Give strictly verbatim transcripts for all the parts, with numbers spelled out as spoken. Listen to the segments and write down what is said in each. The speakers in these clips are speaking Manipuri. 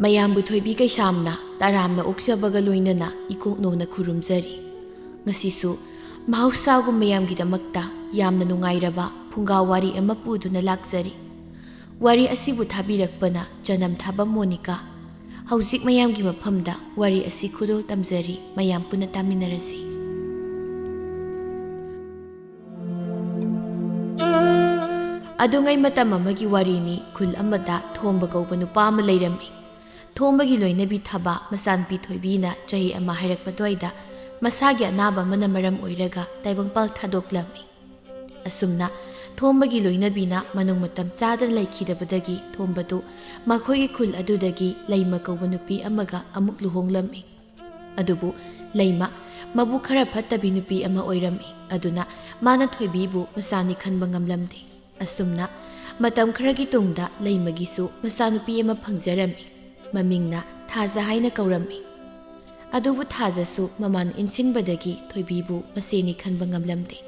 ꯃꯌꯥꯝꯕꯨ ꯊꯣꯏꯕꯤ ꯀꯩꯁꯥꯝꯅ ꯇꯔꯥꯝꯅ ꯑꯣꯛꯆꯕꯒ ꯂꯣꯏꯅꯅ ꯏꯀꯣꯛꯅꯣꯅ ꯈꯨꯔꯨꯝꯖꯔꯤ꯫ ꯉꯁꯤꯁꯨ ꯃꯍꯧꯁꯥꯒꯨꯝ ꯃꯌꯥꯝꯒꯤꯗꯃꯛꯇ ꯌꯥꯝꯅ ꯅꯨꯡꯉꯥꯏꯔꯕ ꯐꯨꯡꯒꯥ ꯋꯥꯔꯤ ꯑꯃ ꯄꯨꯗꯨꯅ ꯂꯥꯛꯆꯔꯤ꯫ ꯋꯥꯔꯤ ꯑꯁꯤꯕꯨ ꯊꯥꯕꯤꯔꯛꯄꯅ ꯆꯅꯝ ꯊꯥꯕ ꯃꯣꯅꯤꯀꯥ꯫ ꯍꯧꯖꯤꯛ ꯃꯌꯥꯝꯒꯤ ꯃꯐꯝꯗ ꯋꯥꯔꯤ ꯑꯁꯤ ꯈꯨꯗꯣꯜ ꯇꯝꯖꯔꯤ, ꯃꯌꯥꯝ ꯄꯨꯟꯅ ꯇꯥꯃꯤꯟꯅꯔꯁꯤ꯫ ꯑꯗꯨꯉꯩ ꯃꯇꯝ ꯑꯃꯒꯤ ꯋꯥꯔꯤꯅꯤ꯫ ꯈꯨꯜ ꯑꯃꯗ ꯊꯣꯝꯕ ꯀꯧꯕ ꯅꯨꯄꯥ ꯑꯃ ꯂꯩꯔꯝꯃꯤ꯫ ꯊꯣꯝꯕꯒꯤ ꯂꯣꯏꯅꯕꯤ ꯊꯕꯥ ꯃꯆꯥꯅꯨꯄꯤ ꯊꯣꯏꯕꯤꯅ ꯆꯍꯤ ꯑꯃ ꯍꯥꯏꯔꯛꯄ ꯑꯗꯨꯋꯥꯏꯗ ꯃꯁꯥꯒꯤ ꯑꯅꯥꯕ ꯑꯃꯅ ꯃꯔꯝ ꯑꯣꯏꯔꯒ ꯇꯥꯏꯕꯪꯄꯥꯜ ꯊꯥꯗꯣꯛꯂꯝꯃꯤ꯫ ꯑꯁꯨꯝꯅ ꯊꯣꯝꯕꯒꯤ ꯂꯣꯏꯅꯕꯤꯅ ꯃꯅꯨꯡ ꯃꯇꯝ ꯆꯥꯗꯅ ꯂꯩꯈꯤꯗꯕꯗꯒꯤ ꯊꯣꯝꯕꯗꯨ ꯃꯈꯣꯏꯒꯤ ꯈꯨꯜ ꯑꯗꯨꯗꯒꯤ ꯂꯩꯃ ꯀꯧꯕ ꯅꯨꯄꯤ ꯑꯃꯒ ꯑꯃꯨꯛ ꯂꯨꯍꯣꯡꯂꯝꯃꯤ꯫ ꯑꯗꯨꯕꯨ ꯂꯩꯃ ꯃꯕꯨꯛ ꯈꯔ ꯐꯠꯇꯕꯤ ꯅꯨꯄꯤ ꯑꯃ ꯑꯣꯏꯔꯝꯃꯤ꯫ ꯑꯗꯨꯅ ꯃꯥꯅ ꯊꯣꯏꯕꯤꯕꯨ ꯃꯆꯥꯅꯤ ꯈꯟꯕ ꯉꯝꯂꯝꯗꯦ꯫ ꯑꯁꯨꯝꯅ ꯃꯇꯝ ꯈꯔꯒꯤ ꯇꯨꯡꯗ ꯂꯩꯃꯒꯤꯁꯨ ꯃꯆꯥꯅꯨꯄꯤ ꯑꯃ ꯐꯪꯖꯔꯝꯃꯤ꯫ ꯃꯃꯤꯡꯅ ꯊꯥꯖ ꯍꯥꯏꯅ ꯀꯧꯔꯝꯃꯤ꯫ ꯑꯗꯨꯕꯨ ꯊꯥꯖꯁꯨ ꯃꯃꯥꯅ ꯏꯟꯁꯤꯟꯕꯗꯒꯤ ꯊꯣꯏꯕꯤꯕꯨ ꯃꯆꯦꯅꯤ ꯈꯟꯕ ꯉꯝꯂꯝꯗꯦ꯫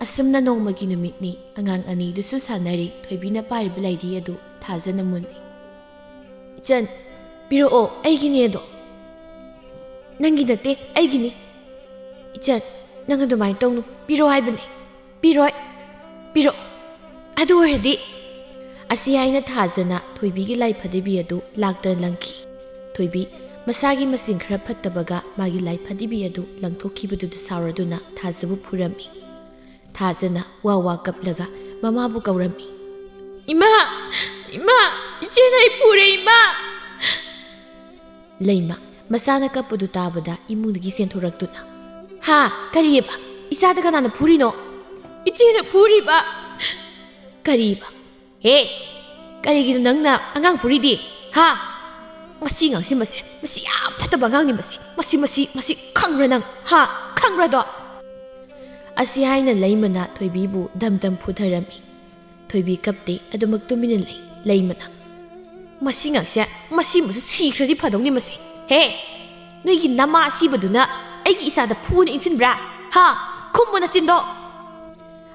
ꯑꯁꯨꯝꯅ ꯅꯣꯡꯃꯒꯤ ꯅꯨꯃꯤꯠꯅꯤ꯫ ꯑꯉꯥꯡ ꯑꯅꯤꯗꯨꯁꯨ ꯁꯥꯟꯅꯔꯤ꯫ ꯊꯣꯏꯕꯤꯅ ꯄꯥꯏꯔꯤꯕ ꯂꯥꯏꯙꯤ ꯑꯗꯨ ꯊꯥꯖꯅ ꯃꯨꯜꯂꯤ꯫ "ꯏꯆꯟ, ꯄꯤꯔꯛꯑꯣ, ꯑꯩꯒꯤꯅꯦ ꯑꯗꯣ꯫" "ꯅꯪꯒꯤ ꯅꯠꯇꯦ, ꯑꯩꯒꯤꯅꯤ꯫" "ꯏꯆꯟ, ꯅꯪ ꯑꯗꯨꯃꯥꯏꯅ ꯇꯧꯅꯨ, ꯄꯤꯔꯣ ꯍꯥꯏꯕꯅꯦ꯫" "ꯄꯤꯔꯣꯏ, ꯄꯤꯔꯣ꯫ ꯑꯗꯨ ꯑꯣꯏꯔꯗꯤ꯫" ꯑꯁꯤ ꯍꯥꯏꯅ ꯊꯥꯖꯅ ꯊꯣꯏꯕꯤꯒꯤ ꯂꯥꯏ ꯐꯗꯤꯕꯤ ꯑꯗꯨ ꯂꯥꯛꯇꯅ ꯂꯪꯈꯤ꯫ ꯊꯣꯏꯕꯤ ꯃꯁꯥꯒꯤ ꯃꯆꯤꯟ ꯈꯔ ꯐꯠꯇꯕꯒ ꯃꯥꯒꯤ ꯂꯥꯏ ꯐꯗꯤꯕꯤ ꯑꯗꯨ ꯂꯪꯊꯣꯛꯈꯤꯕꯗꯨꯗ ꯁꯥꯎꯔꯗꯨꯅ ꯊꯥꯖꯕꯨ ꯐꯨꯔꯝꯃꯤ꯫ ꯊꯥꯖꯅ ꯋꯥ ꯋꯥ ꯀꯞꯂꯒ ꯃꯃꯥꯕꯨ ꯀꯧꯔꯝꯃꯤ꯫ "ꯏꯃꯥ! ꯏꯃꯥ! ꯏꯆꯦꯅ ꯑꯩ ꯐꯨꯔꯦ, ꯏꯃꯥ!" ꯂꯩꯃ ꯃꯆꯥꯅ ꯀꯞꯄꯗꯨ ꯇꯥꯕꯗ ꯏꯃꯨꯡꯗꯒꯤ ꯆꯦꯟꯊꯣꯔꯛꯇꯨꯅ, "ꯍꯥ? ꯀꯔꯤꯑꯕ? ꯏꯆꯥꯗ ꯀꯅꯥꯅ ꯐꯨꯔꯤꯅꯣ?" "ꯏꯆꯦꯅ ꯐꯨꯔꯤꯕ!" "ꯀꯔꯤꯕ? ꯍꯦ, ꯀꯔꯤꯒꯤꯅꯣ ꯅꯪꯅ ꯑꯉꯥꯡ ꯐꯨꯔꯤꯗꯤ? ꯍꯥ? ꯃꯁꯤ ꯑꯉꯥꯡꯁꯤ, ꯃꯁꯤ, ꯃꯁꯤ ꯌꯥꯝ ꯐꯠꯇꯕ ꯑꯉꯥꯡꯅꯤ꯫ ꯃꯁꯤ, ꯃꯁꯤ, ꯃꯁꯤ, ꯃꯁꯤ ꯈꯪꯕ꯭ꯔꯥ ꯅꯪ? ꯍꯥ? ꯈꯪꯕ꯭ꯔꯥꯗꯣ?" ꯑꯁꯤ ꯍꯥꯏꯅ ꯂꯩꯃꯅ ꯊꯣꯏꯕꯤꯕꯨ ꯗꯝ ꯗꯝ ꯐꯨꯊꯔꯝꯃꯤ꯫ ꯊꯣꯏꯕꯤ ꯀꯞꯇꯦ, ꯑꯗꯨꯃꯛ ꯇꯨꯃꯤꯟꯅ ꯂꯩ꯫ ꯂꯩꯃꯅ, "ꯃꯁꯤ ꯑꯉꯥꯡꯁꯦ, ꯃꯁꯤ, ꯃꯁꯤ ꯁꯤꯈ꯭ꯔꯗꯤ ꯐꯗꯧꯅꯤ ꯃꯁꯤ꯫ ꯍꯦ, ꯅꯣꯏꯒꯤ ꯅꯃꯥ ꯑꯁꯤꯕꯗꯨꯅ ꯑꯩꯒꯤ ꯏꯆꯥꯗ ꯐꯨꯅ ꯏꯟꯁꯤꯟꯕ꯭ꯔꯥ? ꯍꯥ? ꯈꯨꯝꯃꯨ ꯅꯆꯤꯟꯗꯣ!"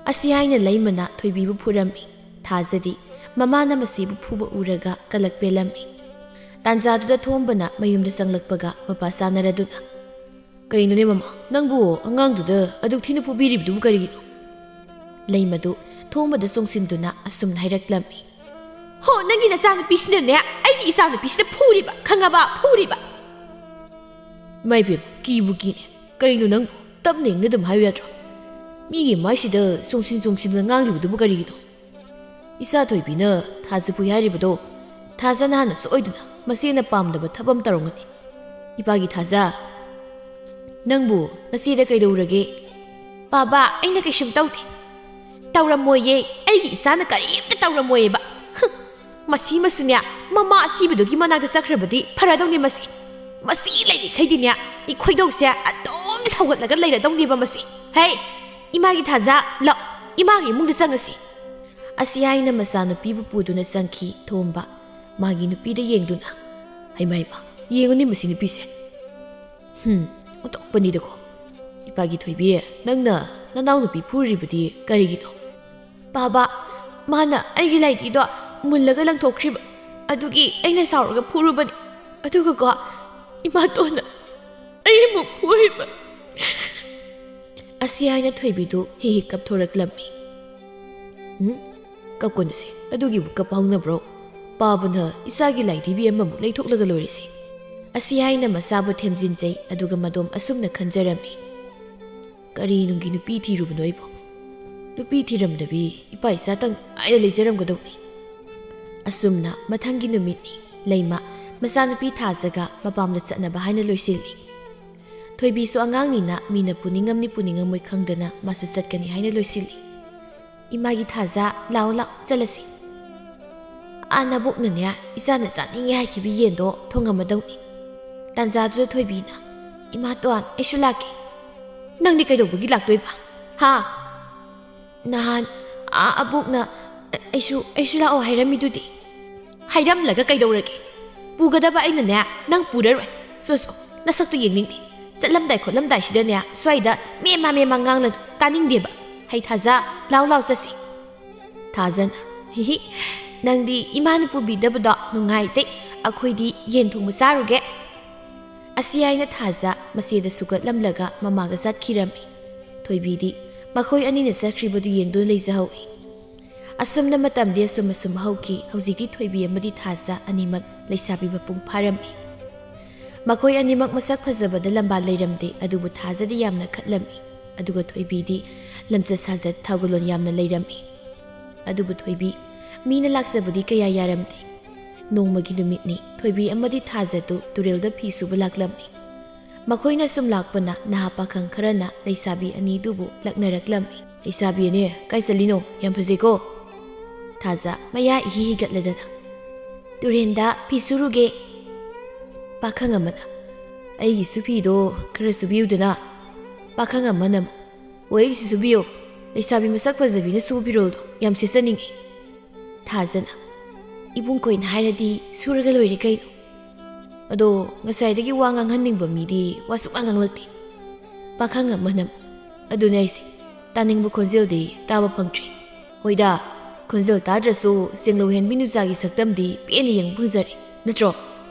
ꯑꯁꯤ ꯍꯥꯏꯅ ꯂꯩꯃꯅ ꯊꯣꯏꯕꯤꯕꯨ ꯐꯨꯔꯝꯃꯤ꯫ ꯊꯥꯖꯗꯤ ꯃꯃꯥꯅ ꯃꯆꯦꯕꯨ ꯐꯨꯕ ꯎꯔꯒ ꯀꯂꯛ ꯄꯦꯜꯂꯝꯃꯤ꯫ ꯇꯥꯟꯖꯥꯗꯨꯗ ꯊꯣꯝꯕꯅ ꯃꯌꯨꯝꯗ ꯆꯪꯂꯛꯄꯒ ꯃꯄꯥ ꯆꯥꯅꯔꯗꯨꯅ, "ꯀꯩꯅꯣꯅꯦ ꯃꯃꯥ, ꯅꯪꯕꯨ ꯑꯉꯥꯡꯗꯨꯗ ꯑꯗꯨꯛ ꯊꯤꯅ ꯐꯨꯕꯤꯔꯤꯕꯗꯨꯕꯨ ꯀꯔꯤꯒꯤꯅꯣ?" ꯂꯩꯃꯗꯨ ꯊꯣꯝꯕꯗ ꯆꯣꯡꯁꯤꯟꯗꯨꯅ ꯑꯁꯨꯝꯅ ꯍꯥꯏꯔꯛꯂꯝꯃꯤ, "ꯍꯣ, ꯅꯪꯒꯤ ꯅꯆꯥꯅꯨꯄꯤꯁꯤꯅꯅꯦ ꯑꯩꯒꯤ ꯏꯆꯥꯅꯨꯄꯤꯁꯤꯗ ꯐꯨꯔꯤꯕ, ꯈꯪꯉꯕ? ꯐꯨꯔꯤꯕ!" "ꯏꯃꯥ ꯏꯕꯦꯝ, ꯀꯤꯕꯨ ꯀꯤꯅꯦ꯫ ꯀꯔꯤꯅꯣ ꯅꯪꯕꯨ? ꯇꯞꯅ ꯏꯪꯅ ꯑꯗꯨꯝ ꯍꯥꯏꯌꯨ ꯌꯥꯗ꯭ꯔꯣ? ꯃꯤꯒꯤ ꯃꯥꯏꯁꯤꯗ ꯆꯣꯡꯁꯤꯟ ꯆꯣꯡꯁꯤꯟꯗꯅ ꯉꯥꯡꯂꯤꯕꯗꯨꯕꯨ ꯀꯔꯤꯒꯤꯅꯣ?" ꯏꯆꯥ ꯊꯣꯏꯕꯤꯅ ꯊꯥꯖ ꯐꯨꯏ ꯍꯥꯏꯔꯤꯕꯗꯣ ꯊꯥꯖꯅ ꯍꯥꯟꯅ ꯁꯣꯏꯗꯨꯅ ꯃꯆꯦꯅ ꯄꯥꯝꯗꯕ ꯊꯕꯛ ꯑꯃ ꯇꯧꯔꯝꯒꯅꯤ꯫ ꯏꯄꯥꯒꯤ ꯊꯥꯖ, ꯅꯪꯕꯨ ꯅꯆꯦꯗ ꯀꯩꯗꯧꯔꯒꯦ? "ꯕꯥꯕꯥ, ꯑꯩꯅ ꯀꯩꯁꯨꯝ ꯇꯧꯗꯦ꯫ ꯇꯧꯔꯝꯃꯣꯏꯌꯦ꯫ ꯑꯩꯒꯤ ꯏꯆꯥꯅ ꯀꯔꯤꯝꯇ ꯇꯧꯔꯝꯃꯣꯏꯌꯦꯕ꯫ ꯍꯨꯝ, ꯃꯁꯤꯃꯁꯨꯅꯦ, ꯃꯃꯥ ꯑꯁꯤꯕꯗꯨꯒꯤ ꯃꯅꯥꯛꯇ ꯆꯠꯈ꯭ꯔꯕꯗꯤ ꯐꯔꯗꯧꯅꯦ ꯃꯁꯤ꯫ ꯃꯁꯤ ꯂꯩꯔꯤꯈꯩꯗꯤꯅꯦ, ꯑꯩ ꯈꯣꯏꯗꯧꯁꯦ ꯑꯗꯨꯝ ꯁꯧꯒꯠꯂꯒ ꯂꯩꯔꯗꯧꯅꯦꯕ ꯃꯁꯤ꯫ ꯍꯦ, ꯏꯃꯥꯒꯤ ꯊꯥꯖ, ꯂꯥꯛ, ꯏꯃꯥꯒꯤ ꯏꯃꯨꯡꯗ ꯆꯪꯉꯁꯤ꯫" ꯑꯁꯤ ꯍꯥꯏꯅ ꯃꯆꯥꯅꯨꯄꯤꯕꯨ ꯄꯨꯗꯨꯅ ꯆꯪꯈꯤ ꯊꯣꯝꯕ, ꯃꯥꯒꯤ ꯅꯨꯄꯤꯗ ꯌꯦꯡꯗꯨꯅ꯫ "ꯍꯩꯃꯥ, ꯍꯩꯃꯥ, ꯌꯦꯡꯉꯨꯅꯦ ꯃꯁꯤ ꯅꯨꯄꯤꯁꯦ꯫ ꯍꯨꯝ, ꯑꯣꯟꯊꯣꯛꯄꯅꯤꯗꯀꯣ꯫ ꯏꯄꯥꯒꯤ ꯊꯣꯏꯕꯤ, ꯅꯪꯅ ꯅꯅꯥꯎꯅꯨꯄꯤ ꯐꯨꯔꯤꯕꯗꯤ ꯀꯔꯤꯒꯤꯅꯣ?" "ꯕꯥꯕꯥ, ꯃꯥꯅ ꯑꯩꯒꯤ ꯂꯥꯏꯙꯤꯗꯣ ꯃꯨꯜꯂꯒ ꯂꯪꯊꯣꯛꯈ꯭ꯔꯤꯕ, ꯑꯗꯨꯒꯤ ꯑꯩꯅ ꯁꯥꯎꯔꯒ ꯐꯨꯔꯨꯕꯅꯤ꯫ ꯑꯗꯨꯒꯀꯣ, ꯏꯃꯥꯇꯣꯟꯅ ꯑꯩ ꯑꯃꯨꯛ ꯐꯨꯔꯤꯕ꯫" ꯑꯁꯤ ꯍꯥꯏꯅ ꯊꯣꯏꯕꯤꯗꯨ ꯍꯤ ꯍꯤ ꯀꯞꯊꯣꯔꯛꯂꯝꯃꯤ꯫ "ꯎꯝ? ꯀꯞꯀꯅꯨꯁꯦ, ꯑꯗꯨꯒꯤꯕꯨ ꯀꯞꯄ ꯍꯧꯅꯕ꯭ꯔꯣ? ꯄꯥꯕꯅ ꯏꯆꯥꯒꯤ ꯂꯥꯏꯙꯤꯕꯤ ꯑꯃꯃꯨꯛ ꯂꯩꯊꯣꯛꯂꯒ ꯂꯣꯏꯔꯦꯁꯦ꯫" ꯑꯁꯤ ꯍꯥꯏꯅ ꯃꯆꯥꯕꯨ ꯊꯦꯝꯖꯤꯟꯖꯩ, ꯑꯗꯨꯒ ꯃꯗꯣꯝ ꯑꯁꯨꯝꯅ ꯈꯟꯖꯔꯝꯃꯤ, "ꯀꯔꯤ ꯅꯨꯡꯒꯤ ꯅꯨꯄꯤ ꯊꯤꯔꯨꯕꯅꯣ ꯑꯩꯕꯨ? ꯅꯨꯄꯤ ꯊꯤꯔꯝꯗꯕꯤ ꯏꯄꯥ ꯏꯆꯥꯇꯪ ꯅꯨꯡꯉꯥꯏꯅ ꯂꯩꯖꯔꯝꯒꯗꯧꯅꯤ꯫" ꯑꯁꯨꯝꯅ ꯃꯊꯪꯒꯤ ꯅꯨꯃꯤꯠꯅꯤ꯫ ꯂꯩꯃ ꯃꯆꯥꯅꯨꯄꯤ ꯊꯥꯖꯒ ꯃꯄꯥꯝꯗ ꯆꯠꯅꯕ ꯍꯥꯏꯅ ꯂꯣꯏꯁꯤꯜꯂꯤ꯫ ꯊꯣꯏꯕꯤꯁꯨ ꯑꯉꯥꯡꯅꯤꯅ ꯃꯤꯅ ꯄꯨꯅꯤꯡꯉꯝꯅꯤ ꯄꯨꯅꯤꯡꯉꯝꯃꯣꯏ ꯈꯪꯗꯅ ꯃꯥꯁꯨ ꯆꯠꯀꯅꯤ ꯍꯥꯏꯅ ꯂꯣꯏꯁꯤꯜꯂꯤ꯫ "ꯏꯃꯥꯒꯤ ꯊꯥꯖ, ꯂꯥꯛꯑꯣ ꯂꯥꯛꯑꯣ, ꯆꯠꯂꯁꯤ꯫ ꯑꯥ, ꯅꯕꯣꯛꯅꯅꯦ ꯏꯆꯥꯅ ꯆꯥꯅꯤꯡꯉꯦ ꯍꯥꯏꯈꯤꯕ ꯌꯦꯟꯗꯣ ꯊꯣꯡꯉꯝꯃꯗꯧꯅꯤ꯫" ꯇꯥꯟꯖꯥꯗꯨꯗ ꯊꯣꯏꯕꯤꯅ, "ꯏꯃꯥꯇꯣꯟ, ꯑꯩꯁꯨ ꯂꯥꯛꯀꯦ꯫" "ꯅꯪꯗꯤ ꯀꯩꯗꯧꯕꯒꯤ ꯂꯥꯛꯇꯣꯏꯕ? ꯍꯥ?" "ꯅꯍꯥꯟ ꯑꯥ ꯑꯕꯣꯛꯅ ꯑꯩꯁꯨ, ꯑꯩꯁꯨ ꯂꯥꯛꯑꯣ ꯍꯥꯏꯔꯝꯃꯤꯗꯨꯗꯤ꯫" "ꯍꯥꯏꯔꯝꯂꯒ ꯀꯩꯗꯧꯔꯒꯦ? ꯄꯨꯒꯗꯕ ꯑꯩꯅꯅꯦ ꯅꯪ ꯄꯨꯔꯔꯣꯏ꯫ ꯁꯣ ꯁꯣ, ꯅꯁꯛꯇꯨ ꯌꯦꯡꯅꯤꯡꯗꯦ꯫ ꯆꯠꯂꯝꯗꯥꯏ ꯈꯣꯠꯂꯝꯗꯥꯏꯁꯤꯗꯅꯦ ꯁ꯭ꯋꯥꯏꯗ ꯃꯦꯃꯥ ꯃꯦꯃꯥ ꯉꯥꯡꯂꯅꯨ, ꯇꯥꯅꯤꯡꯗꯦꯕ꯫ ꯍꯩ ꯊꯥꯖ, ꯂꯥꯎ ꯂꯥꯎ ꯆꯠꯁꯤ꯫" ꯊꯥꯖꯅ, "ꯍꯤꯍꯤ, ꯅꯪꯗꯤ ꯏꯃꯥꯅ ꯄꯨꯕꯤꯗꯕꯗꯣ ꯅꯨꯡꯉꯥꯏꯖꯩ꯫ "ꯑꯩꯈꯣꯏꯗꯤ ꯌꯦꯟ ꯊꯣꯡꯕ ꯆꯥꯔꯨꯒꯦ"꯫ ꯑꯁꯤ ꯍꯥꯏꯅ ꯊꯥꯖ ꯃꯆꯦꯗ ꯁꯨꯒꯠꯂꯝꯂꯒ ꯃꯃꯥꯒ ꯆꯠꯈꯤꯔꯝꯃꯤ꯫ ꯊꯣꯏꯕꯤꯗꯤ ꯃꯈꯣꯏ ꯑꯅꯤꯅ ꯆꯠꯈ꯭ꯔꯤꯕꯗꯨ ꯌꯦꯡꯗꯨꯅ ꯂꯩꯖꯍꯧꯏ꯫ ꯑꯁꯨꯝꯅ ꯃꯇꯝꯗꯤ ꯑꯁꯨꯝ ꯑꯁꯨꯝ ꯍꯧꯈꯤ꯫ ꯍꯧꯖꯤꯛꯇꯤ ꯊꯣꯏꯕꯤ ꯑꯃꯗꯤ ꯊꯥꯖ ꯑꯅꯤꯃꯛ ꯂꯩꯁꯥꯕꯤ ꯃꯄꯨꯡ ꯐꯥꯔꯝꯃꯤ꯫ ꯃꯈꯣꯏ ꯑꯅꯤꯃꯛ ꯃꯁꯛ ꯐꯖꯕꯗ ꯂꯝꯕꯥ ꯂꯩꯔꯝꯗꯦ, ꯑꯗꯨꯕꯨ ꯊꯥꯖꯗꯤ ꯌꯥꯝꯅ ꯈꯠꯂꯝꯃꯤ꯫ ꯑꯗꯨꯒ ꯊꯣꯏꯕꯤꯗꯤ ꯂꯝꯆꯠ ꯁꯥꯖꯠ ꯊꯧꯒꯜꯂꯣꯟ ꯌꯥꯝꯅ ꯂꯩꯔꯝꯃꯤ꯫ ꯑꯗꯨꯕꯨ ꯊꯣꯏꯕꯤ ꯃꯤꯅ ꯂꯥꯛꯆꯕꯗꯤ ꯀꯌꯥ ꯌꯥꯔꯝꯗꯦ꯫ ꯅꯣꯡꯃꯒꯤ ꯅꯨꯃꯤꯠꯅꯤ꯫ ꯊꯣꯏꯕꯤ ꯑꯃꯗꯤ ꯊꯥꯖꯗꯨ ꯇꯨꯔꯦꯜꯗ ꯐꯤ ꯁꯨꯕ ꯂꯥꯛꯂꯝꯃꯤ꯫ ꯃꯈꯣꯏꯅ ꯁꯨꯝ ꯂꯥꯛꯄꯅ ꯅꯍꯥ ꯄꯥꯈꯪ ꯈꯔꯅ ꯂꯩꯁꯥꯕꯤ ꯑꯅꯤꯗꯨꯕꯨ ꯂꯛꯅꯔꯛꯂꯝꯃꯤ꯫ "ꯂꯩꯁꯥꯕꯤ ꯑꯅꯤ, ꯀꯥꯏ ꯆꯠꯂꯤꯅꯣ? ꯌꯥꯝ ꯐꯖꯩꯀꯣ"꯫ ꯊꯥꯖ ꯃꯌꯥ ꯏꯍꯤ ꯍꯤꯒꯠꯂꯗꯅ, "ꯇꯨꯔꯦꯟꯗ ꯐꯤ ꯁꯨꯔꯨꯒꯦ"꯫ ꯄꯥꯈꯪ ꯑꯃꯅ, "ꯑꯩꯒꯤꯁꯨ ꯐꯤꯗꯣ ꯈꯔ ꯁꯨꯕꯤꯌꯨꯗꯅ"꯫ ꯄꯥꯈꯪ ꯑꯃꯅ ꯑꯃꯨꯛ, "ꯑꯣ, ꯑꯩꯒꯤꯁꯨ ꯁꯨꯕꯤꯌꯣ꯫ ꯂꯩꯁꯥꯕꯤ ꯃꯁꯛ ꯐꯖꯕꯤꯅ ꯁꯨꯕ ꯐꯤꯔꯣꯜꯗꯣ ꯌꯥꯝ ꯁꯦꯠꯆꯅꯤꯡꯉꯤ"꯫ ꯊꯥꯖꯅ, "ꯏꯕꯨꯡꯈꯣꯏꯅ ꯍꯥꯏꯔꯗꯤ ꯁꯨꯔꯒ ꯂꯣꯏꯔꯦ ꯀꯩꯅꯣ꯫ ꯑꯗꯣ ꯉꯁꯥꯏꯗꯒꯤ ꯋꯥ ꯉꯥꯡꯍꯟꯅꯤꯡꯕ ꯃꯤꯗꯤ ꯋꯥ ꯁꯨꯛꯉꯥꯡ ꯉꯥꯡꯂꯛꯇꯦ"꯫ ꯄꯥꯈꯪ ꯑꯃꯅ ꯑꯃꯨꯛ, "ꯑꯗꯨꯅꯦ ꯑꯩꯁꯦ, ꯇꯥꯅꯤꯡꯕ ꯈꯣꯟꯖꯦꯜꯗꯤ ꯇꯥꯕ ꯐꯪꯗ꯭ꯔꯤ꯫ ꯍꯣꯏꯗ, ꯈꯣꯟꯖꯦꯜ ꯇꯥꯗ꯭ꯔꯁꯨ ꯆꯦꯡꯂꯧ ꯍꯦꯟꯕꯤ ꯅꯨꯆꯥꯒꯤ ꯁꯛꯇꯝꯗꯤ ꯄꯦꯟꯅ ꯌꯦꯡꯕ ꯐꯪꯖꯔꯦ, ꯅꯠꯇ꯭ꯔꯣ?"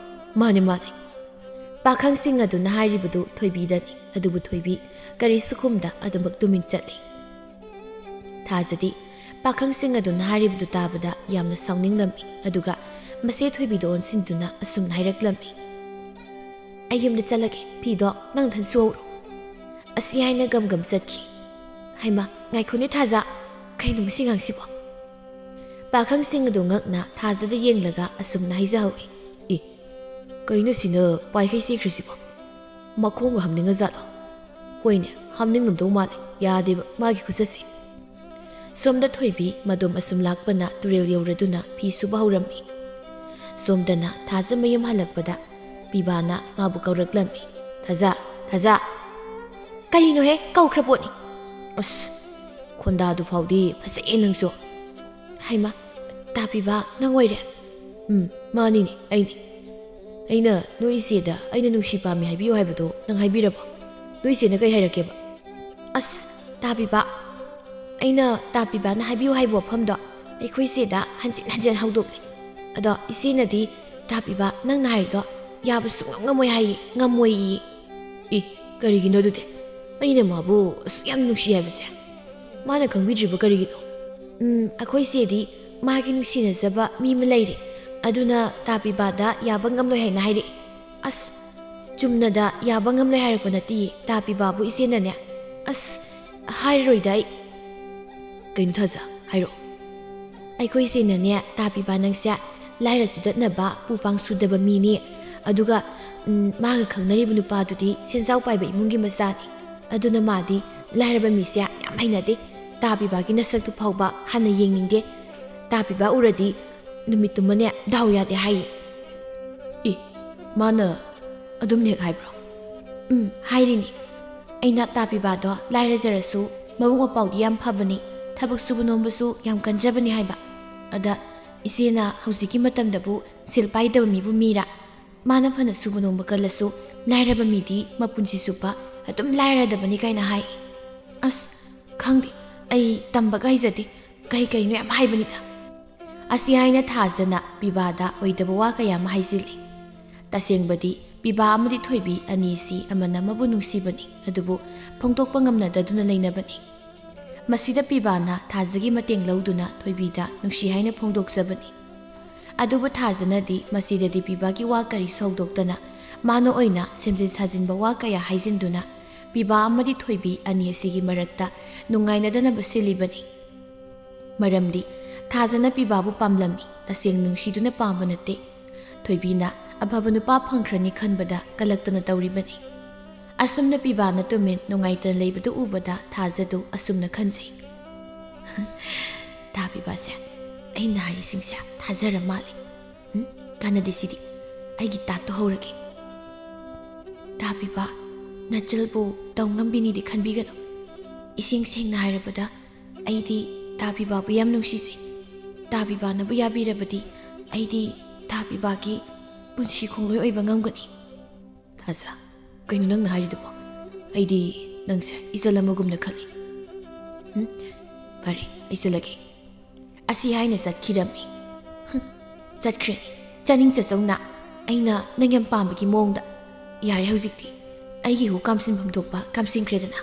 "ꯃꯥꯅꯦ, ꯃꯥꯅꯦ"꯫ ꯄꯥꯈꯪꯁꯤꯡ ꯑꯗꯨꯅ ꯍꯥꯏꯔꯤꯕꯗꯨ ꯊꯣꯏꯕꯤꯗꯅꯤ, ꯑꯗꯨꯕꯨ ꯊꯣꯏꯕꯤ ꯀꯔꯤꯁꯨ ꯈꯨꯝꯗ ꯑꯗꯨꯃꯛ ꯇꯨꯃꯤꯟ ꯆꯠꯂꯤ꯫ ꯊꯥꯖꯗꯤ ꯄꯥꯈꯪꯁꯤꯡ ꯑꯗꯨꯅ ꯍꯥꯏꯔꯤꯕꯗꯨ ꯇꯥꯕꯗ ꯌꯥꯝꯅ ꯁꯥꯎꯅꯤꯡꯂꯝꯃꯤ, ꯑꯗꯨꯒ ꯃꯆꯦ ꯊꯣꯏꯕꯤꯗ ꯑꯣꯟꯁꯤꯟꯗꯨꯅ ꯑꯁꯨꯝꯅ ꯍꯥꯏꯔꯛꯂꯝꯃꯤ, "ꯑꯩ ꯌꯨꯝꯗ ꯆꯠꯂꯒꯦ, ꯐꯤꯗꯣ ꯅꯪ ꯅꯊꯟ ꯁꯨꯍꯧꯔꯣ"꯫ ꯑꯁꯤ ꯍꯥꯏꯅ ꯒꯝ ꯒꯝ ꯆꯠꯈꯤ꯫ ꯍꯩꯃꯥ, ꯉꯥꯏꯈꯣꯅꯦ ꯊꯥꯖ, ꯀꯩꯅꯣ ꯃꯁꯤ ꯑꯉꯥꯡꯁꯤꯕꯣ? ꯄꯥꯈꯪꯁꯤꯡ ꯑꯗꯨ ꯉꯛꯅ ꯊꯥꯖꯗ ꯌꯦꯡꯂꯒ ꯑꯁꯨꯝꯅ ꯍꯥꯏꯖꯍꯧꯏ, "ꯑꯦ, ꯀꯩꯅꯣ ꯁꯤꯅ ꯄꯥꯏꯈꯩ ꯆꯦꯈ꯭ꯔꯤꯁꯤꯕꯣ? ꯃꯈꯣꯡꯒ ꯍꯥꯝꯅꯤꯡꯉꯖꯥꯠꯂꯣ? ꯍꯣꯏꯅꯦ, ꯍꯥꯝꯅꯤꯡꯉꯝꯗꯧ ꯃꯥꯜꯂꯦ꯫ ꯌꯥꯗꯦꯕ ꯃꯥꯒꯤ ꯈꯨꯆꯠꯁꯦ"꯫ ꯁꯣꯝꯗ ꯊꯣꯏꯕꯤ ꯃꯗꯣꯝ ꯑꯁꯨꯝ ꯂꯥꯛꯄꯅ ꯇꯨꯔꯦꯜ ꯌꯧꯔꯗꯨꯅ ꯐꯤ ꯁꯨꯕ ꯍꯧꯔꯝꯃꯤ꯫ ꯁꯣꯝꯗꯅ ꯊꯥꯖ ꯃꯌꯨꯝ ꯍꯜꯂꯛꯄꯗ ꯄꯤꯕꯥꯅ ꯃꯥꯕꯨ ꯀꯧꯔꯛꯂꯝꯃꯤ꯫ "ꯊꯥꯖ, ꯊꯥꯖ!" "ꯀꯔꯤꯅꯣꯍꯦ, ꯀꯧꯈ꯭ꯔ ꯄꯣꯠꯅꯤ"꯫ "ꯑꯁ, ꯈꯣꯟꯗꯥꯗꯨ ꯐꯥꯎꯗꯤ ꯐꯖꯩꯌꯦ ꯅꯪꯁꯨ"꯫ "ꯍꯩꯃꯥ, ꯇꯥ ꯄꯤꯕꯥ, ꯅꯪ ꯑꯣꯏꯔꯦ?" "ꯎꯝ, ꯃꯥꯅꯤꯅꯦ, ꯑꯩꯅꯤ꯫ ꯑꯩꯅ ꯅꯣꯏ ꯏꯆꯦꯗ ꯑꯩꯅ ꯅꯨꯡꯁꯤ ꯄꯥꯝꯃꯤ ꯍꯥꯏꯕꯤꯌꯨ ꯍꯥꯏꯕꯗꯣ ꯅꯪ ꯍꯥꯏꯕꯤꯔꯕꯣ? ꯅꯣꯏ ꯏꯆꯦꯅ ꯀꯩ ꯍꯥꯏꯔꯛꯀꯦꯕ?" "ꯑꯁ, ꯇꯥ ꯄꯤꯕꯥ, ꯑꯩꯅ ꯇꯥ ꯄꯤꯕꯥꯅ ꯍꯥꯏꯕꯤꯌꯨ ꯍꯥꯏꯕ ꯋꯥꯐꯝꯗꯣ ꯑꯩꯈꯣꯏ ꯏꯆꯦꯗ ꯍꯟꯖꯤꯟ ꯍꯟꯖꯤꯟ ꯍꯧꯗꯣꯛꯂꯦ꯫ ꯑꯗꯣ ꯏꯆꯦꯅꯗꯤ "ꯇꯥ ꯄꯤꯕꯥ, ꯅꯪꯅ ꯍꯥꯏꯔꯤꯗꯣ ꯌꯥꯕ ꯁꯨꯡꯉꯝ ꯉꯝꯃꯣꯏ ꯍꯥꯏꯌꯦ, ꯉꯝꯃꯣꯏꯌꯦ꯫" "ꯏ, ꯀꯔꯤꯒꯤꯅꯣ ꯑꯗꯨꯗꯤ? ꯑꯩꯅ ꯃꯥꯕꯨ ꯑꯁꯨꯛ ꯌꯥꯝ ꯅꯨꯡꯁꯤ ꯍꯥꯏꯕꯁꯦ ꯃꯥꯅ ꯈꯪꯕꯤꯗ꯭ꯔꯤꯕ ꯀꯔꯤꯒꯤꯅꯣ?" "ꯎꯝ, ꯑꯩꯈꯣꯏ ꯆꯦꯗꯤ ꯃꯥꯒꯤ ꯅꯨꯡꯁꯤꯅꯖꯕ ꯃꯤ ꯑꯃ ꯂꯩꯔꯦ, ꯑꯗꯨꯅ ꯇꯥ ꯄꯤꯕꯥꯗ ꯌꯥꯕ ꯉꯝꯂꯣꯏ ꯍꯥꯏꯅ ꯍꯥꯏꯔꯛꯑꯦ꯫" "ꯑꯁ, ꯆꯨꯝꯅꯗ ꯌꯥꯕ ꯉꯝꯂꯣꯏ ꯍꯥꯏꯔꯛꯄ ꯅꯠꯇꯤꯌꯦ, ꯇꯥ ꯄꯤꯕꯥꯕꯨ ꯏꯆꯦꯅꯅꯦ꯫" "ꯑꯁ, ꯍꯥꯏꯔꯔꯣꯏꯗ ꯑꯩ꯫" "ꯀꯩꯅꯣ ꯊꯥꯖ, ꯍꯥꯏꯔꯛꯑꯣ꯫" "ꯑꯩꯈꯣꯏ ꯏꯆꯦꯅꯅꯦ, ꯇꯥ ꯄꯤꯕꯥ ꯅꯪꯁꯦ ꯂꯥꯏꯔ ꯆꯨꯗꯠꯅꯕ ꯄꯨ ꯄꯥꯡ ꯁꯨꯗꯕ ꯃꯤꯅꯤ꯫ ꯑꯗꯨꯒ, ꯎꯝ, ꯃꯥꯒ ꯈꯪꯅꯔꯤꯕ ꯅꯨꯄꯥꯗꯨꯗꯤ ꯁꯦꯟꯖꯥꯎ ꯄꯥꯏꯕ ꯏꯃꯨꯡꯒꯤ ꯃꯆꯥꯅꯤ꯫ ꯑꯗꯨꯅ ꯃꯥꯗꯤ ꯂꯥꯏꯔꯕ ꯃꯤꯁꯦ ꯌꯥꯝ ꯍꯩꯅꯗꯦ꯫ ꯇꯥ ꯄꯤꯕꯥꯒꯤ ꯅꯁꯛꯇꯨ ꯐꯥꯎꯕ ꯍꯥꯟꯅ ꯌꯦꯡꯅꯤꯡꯗꯦ꯫ ꯇꯥ ꯄꯤꯕꯥ ꯎꯔꯗꯤ ꯅꯨꯃꯤꯠꯇꯨꯃꯅꯦ ꯗꯥꯎ ꯌꯥꯗꯦ ꯍꯥꯏꯌꯦ꯫" "ꯏ, ꯃꯥꯅ ꯑꯗꯨꯝ ꯍꯦꯛ ꯍꯥꯏꯕ꯭ꯔꯣ?" "ꯎꯝ, ꯍꯥꯏꯔꯤꯅꯤ꯫ ꯑꯩꯅ ꯇꯥ ꯄꯤꯕꯥꯗꯣ ꯂꯥꯏꯔꯖꯔꯁꯨ ꯃꯕꯨꯛ ꯃꯄꯥꯎꯗꯤ ꯌꯥꯝ ꯐꯕꯅꯤ, ꯊꯕꯛ ꯁꯨꯕ ꯅꯣꯝꯕꯁꯨ ꯌꯥꯝ ꯀꯟꯖꯕꯅꯤ ꯍꯥꯏꯕ꯫ ꯑꯗ ꯏꯆꯦꯅ ꯍꯧꯖꯤꯛꯀꯤ ꯃꯇꯝꯗꯕꯨ ꯁꯦꯜ ꯄꯥꯏꯗꯕ ꯃꯤꯕꯨ ꯃꯤꯔꯥ? ꯃꯥꯅ ꯐꯅ ꯁꯨꯕ ꯅꯣꯝꯕ ꯀꯜꯂꯁꯨ ꯂꯥꯏꯔꯕ ꯃꯤꯗꯤ ꯃꯄꯨꯟꯁꯤ ꯆꯨꯞꯄ ꯑꯗꯨꯝ ꯂꯥꯏꯔꯗꯕꯅꯤ ꯀꯥꯏꯅ ꯍꯥꯏ꯫ ꯑꯁ, ꯈꯪꯗꯦ, ꯑꯩ ꯇꯝꯕꯒ ꯍꯩꯖꯗꯦ, ꯀꯩ ꯀꯩꯅꯣ ꯌꯥꯝ ꯍꯥꯏꯕꯅꯤꯗ꯫" ꯑꯁꯤ ꯍꯥꯏꯅ ꯊꯥꯖꯅ ꯄꯤꯕꯥꯗ ꯑꯣꯏꯗꯕ ꯋꯥ ꯀꯌꯥ ꯑꯃ ꯍꯥꯏꯖꯤꯜꯂꯤ꯫ ꯇꯁꯦꯡꯕꯗꯤ ꯄꯤꯕꯥ ꯑꯃꯗꯤ ꯊꯣꯏꯕꯤ ꯑꯅꯤꯁꯤ ꯑꯃꯅ ꯑꯃꯕꯨ ꯅꯨꯡꯁꯤꯕꯅꯤ, ꯑꯗꯨꯕꯨ ꯐꯣꯡꯗꯣꯛꯄ ꯉꯝꯅꯗꯗꯨꯅ ꯂꯩꯅꯕꯅꯤ꯫ ꯃꯁꯤꯗ ꯄꯤꯕꯥꯅ ꯊꯥꯖꯒꯤ ꯃꯇꯦꯡ ꯂꯧꯗꯨꯅ ꯊꯣꯏꯕꯤꯗ ꯅꯨꯡꯁꯤ ꯍꯥꯏꯅ ꯐꯣꯡꯗꯣꯛꯆꯕꯅꯤ꯫ ꯑꯗꯨꯕꯨ ꯊꯥꯖꯅꯗꯤ ꯃꯁꯤꯗꯗꯤ ꯄꯤꯕꯥꯒꯤ ꯋꯥ ꯀꯔꯤꯁꯨ ꯍꯧꯗꯣꯛꯇꯅ ꯃꯥꯅ ꯑꯣꯏꯅ ꯁꯦꯝꯖꯤꯟ ꯁꯥꯖꯤꯟꯕ ꯋꯥ ꯀꯌꯥ ꯍꯥꯏꯖꯤꯟꯗꯨꯅ ꯄꯤꯕꯥ ꯑꯃꯗꯤ ꯊꯣꯏꯕꯤ ꯑꯅꯤ ꯑꯁꯤꯒꯤ ꯃꯔꯛꯇ ꯅꯨꯡꯉꯥꯏꯅꯗꯅꯕ ꯁꯤꯜꯂꯤꯕꯅꯤ꯫ ꯃꯔꯝꯗꯤ ꯊꯥꯖꯅ ꯄꯤꯕꯥꯕꯨ ꯄꯥꯝꯂꯝꯃꯤ, ꯇꯁꯦꯡ ꯅꯨꯡꯁꯤꯗꯨꯅ ꯄꯥꯝꯕ ꯅꯠꯇꯦ꯫ ꯊꯣꯏꯕꯤꯅ ꯑꯐꯕ ꯅꯨꯄꯥ ꯐꯪꯈ꯭ꯔꯅꯤ ꯈꯟꯕꯗ ꯀꯂꯛꯇꯅ ꯇꯧꯔꯤꯕꯅꯤ꯫ ꯑꯁꯨꯝꯅ ꯄꯤꯕꯥꯅ ꯇꯨꯃꯤꯟ ꯅꯨꯡꯉꯥꯏꯇꯅ ꯂꯩꯕꯗꯨ ꯎꯕꯗ ꯊꯥꯖꯗꯨ ꯑꯁꯨꯝꯅ ꯈꯟꯖꯩ꯫ "ꯇꯥ ꯄꯤꯕꯥꯁꯦ ꯑꯩꯅ ꯍꯥꯏꯔꯤꯁꯤꯡꯁꯦ ꯊꯥꯖꯔ ꯃꯥꯜꯂꯦ꯫ ꯎꯝ, ꯀꯥꯟꯅꯗꯦ ꯁꯤꯗꯤ꯫ ꯑꯩꯒꯤ ꯇꯥꯠꯇꯣ ꯍꯧꯔꯒꯦ꯫ ꯇꯥ ꯄꯤꯕꯥ, ꯅꯆꯜꯕꯨ ꯇꯧ ꯉꯝꯕꯤꯅꯤꯗꯤ ꯈꯟꯕꯤꯒꯅꯨ꯫ ꯏꯁꯦꯡ ꯁꯦꯡꯅ ꯍꯥꯏꯔꯕꯗ ꯑꯩꯗꯤ ꯇꯥ ꯄꯤꯕꯥꯕꯨ ꯌꯥꯝ ꯅꯨꯡꯁꯤꯖꯩ꯫ ꯇꯥ ꯄꯤꯕꯥꯅꯕꯨ ꯌꯥꯕꯤꯔꯕꯗꯤ ꯑꯩꯗꯤ ꯇꯥ ꯄꯤꯕꯥꯒꯤ ꯄꯨꯟꯁꯤ ꯈꯣꯡꯂꯣꯏ ꯑꯣꯏꯕ ꯉꯝꯒꯅꯤ꯫" "ꯊꯥꯖ, ꯀꯩꯅꯣ ꯅꯪꯅ ꯍꯥꯏꯔꯤꯗꯨꯕꯣ? ꯑꯩꯗꯤ ꯅꯪꯁꯦ ꯏꯆꯜ ꯑꯃꯒꯨꯝꯅ ꯈꯜꯂꯤ꯫" "ꯎꯝ, ꯐꯔꯦ, ꯑꯩ ꯆꯠꯂꯒꯦ꯫" ꯑꯁꯤ ꯍꯥꯏꯅ ꯆꯠꯈꯤꯔꯝꯃꯤ꯫ ꯍꯨꯝ, ꯆꯠꯈ꯭ꯔꯦ꯫ ꯆꯥꯅꯤꯡ ꯆꯠꯆꯧꯅ, ꯑꯩꯅ ꯅꯪ ꯌꯥꯝ ꯄꯥꯝꯕꯒꯤ ꯃꯑꯣꯡꯗ꯫ ꯌꯥꯔꯦ ꯍꯧꯖꯤꯛꯇꯤ, ꯑꯩꯒꯤ ꯍꯨ ꯀꯥꯝꯁꯤꯟꯐꯝ ꯊꯣꯛꯄ ꯀꯥꯝꯁꯤꯟꯈ꯭ꯔꯦꯗꯅ꯫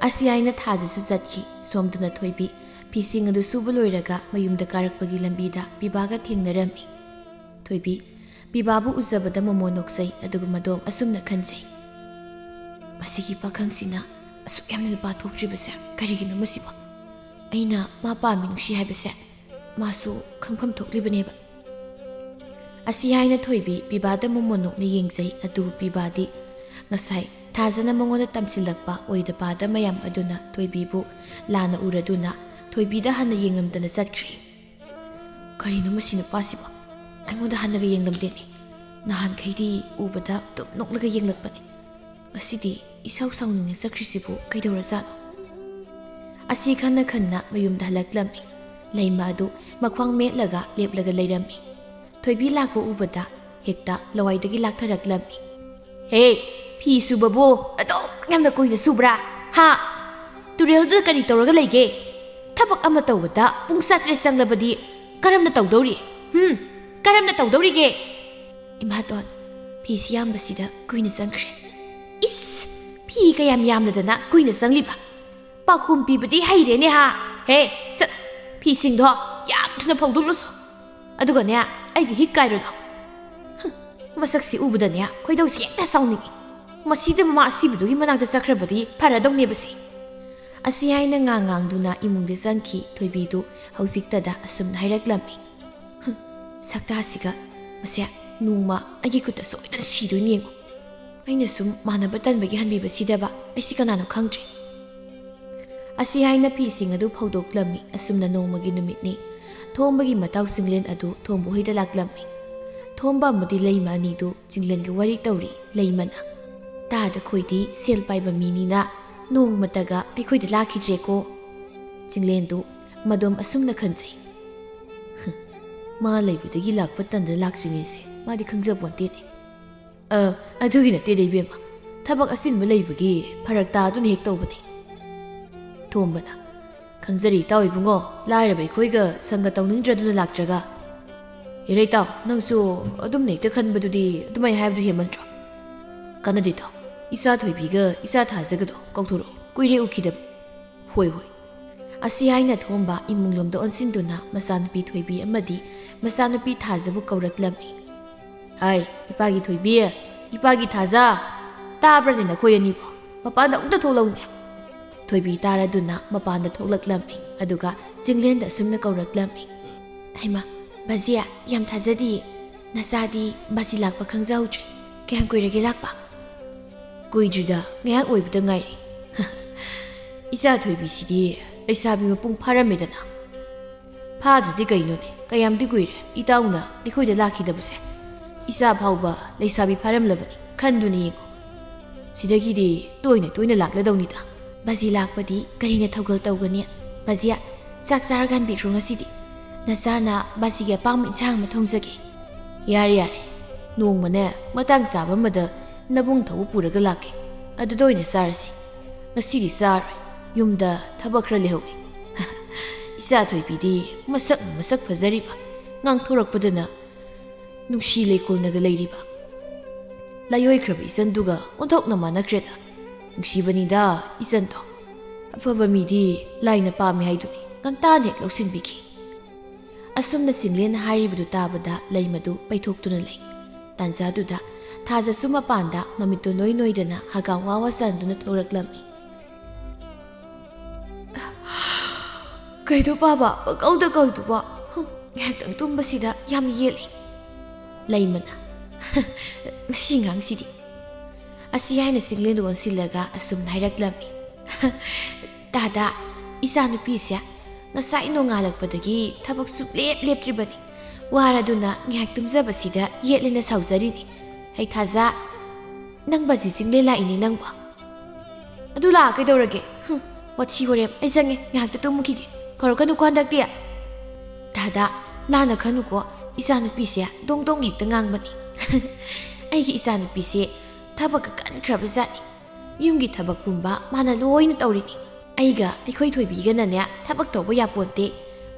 ꯑꯁꯤ ꯍꯥꯏꯅ ꯊꯥꯖꯁꯨ ꯆꯠꯈꯤ꯫ ꯁꯣꯝꯗꯅ ꯊꯣꯏꯕꯤ ꯐꯤꯁꯤꯡ ꯑꯗꯨ ꯁꯨꯕ ꯂꯣꯏꯔꯒ ꯃꯌꯨꯝꯗ ꯀꯥꯔꯛꯄꯒꯤ ꯂꯝꯕꯤꯗ ꯄꯤꯕꯥꯒ ꯊꯦꯡꯅꯔꯝꯃꯤ꯫ ꯊꯣꯏꯕꯤ ꯄꯤꯕꯥꯕꯨ ꯎꯖꯕꯗ ꯃꯃꯣꯟ ꯅꯣꯛꯆꯩ, ꯑꯗꯨꯒ ꯃꯗꯣꯝ ꯑꯁꯨꯝꯅ ꯈꯟꯖꯩ, "ꯃꯁꯤꯒꯤ ꯄꯥꯈꯪꯁꯤꯅ ꯑꯁꯨꯛ ꯌꯥꯝꯅ ꯅꯨꯄꯥ ꯊꯣꯛꯇ꯭ꯔꯤꯕꯁꯦ ꯀꯔꯤꯒꯤꯅꯣ ꯃꯁꯤꯕꯣ? ꯑꯩꯅ ꯃꯥ ꯄꯥꯝꯃꯤ ꯅꯨꯡꯁꯤ ꯍꯥꯏꯕꯁꯦ ꯃꯥꯁꯨ ꯈꯪꯐꯝ ꯊꯣꯛꯂꯤꯕꯅꯦꯕ"꯫ ꯑꯁꯤ ꯍꯥꯏꯅ ꯊꯣꯏꯕꯤ ꯄꯤꯕꯥꯗ ꯃꯃꯣꯟ ꯅꯣꯛꯅ ꯌꯦꯡꯖꯩ꯫ ꯑꯗꯨꯕꯨ ꯄꯤꯕꯥꯗꯤ ꯉꯁꯥꯏ ꯊꯥꯖꯅ ꯃꯉꯣꯟꯗ ꯇꯝꯁꯤꯜꯂꯛꯄ ꯑꯣꯏꯗ ꯄꯥꯗ ꯃꯌꯥꯝ ꯑꯗꯨꯅ ꯊꯣꯏꯕꯤꯕꯨ ꯂꯥꯟꯅ ꯎꯔꯗꯨꯅ ꯊꯣꯏꯕꯤꯗ ꯍꯟꯅ ꯌꯦꯡꯂꯝꯗꯅ ꯆꯠꯈ꯭ꯔꯦ꯫ "ꯀꯔꯤꯅꯣ ꯃꯁꯤ ꯅꯨꯄꯥꯁꯤꯕꯣ? ꯑꯩꯉꯣꯟꯗ ꯍꯟꯅꯒ ꯌꯦꯡꯂꯝꯗꯦꯅꯦ꯫ ꯅꯍꯥꯟꯈꯩꯗꯤ ꯎꯕꯗ ꯑꯗꯨꯝ ꯅꯣꯛꯂꯒ ꯌꯦꯡꯂꯛꯄꯅꯦ꯫ ꯉꯁꯤꯗꯤ ꯏꯁꯥꯎ ꯁꯥꯎꯅꯤꯡꯅ ꯆꯠꯈ꯭ꯔꯤꯁꯤꯕꯨ ꯀꯩꯗꯧꯔꯖꯥꯠꯅꯣ?" ꯑꯁꯤ ꯈꯟꯅ ꯈꯟꯅ ꯃꯌꯨꯝꯗ ꯍꯜꯂꯛꯂꯝꯃꯤ꯫ ꯂꯩꯃ ꯑꯗꯨ ꯃꯈ꯭ꯋꯥꯡ ꯃꯦꯠꯂꯒ ꯂꯦꯞꯂꯒ ꯂꯩꯔꯝꯃꯤ꯫ ꯊꯣꯏꯕꯤ ꯂꯥꯛꯄ ꯎꯕꯗ ꯍꯦꯛꯇ ꯂꯋꯥꯏꯗꯒꯤ ꯂꯥꯛꯊꯔꯛꯂꯝꯃꯤ꯫ "ꯍꯦ, ꯐꯤ ꯁꯨꯕꯕꯨ ꯑꯗꯨꯛ ꯌꯥꯝꯅ ꯀꯨꯏꯅ ꯁꯨꯕ꯭ꯔꯥ? ꯍꯥ? ꯇꯨꯔꯦꯜꯗꯨꯗ ꯀꯔꯤ ꯇꯧꯔꯒ ꯂꯩꯒꯦ? ꯊꯕꯛ ꯑꯃ ꯇꯧꯕꯗ ꯄꯨꯡ ꯆꯥꯇ꯭ꯔꯦꯠ ꯆꯪꯂꯕꯗꯤ ꯀꯔꯝꯅ ꯇꯧꯗꯧꯔꯤ? ꯍꯨꯝ? ꯀꯔꯝꯅ ꯇꯧꯗꯧꯔꯤꯒꯦ?" "ꯏꯃꯥꯇꯣꯟ, ꯐꯤꯁꯤ ꯌꯥꯝꯕꯁꯤꯗ ꯀꯨꯏꯅ ꯆꯪꯈ꯭ꯔꯦ꯫" "ꯏꯁ! ꯐꯤ ꯀꯌꯥꯝ ꯌꯥꯝꯂꯗꯅ ꯀꯨꯏꯅ ꯆꯪꯂꯤꯕ? ꯄꯥꯈꯣꯝ ꯄꯤꯕꯗꯤ ꯍꯩꯔꯦꯅꯦ ꯍꯥ? ꯍꯦ, ꯁꯠ, ꯐꯤꯁꯤꯡꯗꯣ ꯌꯥꯝ ꯊꯨꯅ ꯐꯧꯗꯣꯛꯂꯨꯁꯣ꯫ ꯑꯗꯨꯒꯅꯦ, ꯑꯩꯒꯤ ꯍꯤꯛ ꯀꯥꯏꯔꯣ ꯂꯥꯎ꯫" ꯍꯨꯝ, ꯃꯁꯛꯁꯤ ꯎꯕꯗꯅꯦ ꯈꯣꯏꯗꯧꯁꯤ ꯍꯦꯛꯇ ꯁꯥꯎꯅꯤꯡꯏ꯫ ꯃꯁꯤꯗ ꯃꯃꯥ ꯑꯁꯤꯕꯗꯨꯒꯤ ꯃꯅꯥꯛꯇ ꯆꯠꯈ꯭ꯔꯕꯗꯤ ꯐꯔꯗꯧꯅꯦꯕꯁꯦ꯫ ꯑꯁꯤ ꯍꯥꯏꯅ ꯉꯥꯡ ꯉꯥꯡꯗꯨꯅ ꯏꯃꯨꯡꯗ ꯆꯪꯈꯤ꯫ ꯊꯣꯏꯕꯤꯗꯨ ꯍꯧꯖꯤꯛꯇꯗ ꯑꯁꯨꯝꯅ ꯍꯥꯏꯔꯛꯂꯝꯃꯤ꯫ "ꯍꯨꯝ, ꯁꯛꯇꯥꯁꯤꯒ, ꯃꯁꯦ ꯅꯣꯡꯃ ꯑꯩꯒꯤ ꯈꯨꯠꯇ ꯁꯣꯏꯗꯅ ꯁꯤꯗꯣꯏꯅꯤ ꯌꯦꯡꯉꯨ꯫ ꯑꯩꯅ ꯁꯨꯝ ꯃꯥꯟꯅꯕ ꯇꯟꯕꯒꯤ ꯍꯟꯕꯤꯕꯁꯤꯗꯕ ꯑꯩꯁꯤ ꯀꯅꯥꯅꯣ ꯈꯪꯗ꯭ꯔꯦ꯫" ꯑꯁꯤ ꯍꯥꯏꯅ ꯐꯤꯁꯤꯡ ꯑꯗꯨ ꯐꯧꯗꯣꯛꯂꯝꯃꯤ꯫ ꯑꯁꯨꯝꯅ ꯅꯣꯡꯃꯒꯤ ꯅꯨꯃꯤꯠꯅꯤ꯫ ꯊꯣꯝꯕꯒꯤ ꯃꯇꯥꯎ ꯆꯤꯡꯂꯦꯟ ꯑꯗꯨ ꯊꯣꯝꯕ ꯍꯣꯏꯗ ꯂꯥꯛꯂꯝꯃꯤ꯫ ꯊꯣꯝꯕ ꯑꯃꯗꯤ ꯂꯩꯃ ꯑꯅꯤꯗꯨ ꯆꯤꯡꯂꯦꯟꯒ ꯋꯥꯔꯤ ꯇꯧꯔꯤ꯫ ꯂꯩꯃꯅ, "ꯇꯥꯗ ꯈꯣꯏꯗꯤ ꯁꯦꯜ ꯄꯥꯏꯕ ꯃꯤꯅꯤꯅ ꯅꯣꯡꯃꯇꯒ ꯑꯩꯈꯣꯏꯗ ꯂꯥꯛꯈꯤꯗ꯭ꯔꯦꯀꯣ꯫" ꯆꯤꯡꯂꯦꯟꯗꯨ ꯃꯗꯣꯝ ꯑꯁꯨꯝꯅ ꯈꯟꯖꯩ, "ꯃꯥ ꯂꯩꯕꯗꯒꯤ ꯂꯥꯛꯄ ꯇꯟꯗ ꯂꯥꯛꯇ꯭ꯔꯤꯉꯩꯁꯦ ꯃꯥꯗꯤ ꯈꯪꯖꯄꯣꯟꯇꯦꯅꯦ꯫" "ꯑ, ꯑꯗꯨꯒꯤ ꯅꯠꯇꯦꯗ ꯏꯕꯦꯝꯃ, ꯊꯕꯛ ꯑꯆꯤꯟꯕ ꯂꯩꯕꯒꯤ ꯐꯔꯛ ꯇꯥꯗꯨꯅ ꯍꯦꯛ ꯇꯧꯕꯅꯤ꯫" ꯊꯣꯝꯕꯅ, "ꯈꯪꯖꯔꯤ ꯏꯇꯥꯎ ꯏꯕꯨꯡꯉꯣ, ꯂꯥꯏꯔꯕ ꯑꯩꯈꯣꯏꯒ ꯁꯪꯒ ꯇꯧꯅꯤꯡꯗ꯭ꯔꯗꯨꯅ ꯂꯥꯛꯇ꯭ꯔꯒ?" ꯏꯔꯩꯇꯥꯎ, ꯅꯪꯁꯨ ꯑꯗꯨꯝꯅ ꯍꯦꯛꯇ ꯈꯟꯕꯗꯨꯗꯤ ꯑꯗꯨꯃꯥꯏꯅ ꯍꯥꯏꯕꯗꯨ ꯍꯦꯟꯃꯟꯗ꯭ꯔꯣ? ꯀꯥꯟꯅꯗꯦ ꯇꯥꯎ, ꯏꯆꯥ ꯊꯣꯏꯕꯤꯒ ꯏꯆꯥ ꯊꯥꯖꯒꯗꯣ ꯀꯥꯎꯊꯣꯔꯛꯑꯣ, ꯀꯨꯏꯔꯦ ꯎꯈꯤꯗꯕ꯫ ꯍꯣꯏ ꯍꯣꯏ꯫ ꯑꯁꯤ ꯍꯥꯏꯅ ꯊꯣꯝꯕ ꯏꯃꯨꯡꯂꯣꯝꯗ ꯑꯣꯟꯁꯤꯟꯗꯨꯅ ꯃꯆꯥꯅꯨꯄꯤ ꯊꯣꯏꯕꯤ ꯑꯃꯗꯤ ꯃꯆꯥꯅꯨꯄꯤ ꯊꯥꯖꯕꯨ ꯀꯧꯔꯛꯂꯝꯃꯤ꯫ "ꯍꯥꯏ, ꯏꯄꯥꯒꯤ ꯊꯣꯏꯕꯤ, ꯏꯄꯥꯒꯤ ꯊꯥꯖ, ꯇꯥꯕ꯭ꯔꯅꯦ ꯅꯈꯣꯏ ꯑꯅꯤꯕꯣ? ꯃꯄꯥꯟꯗ ꯑꯃꯨꯛꯇ ꯊꯣꯛꯂꯛꯎꯅꯦ!" ꯊꯣꯏꯕꯤ ꯇꯥꯔꯗꯨꯅ ꯃꯄꯥꯟꯗ ꯊꯣꯛꯂꯛꯂꯝꯃꯤ, ꯑꯗꯨꯒ ꯆꯤꯡꯂꯦꯟꯗ ꯑꯁꯨꯝꯅ ꯀꯧꯔꯛꯂꯝꯃꯤ꯫ "ꯍꯩꯃꯥ, ꯕꯥꯖꯤ, ꯌꯥꯝ ꯊꯥꯖꯗꯤꯌꯦ꯫ ꯅꯆꯥꯗꯤ ꯕꯥꯖꯤ ꯂꯥꯛꯄ ꯈꯪꯖꯍꯧꯗ꯭ꯔꯦ꯫ ꯀꯌꯥꯝ ꯀꯨꯏꯔꯒꯦ ꯂꯥꯛꯄ?" "ꯀꯨꯏꯗ꯭ꯔꯤꯗ, ꯉꯥꯏꯍꯥꯛ ꯑꯣꯏꯕꯗ ꯉꯥꯏꯔꯤ꯫" "ꯏꯆꯥ ꯊꯣꯏꯕꯤꯁꯤꯗꯤ ꯂꯩꯁꯥꯕꯤ ꯃꯄꯨꯡ ꯐꯥꯔꯝꯃꯦꯗꯅ꯫" "ꯐꯥꯗ꯭ꯔꯗꯤ ꯀꯩꯅꯣꯅꯦ, ꯀꯌꯥꯝꯗꯤ ꯀꯨꯏꯔꯦ ꯏꯇꯥꯎꯅ ꯑꯩꯈꯣꯏꯗ ꯂꯥꯛꯈꯤꯗꯕꯁꯦ꯫ ꯏꯆꯥ ꯐꯥꯎꯕ ꯂꯩꯁꯥꯕꯤ ꯐꯥꯔꯝꯂꯕꯅꯤ, ꯈꯟꯗꯨꯅ ꯌꯦꯡꯉꯨ꯫ ꯁꯤꯗꯒꯤꯗꯤ ꯇꯣꯏꯅ ꯇꯣꯏꯅ ꯂꯥꯛꯂꯗꯧꯅꯤꯗ꯫" "ꯕꯥꯖꯤ ꯂꯥꯛꯄꯗꯤ ꯀꯔꯤꯅ ꯊꯧꯒꯜ ꯇꯧꯒꯅꯤ? ꯕꯥꯖꯤ, ꯆꯥꯛ ꯆꯥꯔꯒ ꯍꯟꯕꯤꯈ꯭ꯔꯣ ꯉꯁꯤꯗꯤ꯫ ꯅꯆꯥꯅ ꯕꯥꯖꯤꯒꯤ ꯑꯄꯥꯝꯕ ꯏꯟꯁꯥꯡ ꯑꯃ ꯊꯣꯡꯖꯒꯦ꯫" "ꯌꯥꯔꯦ ꯌꯥꯔꯦ, ꯅꯣꯡꯃꯅꯦ ꯃꯇꯥꯡ ꯆꯥꯕ ꯑꯃꯗ ꯅꯕꯨꯡ ꯊꯧꯕ ꯄꯨꯔꯒ ꯂꯥꯛꯀꯦ, ꯑꯗꯨꯗ ꯑꯣꯏꯅ ꯆꯥꯔꯁꯤ꯫ ꯉꯁꯤꯗꯤ ꯆꯥꯔꯣꯏ, ꯌꯨꯝꯗ ꯊꯕꯛ ꯈꯔ ꯂꯩꯍꯧꯏ꯫" ꯏꯆꯥ ꯊꯣꯏꯕꯤꯗꯤ ꯃꯁꯛꯅ ꯃꯁꯛ ꯐꯖꯔꯤꯕ, ꯉꯥꯡꯊꯣꯔꯛꯄꯗꯅ ꯅꯨꯡꯁꯤ ꯂꯩꯀꯣꯜꯅꯒ ꯂꯩꯔꯤꯕ꯫ ꯂꯥꯏꯑꯣꯏꯈ꯭ꯔꯕ ꯏꯆꯟꯗꯨꯒ ꯑꯣꯟꯊꯣꯛꯅ ꯃꯥꯟꯅꯈ꯭ꯔꯦꯗ꯫ ꯅꯨꯡꯁꯤꯕꯅꯤꯗ ꯏꯆꯟꯗꯣ꯫ ꯑꯐꯕ ꯃꯤꯗꯤ ꯂꯥꯏꯅ ꯄꯥꯝꯃꯤ ꯍꯥꯏꯗꯨꯅꯤ, ꯉꯟꯇꯥꯅ ꯍꯦꯛ ꯂꯧꯁꯤꯟꯕꯤꯈꯤ꯫ ꯑꯁꯨꯝꯅ ꯆꯤꯡꯂꯦꯟꯅ ꯍꯥꯏꯔꯤꯕꯗꯨ ꯇꯥꯕꯗ ꯂꯩꯃꯗꯨ ꯄꯩꯊꯣꯛꯇꯨꯅ ꯂꯩ꯫ ꯇꯥꯟꯖꯥꯗꯨꯗ ꯊꯥꯖꯁꯨ ꯃꯄꯥꯟꯗ ꯃꯃꯤꯠꯇꯨ ꯅꯣꯏ ꯅꯣꯏꯗꯅ ꯍꯒꯥꯝ ꯋꯥ ꯋꯥ ꯆꯟꯗꯨꯅ ꯊꯣꯛꯂꯛꯂꯝꯃꯤ꯫ "ꯀꯩꯅꯣ ꯄꯥꯕ, ꯄꯪꯀꯧꯗ ꯀꯧꯗꯨꯕꯣ? ꯍꯨꯝ, ꯉꯥꯏꯍꯥꯛꯇꯪ ꯇꯨꯝꯕꯁꯤꯗ ꯌꯥꯝ ꯌꯦꯠꯂꯤ꯫" ꯂꯩꯃꯅ, "ꯃꯁꯤ ꯑꯉꯥꯡꯁꯤꯗꯤ꯫" ꯑꯁꯤ ꯍꯥꯏꯅ ꯆꯤꯡꯂꯦꯟꯗꯨ ꯑꯣꯟꯁꯤꯜꯂꯒ ꯑꯁꯨꯝꯅ ꯍꯥꯏꯔꯛꯂꯝꯃꯤ꯫ "ꯇꯥꯗ, ꯏꯆꯥꯅꯨꯄꯤꯁꯦ ꯉꯁꯥꯏ ꯅꯣꯡꯉꯥꯜꯂꯛꯄꯗꯒꯤ ꯊꯕꯛ ꯁꯨꯛꯂꯦꯞ ꯂꯦꯞꯇ꯭ꯔꯤꯕꯅꯤ꯫ ꯋꯥꯔꯗꯨꯅ ꯉꯥꯏꯍꯥꯛ ꯇꯨꯝꯖꯕꯁꯤꯗ ꯌꯦꯠꯂꯦꯅ ꯁꯥꯎꯖꯔꯤꯅꯤ꯫ ꯍꯩ ꯊꯥꯖ, ꯅꯪ ꯕꯥꯖꯤ ꯆꯤꯡꯂꯦꯟ ꯂꯥꯛꯏꯅꯦ ꯅꯪꯕꯣ?" "ꯑꯗꯨ ꯂꯥꯛꯑ ꯀꯩꯗꯧꯔꯒꯦ? ꯍꯨꯝ, ꯋꯥꯊꯤ ꯋꯥꯔꯦꯝ꯫ ꯑꯩ ꯆꯪꯉꯦ, ꯉꯥꯏꯍꯥꯛꯇ ꯇꯨꯝꯃꯨꯈꯤꯒꯦ꯫ ꯀꯧꯔꯛꯀꯅꯨꯀꯣ ꯍꯟꯗꯛꯇꯤ꯫" "ꯗꯥꯗꯥ, ꯂꯥꯟꯅ ꯈꯟꯅꯨꯀꯣ, ꯏꯆꯥꯅꯨꯄꯤꯁꯦ ꯗꯣꯡ ꯗꯣꯡ ꯍꯦꯛꯇ ꯉꯥꯡꯕꯅꯤ꯫" "ꯑꯩꯒꯤ ꯏꯆꯥꯅꯨꯄꯤꯁꯦ ꯊꯕꯛꯀ ꯀꯟꯈ꯭ꯔꯕ ꯖꯥꯠꯅꯤ꯫ ꯌꯨꯝꯒꯤ ꯊꯕꯛ ꯄꯨꯝꯕ ꯃꯥꯅ ꯂꯣꯏꯅ ꯇꯧꯔꯤꯅꯤ꯫ ꯑꯩꯒ ꯑꯩꯈꯣꯏ ꯊꯣꯏꯕꯤꯒꯅꯅꯦ ꯊꯕꯛ ꯇꯧꯕ ꯌꯥꯄꯣꯟꯇꯦ꯫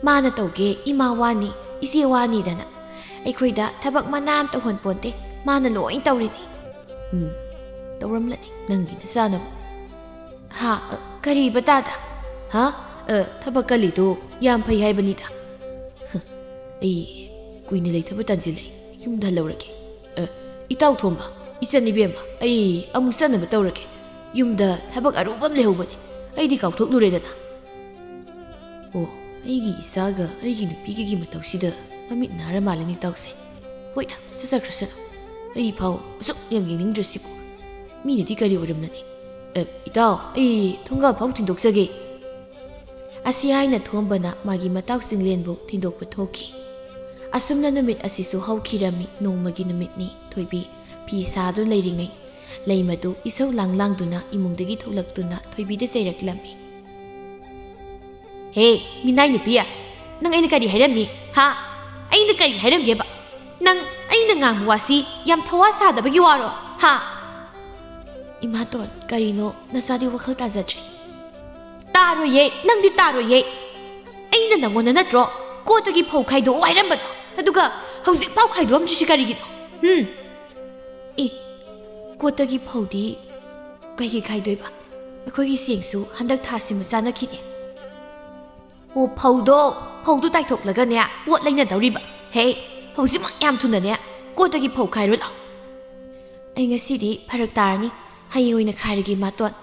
ꯃꯥꯅ ꯇꯧꯒꯦ, ꯏꯃꯥ ꯋꯥꯅꯤ, ꯏꯆꯦ ꯋꯥꯅꯤꯗꯅ꯫ ꯑꯩꯈꯣꯏꯗ ꯊꯕꯛ ꯃꯅꯥ ꯑꯃ ꯇꯧꯍꯟꯄꯣꯟꯇꯦ꯫ ꯃꯥꯅ ꯂꯣꯏ ꯇꯧꯔꯤꯅꯤ꯫ ꯎꯝ, ꯇꯧꯔꯝꯂꯅꯤ ꯅꯪꯒꯤ ꯅꯆꯥꯅꯕꯨ꯫ ꯍꯥ? ꯑ, ꯀꯔꯤꯕ ꯇꯥꯗ? ꯍꯥ? ꯑ, ꯊꯕꯛ ꯀꯜꯂꯤꯗꯣ ꯌꯥꯝ ꯐꯩ ꯍꯥꯏꯕꯅꯤꯗ꯫ ꯍ, ꯑꯩ ꯀꯨꯏꯅ ꯂꯩꯊꯕ ꯇꯟꯁꯤꯜꯂꯛꯏ꯫ ꯌꯨꯝꯗ ꯍꯜꯂꯧꯔꯒꯦ꯫ ꯑ, ꯏꯇꯥꯎ ꯊꯣꯝꯕ, ꯏꯆꯟ ꯏꯕꯦꯝꯃ, ꯑꯩ ꯑꯃꯨꯛ ꯆꯠꯅꯕ ꯇꯧꯔꯒꯦ꯫ ꯌꯨꯝꯗ ꯊꯕꯛ ꯑꯔꯨꯕ ꯑꯃ ꯂꯩꯍꯧꯕꯅꯤ꯫ ꯑꯩꯗꯤ ꯀꯥꯎꯊꯣꯛꯂꯨꯔꯦꯗꯅ꯫ ꯑꯣ, ꯑꯩꯒꯤ ꯏꯆꯥꯒ ꯑꯩꯒꯤ ꯅꯨꯄꯤꯒꯒꯤ ꯃꯇꯧꯁꯤꯗ ꯃꯃꯤꯠ ꯅꯥꯔ ꯃꯥꯜꯂꯦꯅꯦ ꯏꯇꯥꯎꯁꯦ꯫ ꯍꯣꯏꯗ, ꯆꯠꯆꯈ꯭ꯔꯁꯅꯨ꯫ ꯑꯩ ꯐꯥꯎ ꯑꯁꯨꯛ ꯌꯥꯝ ꯌꯦꯡꯅꯤꯡꯗ꯭ꯔꯁꯤꯕꯨ꯫ ꯃꯤꯅꯗꯤ ꯀꯔꯤ ꯑꯣꯏꯔꯝꯂꯅꯤ? ꯑꯦ, ꯏꯇꯥꯎ, ꯑꯩ ꯊꯣꯡꯒꯥꯜ ꯐꯥꯎ ꯊꯤꯟꯗꯣꯛꯆꯒꯦ꯫ ꯑꯁꯤ ꯍꯥꯏꯅ ꯊꯣꯝꯕꯅ ꯃꯥꯒꯤ ꯃꯇꯥꯎ ꯆꯤꯡꯂꯦꯟꯕꯨ ꯊꯤꯟꯗꯣꯛꯄ ꯊꯣꯛꯈꯤ꯫ ꯑꯁꯨꯝꯅ ꯅꯨꯃꯤꯠ ꯑꯁꯤꯁꯨ ꯍꯧꯈꯤꯔꯝꯃꯤ꯫ ꯅꯣꯡꯃꯒꯤ ꯅꯨꯃꯤꯠꯅꯤ꯫ ꯊꯣꯏꯕꯤ ꯐꯤ ꯁꯥꯗꯨꯅ ꯂꯩꯔꯤꯉꯩ ꯂꯩꯃꯗꯨ ꯏꯁꯧ ꯂꯥꯡ ꯂꯥꯡꯗꯨꯅ ꯏꯃꯨꯡꯗꯒꯤ ꯊꯣꯛꯂꯛꯇꯨꯅ ꯊꯣꯏꯕꯤꯗ ꯆꯩꯔꯛꯂꯝꯃꯤ꯫ ꯍꯦ, ꯃꯤꯅꯥꯏ ꯅꯨꯄꯤ, ꯅꯪ ꯑꯩꯅ ꯀꯔꯤ ꯍꯥꯏꯔꯝꯃꯤ? ꯍꯥ? ꯑꯩꯅ ꯀꯔꯤ ꯍꯥꯏꯔꯝꯒꯦꯕ? ꯅꯪ ꯑꯩꯅ ꯉꯥꯡꯕ ꯋꯥꯁꯤ ꯌꯥꯝ ꯊꯋꯥ ꯁꯥꯗꯕꯒꯤ ꯋꯥꯔꯣ? ꯍꯥ? ꯏꯃꯥꯇꯣꯟ, ꯀꯔꯤꯅꯣ ꯅꯆꯥꯗꯤ ꯋꯥꯈꯜ ꯇꯥꯖꯗ꯭ꯔꯦ꯫ ꯇꯥꯔꯣꯏꯌꯦ, ꯅꯪꯗꯤ ꯇꯥꯔꯣꯏꯌꯦ꯫ ꯑꯩꯅ ꯅꯪꯉꯣꯟꯗ ꯅꯠꯇ꯭ꯔꯣ ꯀꯣꯠꯇꯒꯤ ꯐꯧ ꯈꯥꯏꯗꯣꯛꯑꯣ ꯍꯥꯏꯔꯝꯕꯗꯣ? ꯑꯗꯨꯒ ꯍꯧꯖꯤꯛꯐꯥꯎ ꯈꯥꯏꯗꯣꯛꯑꯝꯗ꯭ꯔꯤꯁꯤ ꯀꯔꯤꯒꯤꯅꯣ? ꯍꯨꯝ? ꯑꯦ, ꯀꯣꯠꯇꯒꯤ ꯐꯧꯗꯤ ꯀꯩꯒꯤ ꯈꯥꯏꯗꯣꯏꯕ? ꯑꯩꯈꯣꯏꯒꯤ ꯆꯦꯡꯁꯨ ꯍꯟꯗꯛ ꯊꯥꯁꯤꯃ ꯆꯥꯅꯈꯤꯅꯦ꯫ ꯑꯣ, ꯐꯧꯗꯣ, ꯐꯧꯗꯣ ꯇꯥꯏꯊꯣꯛꯂꯒꯅꯦ ꯄꯣꯠ ꯂꯩꯅꯗꯧꯔꯤꯕ꯫ ꯍꯦ, ꯍꯧꯖꯤꯛꯃꯛ ꯌꯥꯝ ꯊꯨꯅꯅꯦ ꯀꯣꯠꯇꯒꯤ ꯐꯧ ꯈꯥꯏꯔꯣ ꯂꯥꯛꯑꯣ꯫ ꯑꯩ ꯉꯁꯤꯗꯤ ꯐꯔꯛ ꯇꯥꯔꯅꯤ꯫ ꯍꯌꯦꯡ ꯑꯣꯏꯅ ꯈꯥꯏꯔꯒꯦ, ꯏꯃꯥꯇꯣꯟ꯫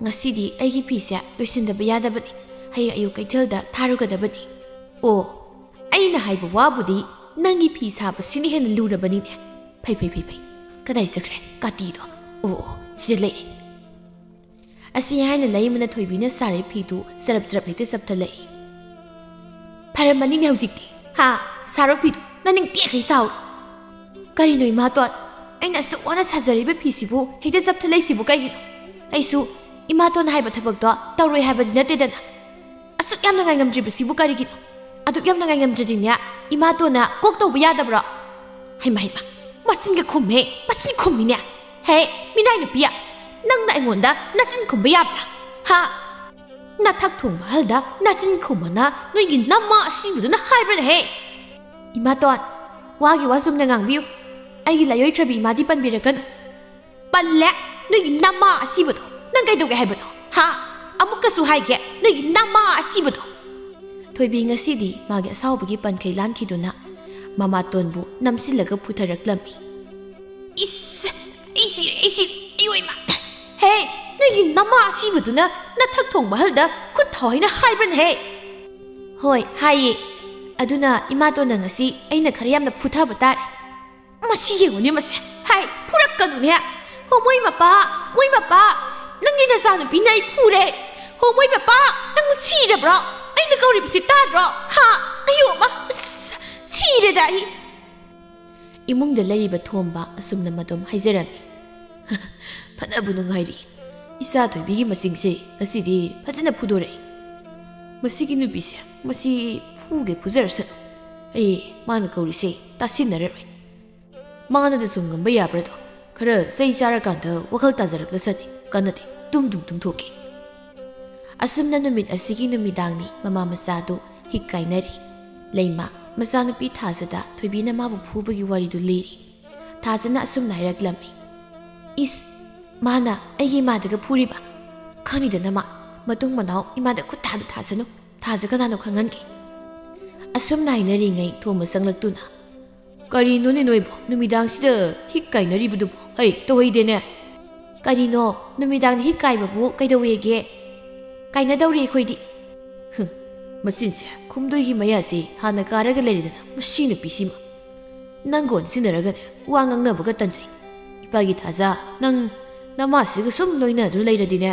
ꯉꯁꯤꯗꯤ ꯑꯩꯒꯤ ꯐꯤꯁꯦ ꯂꯣꯏꯁꯤꯟꯗꯕ ꯌꯥꯗꯕꯅꯤ꯫ ꯍꯌꯦꯡ ꯑꯌꯨꯛ ꯀꯩꯊꯦꯜꯗ ꯊꯥꯔꯨꯒꯗꯕꯅꯤ꯫ ꯑꯣ, ꯑꯩꯅ ꯍꯥꯏꯕ ꯋꯥꯕꯨꯗꯤ ꯅꯪꯒꯤ ꯐꯤ ꯁꯥꯕꯁꯤꯅ ꯍꯦꯟꯅ ꯂꯨꯔꯕꯅꯤꯅꯦ꯫ ꯐꯩ, ꯐꯩ, ꯐꯩ, ꯐꯩ꯫ ꯀꯗꯥꯏ ꯆꯠꯈ꯭ꯔꯦ ꯀꯥꯇꯤꯗꯣ? ꯑꯣ, ꯑꯣ, ꯁꯤꯗ ꯂꯩꯔꯦ꯫ ꯑꯁꯤ ꯍꯥꯏꯅ ꯂꯩꯃꯅ ꯊꯣꯏꯕꯤꯅ ꯁꯥꯔꯤꯕ ꯐꯤꯗꯨ ꯆꯔꯞ ꯆꯔꯞ ꯍꯦꯛꯇ ꯆꯞꯊꯠꯂꯛꯏ꯫ ꯐꯔꯝꯃꯅꯤꯅꯦ ꯍꯧꯖꯤꯛꯇꯤ꯫ ꯍꯥ? ꯁꯥꯔꯣ ꯐꯤꯗꯨ꯫ ꯅꯅꯤꯡ ꯇꯦꯛꯈꯩ ꯁꯥꯍꯧꯔꯣ꯫ ꯀꯔꯤꯅꯣ ꯏꯃꯥꯇꯣꯟ? ꯑꯩꯅ ꯑꯁꯨꯛ ꯋꯥꯅ ꯁꯥꯖꯔꯤꯕ ꯐꯤꯁꯤꯕꯨ ꯍꯦꯛꯇ ꯆꯞꯊꯠꯂꯛꯏꯁꯤꯕꯨ ꯀꯩꯒꯤꯅꯣ? ꯑꯩꯁꯨ ꯏꯃꯥꯇꯣꯟꯅ ꯍꯥꯏꯕ ꯊꯕꯛꯇꯣ ꯇꯧꯔꯣꯏ ꯍꯥꯏꯕꯗꯤ ꯅꯠꯇꯦꯗꯅ꯫ ꯑꯁꯨꯛ ꯌꯥꯝꯅ ꯉꯥꯏꯉꯝꯗ꯭ꯔꯤꯕꯁꯤꯕꯨ ꯀꯔꯤꯒꯤꯅꯣ? ꯑꯗꯨꯛ ꯌꯥꯝꯅ ꯉꯥꯏꯉꯝꯗ꯭ꯔꯗꯤꯅꯦ, ꯏꯃꯥꯇꯣꯟꯅ ꯀꯣꯛ ꯇꯧꯕ ꯌꯥꯗꯕ꯭ꯔꯣ? ꯍꯩꯃꯥ, ꯍꯩꯃꯥ, ꯃꯆꯤꯟꯒ ꯈꯨꯝꯃꯦ, ꯃꯆꯤꯟ ꯈꯨꯝꯃꯤꯅꯦ꯫ ꯍꯦ, ꯃꯤꯅꯥꯏ ꯅꯨꯄꯤ, ꯅꯪꯅ ꯑꯩꯉꯣꯟꯗ ꯅꯆꯤꯟ ꯈꯨꯝꯕ ꯌꯥꯕ꯭ꯔꯥ? ꯍꯥ? ꯅꯊꯛ ꯊꯣꯡꯕ ꯑꯍꯜꯗ ꯅꯆꯤꯟ ꯈꯨꯝꯃꯣꯅ ꯅꯣꯏꯒꯤ ꯅꯃꯥ ꯑꯁꯤꯕꯗꯨꯅ ꯍꯥꯏꯕ꯭ꯔꯅꯦꯍꯦ? ꯏꯃꯥꯇꯣꯟ, ꯋꯥꯒꯤ ꯋꯥ ꯆꯨꯝꯅ ꯉꯥꯡꯕꯤꯌꯨ꯫ ꯑꯩꯒꯤ ꯂꯥꯏꯑꯣꯏꯈ꯭ꯔꯕꯤ ꯏꯃꯥꯗꯤ ꯄꯟꯕꯤꯔꯛꯀꯅꯨ꯫ ꯄꯜꯂꯦ! ꯅꯣꯏꯒꯤ ꯅꯃꯥ ꯑꯁꯤꯕꯗꯣ! ꯅꯪ ꯀꯩꯗꯧꯒꯦ ꯍꯥꯏꯕꯅꯣ? ꯍꯥ? ꯑꯃꯨꯛꯀꯁꯨ ꯍꯥꯏꯒꯦ, ꯅꯣꯏꯒꯤ ꯅꯃꯥ ꯑꯁꯤꯕꯗꯣ! ꯊꯣꯏꯕꯤ ꯉꯁꯤꯗꯤ ꯃꯥꯒꯤ ꯑꯁꯥꯎꯕꯒꯤ ꯄꯟꯈꯩ ꯂꯥꯟꯈꯤꯗꯨꯅ ꯃꯃꯥꯇꯣꯟꯕꯨ ꯅꯝꯁꯤꯜꯂꯒ ꯐꯨꯊꯔꯛꯂꯝꯃꯤ꯫ ꯏꯁ! ꯑꯩ ꯁꯤꯔꯦ, ꯑꯩ ꯁꯤꯔꯦ, ꯑꯩ ꯑꯣꯏꯃ! ꯍꯦ! ꯅꯣꯏꯒꯤ ꯅꯃꯥ ꯑꯁꯤꯕꯗꯨꯅ ꯅꯊꯛ ꯊꯣꯡꯕ ꯑꯍꯜꯗ ꯈꯨꯠ ꯊꯥꯎ ꯍꯥꯏꯅ ꯍꯥꯏꯕ꯭ꯔꯅꯦ ꯍꯦ? ꯍꯣꯏ, ꯍꯥꯏꯌꯦ꯫ ꯑꯗꯨꯅ ꯏꯃꯥꯇꯣꯟꯅ ꯉꯁꯤ ꯑꯩꯅ ꯈꯔ ꯌꯥꯝꯅ ꯐꯨꯊꯕ ꯇꯥꯔꯦ꯫ ꯃꯁꯤ ꯌꯦꯡꯉꯨꯅꯦ ꯃꯁꯦ꯫ ꯍꯥꯏ, ꯐꯨꯔꯛꯀꯅꯨꯅꯦ꯫ ꯍꯣ, ꯃꯣꯏ ꯃꯄꯥ, ꯃꯣꯏ ꯃꯄꯥ, ꯅꯪꯒꯤ ꯅꯆꯥꯅꯨꯄꯤꯅ ꯑꯩ ꯐꯨꯔꯦ꯫ ꯍꯣ, ꯃꯣꯏ ꯃꯄꯥ, ꯅꯪ ꯁꯤꯔꯕ꯭ꯔꯣ? ꯑꯩꯅ ꯀꯧꯔꯤꯕꯁꯤ ꯇꯥꯗ꯭ꯔꯣ? ꯍꯥ? ꯑꯌꯣ, ꯑꯃ, ꯑꯁ, ꯁꯤꯔꯦꯗ ꯑꯩ꯫ ꯏꯃꯨꯡꯗ ꯂꯩꯔꯤꯕ ꯊꯣꯝꯕ ꯑꯁꯨꯝꯅ ꯃꯗꯣꯝ ꯍꯥꯏꯖꯔꯝꯃꯤ꯫ ꯐꯅꯕꯨ ꯅꯨꯡꯉꯥꯏꯔꯤ꯫ ꯏꯆꯥ ꯊꯣꯏꯕꯤꯒꯤ ꯃꯆꯤꯡꯁꯦ ꯉꯁꯤꯗꯤ ꯐꯖꯅ ꯐꯨꯗꯣꯔꯛꯏ꯫ ꯃꯁꯤꯒꯤ ꯅꯨꯄꯤꯁꯦ, ꯃꯁꯤ ꯐꯨꯒꯦ ꯐꯨꯖꯔꯁꯅꯨ꯫ ꯑꯩ ꯃꯥꯅ ꯀꯧꯔꯤꯁꯦ ꯇꯥꯁꯤꯟꯅꯔꯔꯣꯏ꯫ ꯃꯥꯅꯗ ꯁꯨꯝ ꯉꯝꯕ ꯌꯥꯕ꯭ꯔꯥꯗꯣ? ꯈꯔ ꯆꯩ ꯆꯥꯔꯀꯥꯟꯗ ꯋꯥꯈꯜ ꯇꯥꯖꯔꯛꯂꯁꯅꯤ꯫ ꯀꯥꯟꯅꯗꯦ, ꯇꯨꯝ ꯗꯨꯝ ꯇꯨꯝꯊꯣꯛꯀꯦ꯫ ꯑꯁꯨꯝꯅ ꯅꯨꯃꯤꯠ ꯑꯁꯤꯒꯤ ꯅꯨꯃꯤꯗꯥꯡꯅꯤ ꯃꯃꯥ ꯃꯆꯥꯗꯨ ꯍꯤꯛ ꯀꯥꯏꯅꯔꯤ꯫ ꯂꯩꯃ, ꯃꯆꯥꯅꯨꯄꯤ ꯊꯥꯖꯗ ꯊꯣꯏꯕꯤꯅ ꯃꯥꯕꯨ ꯐꯨꯕꯒꯤ ꯋꯥꯔꯤꯗꯨ ꯂꯤꯔꯤ꯫ ꯊꯥꯖꯅ ꯑꯁꯨꯝꯅ ꯍꯥꯏꯔꯛꯂꯝꯃꯤ꯫ ꯏꯁ! ꯃꯥꯅ ꯑꯩꯒꯤ ꯏꯃꯥꯗꯒ ꯐꯨꯔꯤꯕ? ꯈꯪꯅꯤꯗꯅ ꯃꯥ꯫ ꯃꯇꯨꯡ ꯃꯅꯥꯎ ꯏꯃꯥꯗ ꯈꯨꯠ ꯊꯥꯗ ꯊꯥꯁꯅꯨ꯫ ꯊꯥꯖ ꯀꯅꯥꯅꯣ ꯈꯪꯍꯟꯒꯦ꯫ ꯑꯁꯨꯝꯅ ꯍꯥꯏꯅꯔꯤꯉꯩ ꯊꯣꯝꯕ ꯆꯪꯂꯛꯇꯨꯅ, "ꯀꯔꯤꯅꯣꯅꯦ ꯅꯣꯏꯕꯣ? ꯅꯨꯃꯤꯗꯥꯡꯁꯤꯗ ꯍꯤꯛ ꯀꯥꯏꯅꯔꯤꯕꯗꯨꯕꯣ? ꯍꯩ, ꯇꯧꯍꯩꯗꯦꯅꯦ!" "ꯀꯔꯤꯅꯣ? ꯅꯨꯃꯤꯗꯥꯡꯗ ꯍꯤꯛ ꯀꯥꯏꯕꯕꯨ ꯀꯩꯗꯧꯋꯦꯒꯦ? ꯀꯥꯏꯅꯗꯧꯔꯤ ꯑꯩꯈꯣꯏꯗꯤ꯫" "ꯍꯨꯝ, ꯃꯆꯤꯟꯁꯦ ꯈꯨꯝꯗꯣꯏꯒꯤ ꯃꯌꯥꯁꯤ ꯍꯥꯟꯅ ꯀꯥꯔꯒ ꯂꯩꯔꯗꯅ ꯃꯁꯤ ꯅꯨꯄꯤꯁꯤꯃ꯫ ꯅꯪꯒ ꯑꯣꯟꯁꯤꯟꯅꯔꯒꯅꯦ ꯋꯥ ꯉꯥꯡꯅꯕꯒ ꯇꯟꯖꯩ꯫ ꯏꯄꯥꯒꯤ ꯊꯥꯖ, ꯅꯪ ꯅꯃꯥꯁꯤꯒ ꯁꯨꯝ ꯂꯣꯏꯅꯗꯨꯅ ꯂꯩꯔꯗꯤꯅꯦ,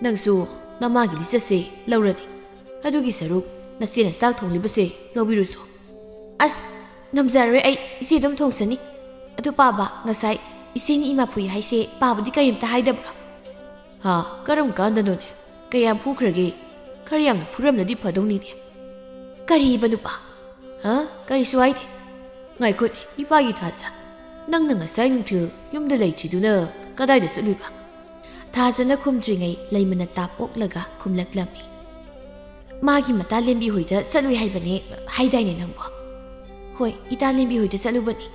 ꯅꯪꯁꯨ ꯅꯃꯥꯒꯤ ꯂꯤꯆꯠꯁꯦ ꯂꯧꯔꯅꯤ꯫ ꯑꯗꯨꯒꯤ ꯁꯔꯨꯛ ꯅꯆꯦꯅ ꯆꯥꯛ ꯊꯣꯡꯂꯤꯕꯁꯦ ꯂꯧꯕꯤꯔꯨꯁꯣ꯫" "ꯑꯁ, ꯉꯝꯖꯔꯣꯏ ꯑꯩ, ꯏꯆꯦ ꯑꯗꯨꯝ ꯊꯣꯡꯁꯅꯤ꯫ ꯑꯗꯨ ꯄꯥꯕ, ꯉꯁꯥꯏ ꯏꯆꯦꯅ ꯏꯃꯥ ꯐꯨꯏ ꯍꯥꯏꯁꯦ ꯄꯥꯕꯗꯤ ꯀꯔꯤꯝꯇ ꯍꯥꯏꯗꯕ꯭ꯔꯣ?" "ꯍꯥ? ꯀꯔꯝ ꯀꯥꯟꯗꯅꯣꯅꯦ? ꯀꯌꯥꯝ ꯐꯨꯈ꯭ꯔꯒꯦ? ꯈꯔ ꯌꯥꯝꯅ ꯐꯨꯔꯝꯂꯗꯤ ꯐꯗꯧꯅꯤꯅꯦ꯫" "ꯀꯔꯤꯕ ꯅꯨꯄꯥ? ꯍꯥ? ꯀꯔꯤꯁꯨ ꯍꯥꯏꯗꯦ꯫ ꯉꯥꯏꯈꯣꯅꯦ, ꯏꯄꯥꯒꯤ ꯊꯥꯖ, ꯅꯪꯅ ꯉꯁꯥꯏ ꯅꯨꯡꯊꯤꯜ ꯌꯨꯝꯗ ꯂꯩꯇ꯭ꯔꯤꯗꯨꯅ ꯀꯗꯥꯏꯗ ꯆꯠꯂꯨꯏꯕ?" ꯊꯥꯖꯅ ꯈꯨꯝꯗ꯭ꯔꯤꯉꯩ ꯂꯩꯃꯅ ꯇꯥꯞ ꯑꯣꯛꯂꯒ ꯈꯨꯝꯂꯛꯂꯝꯃꯤ꯫ "ꯃꯥꯒꯤ ꯃꯇꯥ ꯂꯦꯝꯕꯤ ꯍꯣꯏꯗ ꯆꯠꯂꯨꯏ ꯍꯥꯏꯕꯅꯦ, ꯍꯥꯏꯗꯥꯏꯅꯦ ꯅꯪꯕꯣ?" "ꯍꯣꯏ, ꯏꯇꯥ ꯂꯦꯝꯕꯤ ꯍꯣꯏꯗ ꯆꯠꯂꯨꯕꯅꯤ꯫"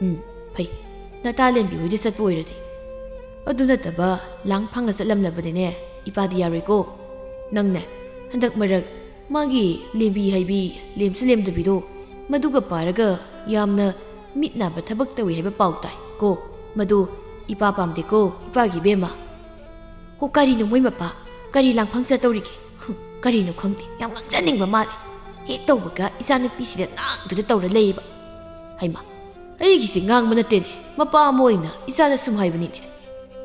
"ꯎꯝ, ꯐꯩ, ꯅꯇꯥ ꯂꯦꯝꯕꯤ ꯍꯣꯏꯗ ꯆꯠꯄ ꯑꯣꯏꯔꯗꯤ꯫ ꯑꯗꯨ ꯅꯠꯇꯕ ꯂꯥꯡ ꯐꯥꯡꯅ ꯆꯠꯂꯝꯂꯕꯅꯤꯅꯦ, ꯏꯄꯥꯗꯤ ꯌꯥꯔꯣꯏꯀꯣ꯫ ꯅꯪꯅꯦ, ꯍꯟꯗꯛ ꯃꯔꯛ ꯃꯥꯒꯤ ꯂꯦꯝꯕꯤ ꯍꯥꯏꯕꯤ ꯂꯦꯝꯁꯨ ꯂꯦꯝꯗꯕꯤꯗꯣ, ꯃꯗꯨꯒ ꯄꯥꯔꯒ ꯌꯥꯝꯅ ꯃꯤꯠ ꯅꯥꯕ ꯊꯕꯛ ꯇꯧꯏ ꯍꯥꯏꯕ ꯄꯥꯎ ꯇꯥꯏ ꯀꯣ꯫ ꯃꯗꯨ ꯏꯄꯥ ꯄꯥꯝꯗꯦꯀꯣ, ꯏꯄꯥꯒꯤ ꯏꯕꯦꯝꯃ꯫" "ꯍꯣ, ꯀꯔꯤꯅꯣ ꯃꯣꯏ ꯃꯄꯥ? ꯀꯔꯤ ꯂꯥꯡꯐꯥꯡ ꯆꯠꯇꯧꯔꯤꯒꯦ? ꯍꯨꯝ, ꯀꯔꯤꯅꯣ ꯈꯪꯗꯦ, ꯌꯥꯝ ꯉꯥꯡꯖꯅꯤꯡꯕ ꯃꯥꯜꯂꯦ꯫ ꯍꯦꯛ ꯇꯧꯕꯒ ꯏꯆꯥꯅꯨꯄꯤꯁꯤꯗ ꯉꯥꯡꯗꯨꯗ ꯇꯧꯔ ꯂꯩꯌꯦꯕ꯫" "ꯍꯩꯃꯥ, ꯑꯩꯒꯤꯁꯦ ꯉꯥꯡꯕ ꯅꯠꯇꯦꯅꯦ, ꯃꯄꯥ ꯑꯃ ꯑꯣꯏꯅ ꯏꯆꯥꯗ ꯁꯨꯝ ꯍꯥꯏꯕꯅꯤꯅꯦ꯫"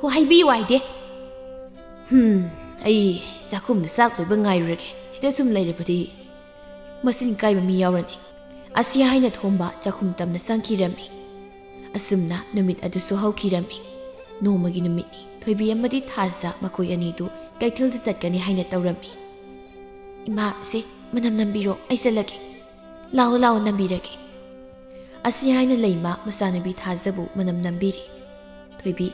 "ꯍꯣ, ꯍꯥꯏꯕꯤꯌꯨ ꯍꯥꯏꯗꯦ꯫" "ꯍꯨꯝ, ꯑꯩ ꯆꯥꯛꯈꯨꯝꯗ ꯆꯥꯛ ꯂꯣꯏꯕ ꯉꯥꯏꯔꯨꯔꯒꯦ, ꯁꯤꯗ ꯁꯨꯝ ꯂꯩꯔꯕꯗꯤ ꯃꯁꯤꯡ ꯀꯥꯏꯕ ꯃꯤ ꯌꯥꯎꯔꯅꯤ꯫" ꯑꯁꯤ ꯍꯥꯏꯅ ꯊꯣꯝꯕ ꯆꯥꯛꯈꯨꯝ ꯇꯝꯅ ꯆꯪꯈꯤꯔꯝꯃꯤ꯫ ꯑꯁꯨꯝꯅ ꯅꯨꯃꯤꯠ ꯑꯗꯨꯁꯨ ꯍꯧꯈꯤꯔꯝꯃꯤ꯫ ꯅꯣꯡꯃꯒꯤ ꯅꯨꯃꯤꯠꯅꯤ꯫ ꯊꯣꯏꯕꯤ ꯑꯃꯗꯤ ꯊꯥꯖ ꯃꯈꯣꯏ ꯑꯅꯤꯗꯨ ꯀꯩꯊꯦꯜꯗ ꯆꯠꯀꯅꯤ ꯍꯥꯏꯅ ꯇꯧꯔꯝꯃꯤ꯫ "ꯏꯃꯥ, ꯁꯦ, ꯃꯅꯝ ꯅꯝꯕꯤꯔꯣ, ꯑꯩ ꯆꯠꯂꯒꯦ꯫ ꯂꯥꯛꯑꯣ, ꯂꯥꯛꯑꯣ, ꯅꯝꯕꯤꯔꯒꯦ꯫" ꯑꯁꯤ ꯍꯥꯏꯅ ꯂꯩꯃ ꯃꯆꯥꯅꯨꯄꯤ ꯊꯥꯖꯕꯨ ꯃꯅꯝ ꯅꯝꯕꯤꯔꯤ꯫ ꯊꯣꯏꯕꯤ,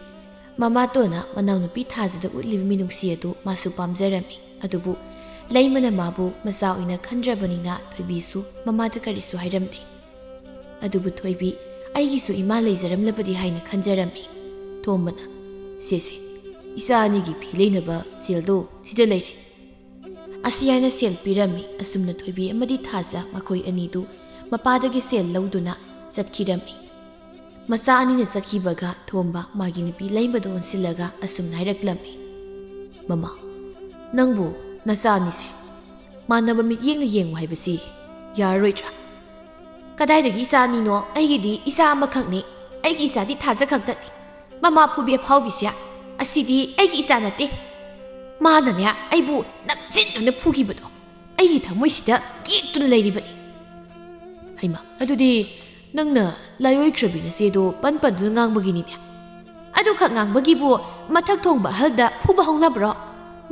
ꯃꯃꯥꯇꯣꯟꯅ ꯃꯅꯥꯎꯅꯨꯄꯤ ꯊꯥꯖꯗ ꯎꯠꯂꯤꯕ ꯃꯤꯅꯨꯡꯁꯤ ꯑꯗꯨ ꯃꯥꯁꯨ ꯄꯥꯝꯖꯔꯝꯃꯤ꯫ ꯑꯗꯨꯕꯨ ꯂꯩꯃꯅ ꯃꯥꯕꯨ ꯃꯆꯥ ꯑꯣꯏꯅ ꯈꯟꯗ꯭ꯔꯕꯅꯤꯅ ꯊꯣꯏꯕꯤꯁꯨ ꯃꯃꯥꯗ ꯀꯔꯤꯁꯨ ꯍꯥꯏꯔꯝꯗꯦ꯫ ꯑꯗꯨꯕꯨ ꯊꯣꯏꯕꯤ, "ꯑꯩꯒꯤꯁꯨ ꯏꯃꯥ ꯂꯩꯖꯔꯝꯂꯕꯗꯤ" ꯍꯥꯏꯅ ꯈꯟꯖꯔꯝꯃꯤ꯫ ꯊꯣꯝꯕꯅ, "ꯁꯦ, ꯁꯦ, ꯏꯆꯥ ꯑꯅꯤꯒꯤ ꯐꯤ ꯂꯩꯅꯕ ꯁꯦꯜꯗꯣ ꯁꯤꯗ ꯂꯩꯔꯦ꯫" ꯑꯁꯤ ꯍꯥꯏꯅ ꯁꯦꯜ ꯄꯤꯔꯝꯃꯤ꯫ ꯑꯁꯨꯝꯅ ꯊꯣꯏꯕꯤ ꯑꯃꯗꯤ ꯊꯥꯖ ꯃꯈꯣꯏ ꯑꯅꯤꯗꯨ ꯃꯄꯥꯗꯒꯤ ꯁꯦꯜ ꯂꯧꯗꯨꯅ ꯆꯠꯈꯤꯔꯝꯃꯤ꯫ ꯃꯆꯥ ꯑꯅꯤꯅ ꯆꯠꯈꯤꯕꯒ ꯊꯣꯝꯕ ꯃꯥꯒꯤ ꯅꯨꯄꯤ ꯂꯩꯃꯗ ꯑꯣꯟꯁꯤꯜꯂꯒ ꯑꯁꯨꯝꯅ ꯍꯥꯏꯔꯛꯂꯝꯃꯤ, "ꯃꯃꯥ, ꯅꯪꯕꯨ ꯅꯆꯥ ꯑꯅꯤꯁꯦ ꯃꯥꯟꯅꯕ ꯃꯤꯠꯌꯦꯡꯅ ꯌꯦꯡꯉꯨ ꯍꯥꯏꯕꯁꯤ ꯌꯥꯔꯔꯣꯏꯗ꯭ꯔꯥ?" "ꯀꯗꯥꯏꯗꯒꯤ ꯏꯆꯥ ꯑꯅꯤꯅꯣ? ꯑꯩꯒꯤꯗꯤ ꯏꯆꯥ ꯑꯃꯈꯛꯅꯤ꯫ ꯑꯩꯒꯤ ꯏꯆꯥꯗꯤ ꯊꯥꯖ ꯈꯛꯇꯅꯤ꯫ ꯃꯃꯥ ꯐꯨꯕꯤ ꯑꯐꯥꯎꯕꯤꯁꯦ, ꯑꯁꯤꯗꯤ ꯑꯩꯒꯤ ꯏꯆꯥ ꯅꯠꯇꯦ꯫ ꯃꯥꯅꯅꯦ ꯑꯩꯕꯨ ꯅꯝꯖꯤꯟꯗꯨꯅ ꯐꯨꯈꯤꯕꯗꯣ ꯑꯩꯒꯤ ꯊꯃꯣꯏꯁꯤꯗ ꯀꯦꯛꯇꯨꯅ ꯂꯩꯔꯤꯕꯅꯤ꯫" "ꯍꯩꯃꯥ, ꯑꯗꯨꯗꯤ ꯅꯪꯅ ꯂꯥꯏꯑꯣꯏꯈ꯭ꯔꯕꯤ ꯅꯆꯦꯗꯣ ꯄꯟ ꯄꯟꯗꯨꯅ ꯉꯥꯡꯕꯒꯤꯅꯤꯅꯦ꯫" "ꯑꯗꯨꯈꯛ ꯉꯥꯡꯕꯒꯤꯕꯨ ꯃꯊꯛ ꯊꯣꯡꯕ ꯑꯍꯜꯗ ꯐꯨꯕ ꯍꯧꯅꯕ꯭ꯔꯣ?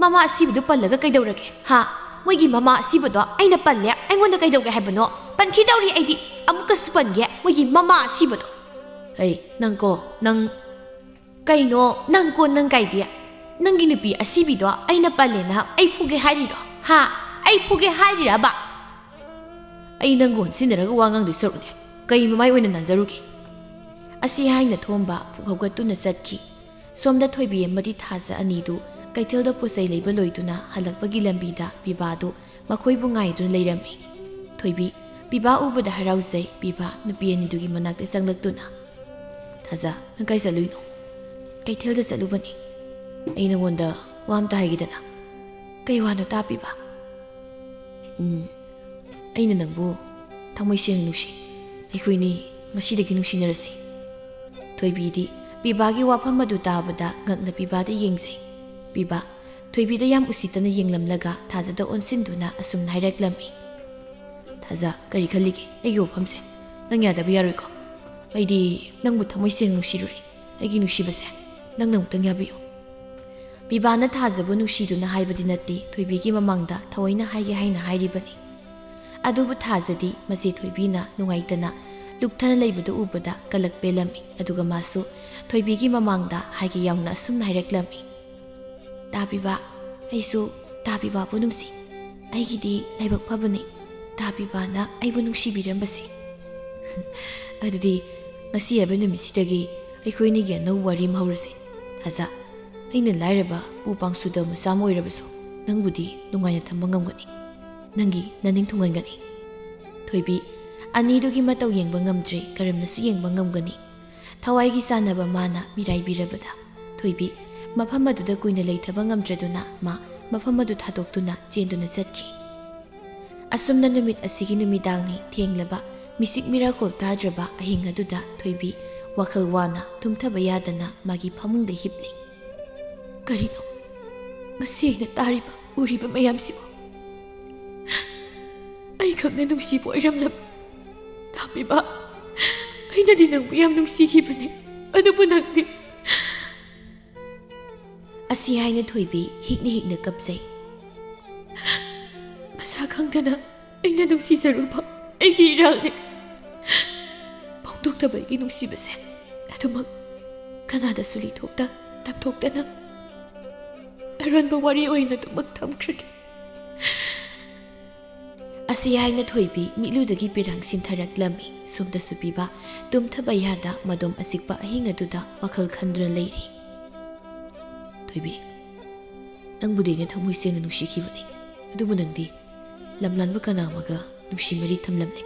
ꯃꯃꯥ ꯑꯁꯤꯕꯗꯨ ꯄꯜꯂꯒ ꯀꯩꯗꯧꯔꯒꯦ? ꯍꯥ? ꯃꯣꯏꯒꯤ ꯃꯃꯥ ꯑꯁꯤꯕꯗꯣ ꯑꯩꯅ ꯄꯜꯂꯦ, ꯑꯩꯉꯣꯟꯗ ꯀꯩꯗꯧꯒꯦ ꯍꯥꯏꯕꯅꯣ? ꯄꯟꯈꯤꯗꯧꯔꯤ ꯑꯩꯗꯤ꯫ ꯑꯃꯨꯛꯀꯁꯨ ꯄꯟꯒꯦ, ꯃꯣꯏꯒꯤ ꯃꯃꯥ ꯑꯁꯤꯕꯗꯣ꯫" "ꯍꯩ, ꯅꯪꯀꯣ, ꯅꯪ..." "ꯀꯩꯅꯣ ꯅꯪꯀꯣ, ꯅꯪ ꯀꯥꯏꯗꯤ? ꯅꯪꯒꯤ ꯅꯨꯄꯤ ꯑꯁꯤꯕꯤꯗꯣ ꯑꯩꯅ ꯄꯜꯂꯦꯅ ꯑꯩ ꯐꯨꯒꯦ ꯍꯥꯏꯔꯤꯔꯣ? ꯍꯥ? ꯑꯩ ꯐꯨꯒꯦ ꯍꯥꯏꯔꯤꯔꯕ?" ꯑꯩ ꯅꯪꯒ ꯑꯣꯟꯁꯤꯟꯅꯔꯒ ꯋꯥ ꯉꯥꯡꯗꯣꯏ ꯁꯔꯨꯛꯅꯦ, ꯀꯩ ꯃꯃꯥꯏ ꯑꯣꯏꯅ ꯅꯥꯟꯖꯔꯨꯒꯦ?" ꯑꯁꯤ ꯍꯥꯏꯅ ꯊꯣꯝꯕ ꯐꯨꯛ ꯍꯧꯒꯠꯇꯨꯅ ꯆꯠꯈꯤ꯫ ꯁꯣꯝꯗ ꯊꯣꯏꯕꯤ ꯑꯃꯗꯤ ꯊꯥꯖ ꯑꯅꯤꯗꯨ ꯀꯩꯊꯦꯜꯗ ꯄꯣꯠ ꯆꯩ ꯂꯩꯕ ꯂꯣꯏꯗꯨꯅ ꯍꯜꯂꯛꯄꯒꯤ ꯂꯝꯕꯤꯗ ꯄꯤꯕꯥꯗꯨ ꯃꯈꯣꯏꯕꯨ ꯉꯥꯏꯗꯨꯅ ꯂꯩꯔꯝꯃꯤ꯫ ꯊꯣꯏꯕꯤ, ꯄꯤꯕꯥ ꯎꯕꯗ ꯍꯔꯥꯎꯖꯩ꯫ ꯄꯤꯕꯥ ꯅꯨꯄꯤ ꯑꯅꯤꯗꯨꯒꯤ ꯃꯅꯥꯛꯇ ꯆꯪꯂꯛꯇꯨꯅ, "ꯊꯥꯖ, ꯅꯪ ꯀꯥꯏ ꯆꯠꯂꯨꯏꯅꯣ?" "ꯀꯩꯊꯦꯜꯗ ꯆꯠꯂꯨꯕꯅꯤ꯫ ꯑꯩ ꯅꯉꯣꯟꯗ ꯋꯥ ꯑꯝꯇ ꯍꯥꯏꯒꯦꯗꯅ?" "ꯀꯩ ꯋꯥꯅꯣ ꯇꯥ, ꯄꯤꯕꯥ?" "ꯎꯝ, ꯑꯩꯅ ꯅꯪꯕꯨ ꯊꯃꯣꯏ ꯁꯦꯡꯅ ꯅꯨꯡꯁꯤ꯫ ꯑꯩꯈꯣꯏꯅꯤ ꯉꯁꯤꯗꯒꯤ ꯅꯨꯡꯁꯤꯅꯔꯁꯤ꯫" ꯊꯣꯏꯕꯤꯗꯤ ꯄꯤꯕꯥꯒꯤ ꯋꯥꯐꯝ ꯑꯗꯨ ꯇꯥꯕꯗ ꯉꯛꯅ ꯄꯤꯕꯥꯗ ꯌꯦꯡꯖꯩ꯫ ꯄꯤꯕꯥ ꯊꯣꯏꯕꯤꯗ ꯌꯥꯝ ꯎꯁꯤꯠꯇꯅ ꯌꯦꯡꯂꯝꯂꯒ ꯊꯥꯖꯗ ꯑꯣꯟꯁꯤꯟꯗꯨꯅ ꯑꯁꯨꯝꯅ ꯍꯥꯏꯔꯛꯂꯝꯃꯤ, "ꯊꯥꯖ, ꯀꯔꯤ ꯈꯜꯂꯤꯒꯦ ꯑꯩꯒꯤ ꯋꯥꯐꯝꯁꯦ? ꯅꯪ ꯌꯥꯗꯕ ꯌꯥꯔꯣꯏꯀꯣ? ꯑꯩꯗꯤ ꯅꯪꯕꯨ ꯊꯃꯣꯏ ꯁꯦꯡꯅ ꯅꯨꯡꯁꯤꯔꯨꯔꯦ꯫ ꯑꯩꯒꯤ ꯅꯨꯡꯁꯤꯕꯁꯦ ꯅꯪꯅ ꯑꯃꯨꯛꯇꯪ ꯌꯥꯕꯤꯌꯨ꯫" ꯄꯤꯕꯥꯅ ꯊꯥꯖꯕꯨ ꯅꯨꯡꯁꯤꯗꯨꯅ ꯍꯥꯏꯕꯗꯤ ꯅꯠꯇꯦ, ꯊꯣꯏꯕꯤꯒꯤ ꯃꯃꯥꯡꯗ ꯊꯑꯣꯏꯅ ꯍꯥꯏꯒꯦ ꯍꯥꯏꯅ ꯍꯥꯏꯔꯤꯕꯅꯤ꯫ ꯑꯗꯨꯕꯨ ꯊꯥꯖꯗꯤ ꯃꯆꯦ ꯊꯣꯏꯕꯤꯅ ꯅꯨꯡꯉꯥꯏꯇꯅ ꯂꯨꯞꯊꯅ ꯂꯩꯕꯗꯨ ꯎꯕꯗ ꯀꯂꯛ ꯄꯦꯜꯂꯝꯃꯤ꯫ ꯑꯗꯨꯒ ꯃꯥꯁꯨ ꯊꯣꯏꯕꯤꯒꯤ ꯃꯃꯥꯡꯗ ꯍꯥꯏꯒꯦ ꯌꯥꯎꯅ ꯑꯁꯨꯝꯅ ꯍꯥꯏꯔꯛꯂꯝꯃꯤ, "ꯇꯥ ꯄꯤꯕꯥ, ꯑꯩꯁꯨ ꯇꯥ ꯄꯤꯕꯥꯕꯨ ꯅꯨꯡꯁꯤ꯫ ꯑꯩꯒꯤꯗꯤ ꯂꯥꯏꯕꯛ ꯐꯕꯅꯤ ꯇꯥ ꯄꯤꯕꯥꯅ ꯑꯩꯕꯨ ꯅꯨꯡꯁꯤꯕꯤꯔꯝꯕꯁꯦ꯫" "ꯑꯗꯨꯗꯤ ꯉꯁꯤ ꯍꯥꯏꯕ ꯅꯨꯃꯤꯠꯁꯤꯗꯒꯤ ꯑꯩꯈꯣꯏ ꯑꯅꯤꯒꯤ ꯑꯅꯧꯕ ꯋꯥꯔꯤ ꯑꯃ ꯍꯧꯔꯁꯤ꯫ ꯊꯥꯖ, ꯑꯩꯅ ꯂꯥꯏꯔꯕ ꯎ ꯄꯥꯡ ꯁꯨꯗꯕ ꯃꯆꯥ ꯑꯃ ꯑꯣꯏꯔꯕꯁꯨ ꯅꯪꯕꯨꯗꯤ ꯅꯨꯡꯉꯥꯏꯅ ꯊꯝꯕ ꯉꯝꯒꯅꯤ꯫ ꯅꯪꯒꯤ ꯅꯅꯤꯡ ꯊꯨꯡꯍꯟꯒꯅꯤ꯫" ꯊꯣꯏꯕꯤ ꯑꯅꯤꯗꯨꯒꯤ ꯃꯇꯧ ꯌꯦꯡꯕ ꯉꯝꯗ꯭ꯔꯦ, ꯀꯔꯝꯅꯁꯨ ꯌꯦꯡꯕ ꯉꯝꯒꯅꯤ? ꯊꯋꯥꯏꯒꯤ ꯆꯥꯟꯅꯕ ꯃꯥꯅ ꯃꯤꯔꯥꯏꯕꯤꯔꯕꯗ꯫ ꯊꯣꯏꯕꯤ ꯃꯐꯝ ꯑꯗꯨꯗ ꯀꯨꯏꯅ ꯂꯩꯊꯕ ꯉꯝꯗ꯭ꯔꯗꯨꯅ ꯃꯥ ꯃꯐꯝ ꯑꯗꯨ ꯊꯥꯗꯣꯛꯇꯨꯅ ꯆꯦꯟꯗꯨꯅ ꯆꯠꯈꯤ꯫ ꯑꯁꯨꯝꯅ ꯅꯨꯃꯤꯠ ꯑꯁꯤꯒꯤ ꯅꯨꯃꯤꯗꯥꯡꯅꯤ ꯊꯦꯡꯂꯕ, ꯃꯤꯆꯤꯛ ꯃꯤꯔꯥꯈꯣꯜ ꯇꯥꯗ꯭ꯔꯕ ꯑꯍꯤꯡ ꯑꯗꯨꯗ ꯊꯣꯏꯕꯤ ꯋꯥꯈꯜ ꯋꯥꯅ ꯇꯨꯝꯊꯕ ꯌꯥꯗꯅ ꯃꯥꯒꯤ ꯐꯃꯨꯡꯗ ꯍꯤꯞꯂꯤ꯫ "ꯀꯔꯤꯅꯣ ꯉꯁꯤ ꯑꯩꯅ ꯇꯥꯔꯤꯕ, ꯎꯔꯤꯕ ꯃꯌꯥꯝꯁꯤꯕꯨ? ꯑꯩꯈꯛꯅ ꯅꯨꯡꯁꯤꯕ ꯑꯣꯏꯔꯝꯂꯕ? ꯇꯥ ꯄꯤꯕꯥ, ꯑꯩꯅꯗꯤ ꯅꯪꯕꯨ ꯌꯥꯝ ꯅꯨꯡꯁꯤꯈꯤꯕꯅꯤ, ꯑꯗꯨꯕꯨ ꯅꯪꯗꯤ?" ꯑꯁꯤ ꯍꯥꯏꯅ ꯊꯣꯏꯕꯤ ꯍꯤꯛꯅ ꯍꯤꯛꯅ ꯀꯞꯆꯩ꯫ "ꯃꯁꯥ ꯈꯪꯗꯅ ꯑꯩꯅ ꯅꯨꯡꯁꯤꯖꯔꯨꯕ ꯑꯩꯒꯤ ꯏꯔꯥꯜꯅꯤ꯫ ꯐꯣꯡꯗꯣꯛꯇꯕ ꯑꯩꯒꯤ ꯅꯨꯡꯁꯤꯕꯁꯦ ꯑꯗꯨꯃꯛ ꯀꯅꯥꯗꯁꯨ ꯂꯤꯊꯣꯛꯇ ꯇꯝꯊꯣꯛꯇꯅ ꯑꯔꯣꯟꯕ ꯋꯥꯔꯤ ꯑꯣꯏꯅ ꯑꯗꯨꯃꯛ ꯊꯝꯈ꯭ꯔꯒꯦ꯫" ꯑꯁꯤ ꯍꯥꯏꯅ ꯊꯣꯏꯕꯤ ꯃꯤꯠꯂꯨꯗꯒꯤ ꯄꯤꯔꯥꯡ ꯁꯤꯟꯊꯔꯛꯂꯝꯃꯤ꯫ ꯁꯣꯝꯗꯁꯨ ꯄꯤꯕ ꯇꯨꯝꯊꯕ ꯌꯥꯗ ꯃꯗꯣꯝ ꯑꯁꯤꯛꯄ ꯑꯍꯤꯡ ꯑꯗꯨꯗ ꯋꯥꯈꯜ ꯈꯟꯗꯨꯅ ꯂꯩꯔꯤ꯫ "ꯊꯣꯏꯕꯤ, ꯅꯪꯕꯨꯗꯤ ꯑꯩꯅ ꯊꯃꯣꯏ ꯁꯦꯡꯅ ꯅꯨꯡꯁꯤꯈꯤꯕꯅꯤ, ꯑꯗꯨꯕꯨ ꯅꯪꯗꯤ ꯂꯝꯂꯥꯟꯕ ꯀꯅꯥ ꯑꯃꯒ ꯅꯨꯡꯁꯤ ꯃꯔꯤ ꯊꯝꯂꯝꯂꯦ꯫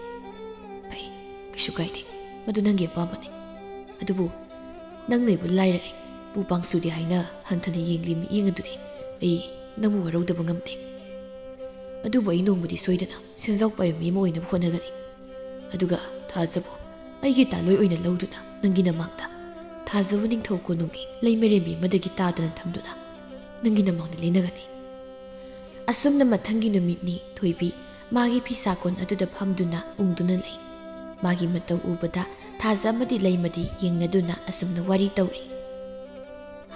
ꯐꯩ, ꯀꯩꯁꯨ ꯀꯥꯏꯗꯦ, ꯃꯗꯨ ꯅꯪꯒꯤ ꯑꯄꯥꯝꯕꯅꯤ꯫ ꯑꯗꯨꯕꯨ ꯅꯪ ꯂꯩꯕ ꯂꯥꯏꯔꯔꯦ, ꯄꯨ ꯄꯥꯡꯁꯨꯗꯦ ꯍꯥꯏꯅ ꯍꯟꯊꯅ ꯌꯦꯡꯂꯤ ꯃꯤꯠꯌꯦꯡ ꯑꯗꯨꯗꯤ ꯑꯩ ꯅꯪꯕꯨ ꯋꯥꯔꯧꯗꯕ ꯉꯝꯗꯦ꯫ ꯑꯗꯨꯕꯨ ꯑꯩ ꯅꯣꯡꯃꯗꯤ ꯁꯣꯏꯗꯅ ꯁꯦꯟꯖꯥꯎ ꯄꯥꯏꯕ ꯃꯤ ꯑꯃ ꯑꯣꯏꯅꯕ ꯍꯣꯠꯅꯒꯅꯤ꯫ ꯑꯗꯨꯒ ꯊꯥꯖꯕꯨ ꯑꯩꯒꯤ ꯇꯥꯂꯣꯏ ꯑꯣꯏꯅ ꯂꯧꯗꯨꯅ ꯅꯪꯒꯤ ꯅꯃꯥꯡꯗ ꯊꯥꯖꯕ ꯅꯤꯡꯊꯧ ꯀꯣꯅꯨꯡꯒꯤ ꯂꯩꯃꯔꯦꯝꯕꯤ ꯑꯃꯗꯒꯤ ꯇꯥꯗꯅ ꯊꯝꯗꯨꯅ ꯅꯪꯒꯤ ꯅꯃꯥꯡꯗ ꯂꯦꯟꯅꯒꯅꯤ꯫" ꯑꯁꯨꯝꯅ ꯃꯊꯪꯒꯤ ꯅꯨꯃꯤꯠꯅꯤ ꯊꯣꯏꯕꯤ ꯃꯥꯒꯤ ꯐꯤꯁꯥꯀꯣꯟ ꯑꯗꯨꯗ ꯐꯝꯗꯨꯅ ꯎꯪꯗꯨꯅ ꯂꯩ꯫ ꯃꯥꯒꯤ ꯃꯇꯧ ꯎꯕꯗ ꯊꯥꯖ ꯑꯃꯗꯤ ꯂꯩꯃꯗꯤ ꯌꯦꯡꯅꯗꯨꯅ ꯑꯁꯨꯝꯅ ꯋꯥꯔꯤ ꯇꯧꯔꯤ꯫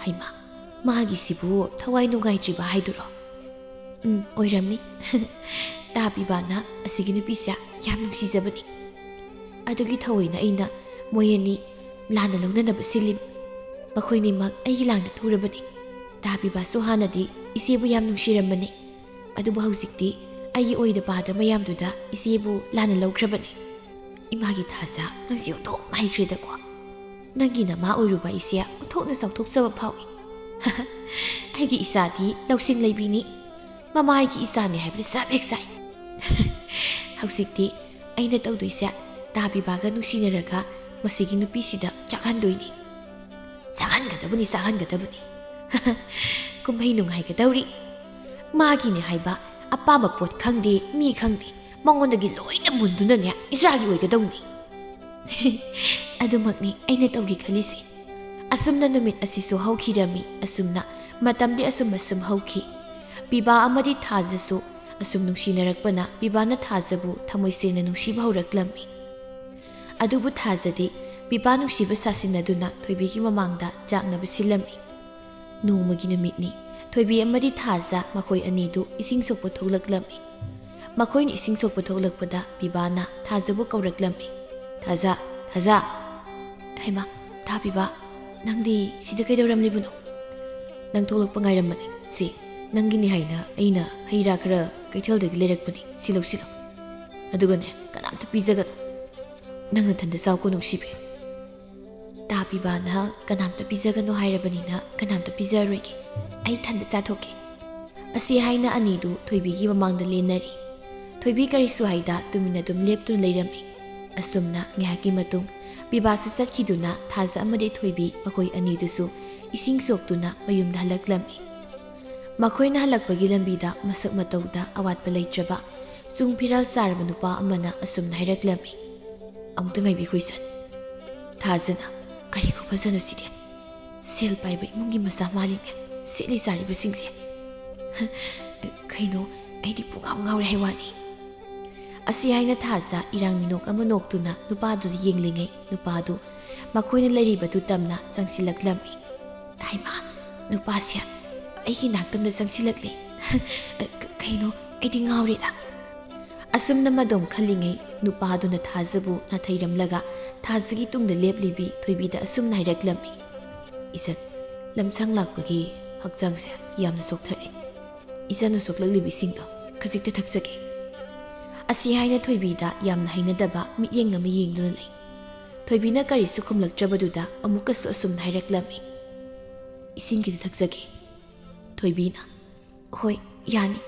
"ꯍꯩꯃꯥ, ꯃꯥꯒꯤꯁꯤꯕꯨ ꯊꯋꯥꯏ ꯅꯨꯡꯉꯥꯏꯇ꯭ꯔꯤꯕ ꯍꯥꯏꯗꯨꯔꯣ? ꯎꯝ, ꯑꯣꯏꯔꯝꯅꯤ꯫ ꯇꯥ ꯄꯤꯕꯥꯅ ꯑꯁꯤꯒꯤ ꯅꯨꯄꯤꯁꯦ ꯌꯥꯝ ꯅꯨꯡꯁꯤꯖꯕꯅꯤ꯫ ꯑꯗꯨꯒꯤ ꯊꯑꯣꯏꯅ ꯑꯩꯅ ꯃꯣꯏ ꯑꯅꯤ ꯂꯥꯟꯅ ꯂꯧꯅꯅꯕ ꯁꯤꯜꯂꯤꯕ꯫ ꯃꯈꯣꯏꯅꯤꯃꯛ ꯑꯩꯒꯤ ꯂꯥꯡꯗ ꯊꯨꯔꯕꯅꯤ꯫ ꯇꯥ ꯄꯤꯕꯥꯁꯨ ꯍꯥꯟꯅꯗꯤ ꯏꯆꯦꯕꯨ ꯌꯥꯝ ꯅꯨꯡꯁꯤꯔꯝꯕꯅꯤ꯫ ꯑꯗꯨꯕꯨ ꯍꯧꯖꯤꯛꯇꯤ ꯑꯩꯒꯤ ꯑꯣꯏꯗ ꯄꯥꯗ ꯃꯌꯥꯝꯗꯨꯗ ꯏꯆꯦꯕꯨ ꯂꯥꯟꯅ ꯂꯧꯈ꯭ꯔꯕꯅꯤ꯫" "ꯏꯃꯥꯒꯤ ꯊꯥꯖ, ꯅꯪꯁꯤ ꯑꯣꯟꯊꯣꯛꯅ ꯍꯩꯈ꯭ꯔꯦꯗꯀꯣ꯫ ꯅꯪꯒꯤ ꯅꯃꯥ ꯑꯣꯏꯔꯨꯕ ꯑꯩꯁꯦ ꯑꯣꯟꯊꯣꯛꯅ ꯆꯥꯎꯊꯣꯛꯆꯕ ꯐꯥꯎꯏ꯫" "ꯑꯩꯒꯤ ꯏꯆꯥꯗꯤ ꯂꯧꯁꯤꯡ ꯂꯩꯕꯤꯅꯤ꯫ ꯃꯃꯥ ꯑꯩꯒꯤ ꯏꯆꯥꯅꯤ ꯍꯥꯏꯕꯗ ꯆꯞ ꯍꯦꯛ ꯆꯥꯏ꯫" "ꯍꯧꯖꯤꯛꯇꯤ ꯑꯩꯅ ꯇꯧꯗꯣꯏꯁꯦ ꯇꯥ ꯄꯤꯕꯥꯒ ꯅꯨꯡꯁꯤꯅꯔꯒ ꯃꯁꯤꯒꯤ ꯅꯨꯄꯤꯁꯤꯗ ꯆꯥꯛꯍꯟꯗꯣꯏꯅꯤ꯫" "ꯆꯥꯛꯍꯟꯒꯗꯕꯅꯤ, ꯆꯥꯛꯍꯟꯒꯗꯕꯅꯤ꯫" "ꯀꯨꯝꯍꯩ ꯅꯨꯡꯉꯥꯏꯒꯗꯧꯔꯤ꯫ ꯃꯥꯒꯤꯅꯦ ꯍꯥꯏꯕ ꯑꯄꯥꯝꯕ ꯄꯣꯠ ꯈꯪꯗꯦ, ꯃꯤ ꯈꯪꯗꯦ, ꯃꯉꯣꯟꯗꯒꯤ ꯂꯣꯏꯅ ꯃꯨꯟꯗꯨꯅꯅꯦ ꯏꯆꯥꯒꯤ ꯑꯣꯏꯒꯗꯧꯅꯤ꯫" "ꯑꯗꯨꯃꯛꯅꯤ ꯑꯩꯅ ꯇꯧꯒꯦ ꯈꯜꯂꯤꯁꯦ꯫" ꯑꯁꯨꯝꯅ ꯅꯨꯃꯤꯠ ꯑꯁꯤꯁꯨ ꯍꯧꯈꯤꯔꯝꯃꯤ꯫ ꯑꯁꯨꯝꯅ ꯃꯇꯝꯗꯤ ꯑꯁꯨꯝ ꯑꯁꯨꯝ ꯍꯧꯈꯤ꯫ ꯄꯤꯕꯥ ꯑꯃꯗꯤ ꯊꯥꯖꯁꯨ ꯑꯁꯨꯝ ꯅꯨꯡꯁꯤꯅꯔꯛꯄꯅ ꯄꯤꯕꯥꯅ ꯊꯥꯖꯕꯨ ꯊꯃꯣꯏ ꯁꯦꯡꯅ ꯅꯨꯡꯁꯤꯕ ꯍꯧꯔꯛꯂꯝꯃꯤ꯫ ꯑꯗꯨꯕꯨ ꯊꯥꯖꯗꯤ ꯄꯤꯕꯥ ꯅꯨꯡꯁꯤꯕ ꯁꯥꯁꯤꯟꯅꯗꯨꯅ ꯊꯣꯏꯕꯤꯒꯤ ꯃꯃꯥꯡꯗ ꯆꯥꯛꯅꯕ ꯁꯤꯜꯂꯝꯃꯤ꯫ ꯅꯣꯡꯃꯒꯤ ꯅꯨꯃꯤꯠꯅꯤ꯫ ꯊꯣꯏꯕꯤ ꯑꯃꯗꯤ ꯊꯥꯖ ꯃꯈꯣꯏ ꯑꯅꯤꯗꯨ ꯏꯁꯤꯡ ꯁꯣꯛꯄ ꯊꯣꯛꯂꯛꯂꯝꯃꯤ꯫ ꯃꯈꯣꯏꯅ ꯏꯁꯤꯡ ꯁꯣꯛꯄ ꯊꯣꯛꯂꯛꯄꯗ ꯄꯤꯕꯥꯅ ꯊꯥꯖꯕꯨ ꯀꯧꯔꯛꯂꯝꯃꯤ꯫ "ꯊꯥꯖ, ꯊꯥꯖ!" "ꯍꯩꯃꯥ, ꯊꯥ ꯄꯤꯕꯥ, ꯅꯪꯗꯤ ꯁꯤꯗ ꯀꯩꯗꯧꯔꯝꯂꯤꯕꯅꯣ?" "ꯅꯪ ꯊꯣꯛꯂꯛꯄ ꯉꯥꯏꯔꯝꯕꯅꯤ꯫ ꯁꯤ ꯅꯪꯒꯤꯅꯤ ꯍꯥꯏꯅ ꯑꯩꯅ ꯍꯩ ꯔꯥ ꯈꯔ ꯀꯩꯊꯦꯜꯗꯒꯤ ꯂꯩꯔꯛꯄꯅꯤ꯫ ꯁꯤ ꯂꯧꯁꯤꯜꯂꯣ꯫" ꯑꯗꯨꯒꯅꯦ, ꯀꯅꯥꯝꯇ ꯄꯤꯖꯒꯅꯨ꯫ ꯅꯪ ꯅꯊꯟꯗ ꯆꯥꯎꯀꯣ, ꯅꯨꯡꯁꯤꯕꯤ꯫ ꯇꯥ ꯄꯤꯕꯥꯅ ꯀꯅꯥꯝꯇ ꯄꯤꯖꯒꯅꯨ ꯍꯥꯏꯔꯕꯅꯤꯅ ꯀꯅꯥꯝꯇ ꯄꯤꯖꯔꯣꯏꯒꯦ꯫ ꯑꯩ ꯏꯊꯟꯗ ꯆꯥꯊꯣꯛꯀꯦ꯫ ꯑꯁꯤ ꯍꯥꯏꯅ ꯑꯅꯤꯗꯨ ꯊꯣꯏꯕꯤꯒꯤ ꯃꯃꯥꯡꯗ ꯂꯦꯟꯅꯔꯤ꯫ ꯊꯣꯏꯕꯤ ꯀꯔꯤꯁꯨ ꯍꯥꯏꯗ ꯇꯨꯃꯤꯟꯅ ꯑꯗꯨꯝ ꯂꯦꯞꯇꯨꯅ ꯂꯩꯔꯝꯃꯤ꯫ ꯑꯁꯨꯝꯅ ꯉꯥꯏꯍꯥꯛꯀꯤ ꯃꯇꯨꯡ ꯄꯤꯕꯥꯁꯨ ꯆꯠꯈꯤꯗꯨꯅ ꯊꯥꯖ ꯑꯃꯗꯤ ꯊꯣꯏꯕꯤ ꯃꯈꯣꯏ ꯑꯅꯤꯗꯨꯁꯨ ꯏꯁꯤꯡ ꯁꯣꯛꯇꯨꯅ ꯃꯌꯨꯝꯗ ꯍꯜꯂꯛꯂꯝꯃꯤ꯫ ꯃꯈꯣꯏꯅ ꯍꯜꯂꯛꯄꯒꯤ ꯂꯝꯕꯤꯗ ꯃꯁꯛ ꯃꯇꯧꯗ ꯑꯋꯥꯠꯄ ꯂꯩꯇ꯭ꯔꯕ ꯆꯨꯡ ꯐꯤꯔꯥꯜ ꯆꯥꯔꯕ ꯅꯨꯄꯥ ꯑꯃꯅ ꯑꯁꯨꯝꯅ ꯍꯥꯏꯔꯛꯂꯝꯃꯤ, "ꯑꯃꯨꯛꯇ ꯉꯥꯏꯕꯤꯈꯣ ꯏꯆꯟ꯫ ꯊꯥꯖꯅ, ꯀꯔꯤ ꯈꯨꯐꯖꯅꯣ ꯁꯤꯗꯤ? ꯁꯦꯜ ꯄꯥꯏꯕ ꯏꯃꯨꯡꯒꯤ ꯃꯆꯥ ꯃꯥꯜꯂꯤꯅꯦ ꯁꯦꯠꯂꯤ ꯆꯥꯔꯤꯕꯁꯤꯡꯁꯦ꯫ ꯀꯩꯅꯣ, ꯑꯩꯗꯤ ꯄꯨꯡꯉꯥꯎ ꯉꯥꯎꯔꯦ ꯍꯥꯏ ꯋꯥꯅꯤ"꯫ ꯑꯁꯤ ꯍꯥꯏꯅ ꯊꯥꯖ ꯏꯔꯥꯡ ꯃꯤꯅꯣꯛ ꯑꯃ ꯅꯣꯛꯇꯨꯅ ꯅꯨꯄꯥꯗꯨꯗ ꯌꯦꯡꯂꯤꯉꯩ ꯅꯨꯄꯥꯗꯨ ꯃꯈꯣꯏꯅ ꯂꯩꯔꯤꯕꯗꯨ ꯇꯝꯅ ꯆꯪꯁꯤꯜꯂꯛꯂꯝꯃꯤ꯫ ꯍꯩꯃꯥ, ꯅꯨꯄꯥꯁꯦ ꯑꯩꯒꯤ ꯅꯥꯛꯇꯝꯗ ꯆꯪꯁꯤꯜꯂꯛꯂꯦ꯫ ꯀ-, ꯀꯩꯅꯣ, ꯑꯩꯗꯤ ꯉꯥꯎꯔꯦꯗ꯫ ꯑꯁꯨꯝꯅ ꯃꯗꯣꯝ ꯈꯜꯂꯤꯉꯩ ꯅꯨꯄꯥꯗꯨꯅ ꯊꯥꯖꯕꯨ ꯅꯥꯊꯩꯔꯝꯂꯒ ꯊꯥꯖꯒꯤ ꯇꯨꯡꯗ ꯂꯦꯞꯂꯤꯕꯤ ꯊꯣꯏꯕꯤꯗ ꯑꯁꯨꯝꯅ ꯍꯥꯏꯔꯛꯂꯝꯃꯤ, "ꯏꯆꯟ, ꯂꯝꯁꯪ ꯂꯥꯛꯄꯒꯤ ꯍꯛꯆꯥꯡꯁꯦ ꯌꯥꯝꯅ ꯆꯣꯛꯊꯔꯦ꯫ ꯏꯆꯟꯅ ꯁꯣꯛꯂꯛꯂꯤꯕ ꯏꯁꯤꯡꯗꯣ ꯈꯖꯤꯛꯇ ꯊꯛꯆꯒꯦ"꯫ ꯑꯁꯤ ꯍꯥꯏꯅ ꯊꯣꯏꯕꯤꯗ ꯌꯥꯝꯅ ꯍꯩꯅꯗꯕ ꯃꯤꯠꯌꯦꯡ ꯑꯃ ꯌꯦꯡꯗꯨꯅ ꯂꯩ꯫ ꯊꯣꯏꯕꯤꯅ ꯀꯔꯤꯁꯨ ꯈꯨꯝꯂꯛꯇ꯭ꯔꯕꯗꯨꯗ ꯑꯃꯨꯛꯀꯁꯨ ꯑꯁꯨꯝꯅ ꯍꯥꯏꯔꯛꯂꯝꯃꯤ, "ꯏꯁꯤꯡ ꯈꯤꯇ ꯊꯛꯆꯒꯦ"꯫ ꯊꯣꯏꯕꯤꯅ, "ꯍꯣꯏ, ꯌꯥꯅꯤ"꯫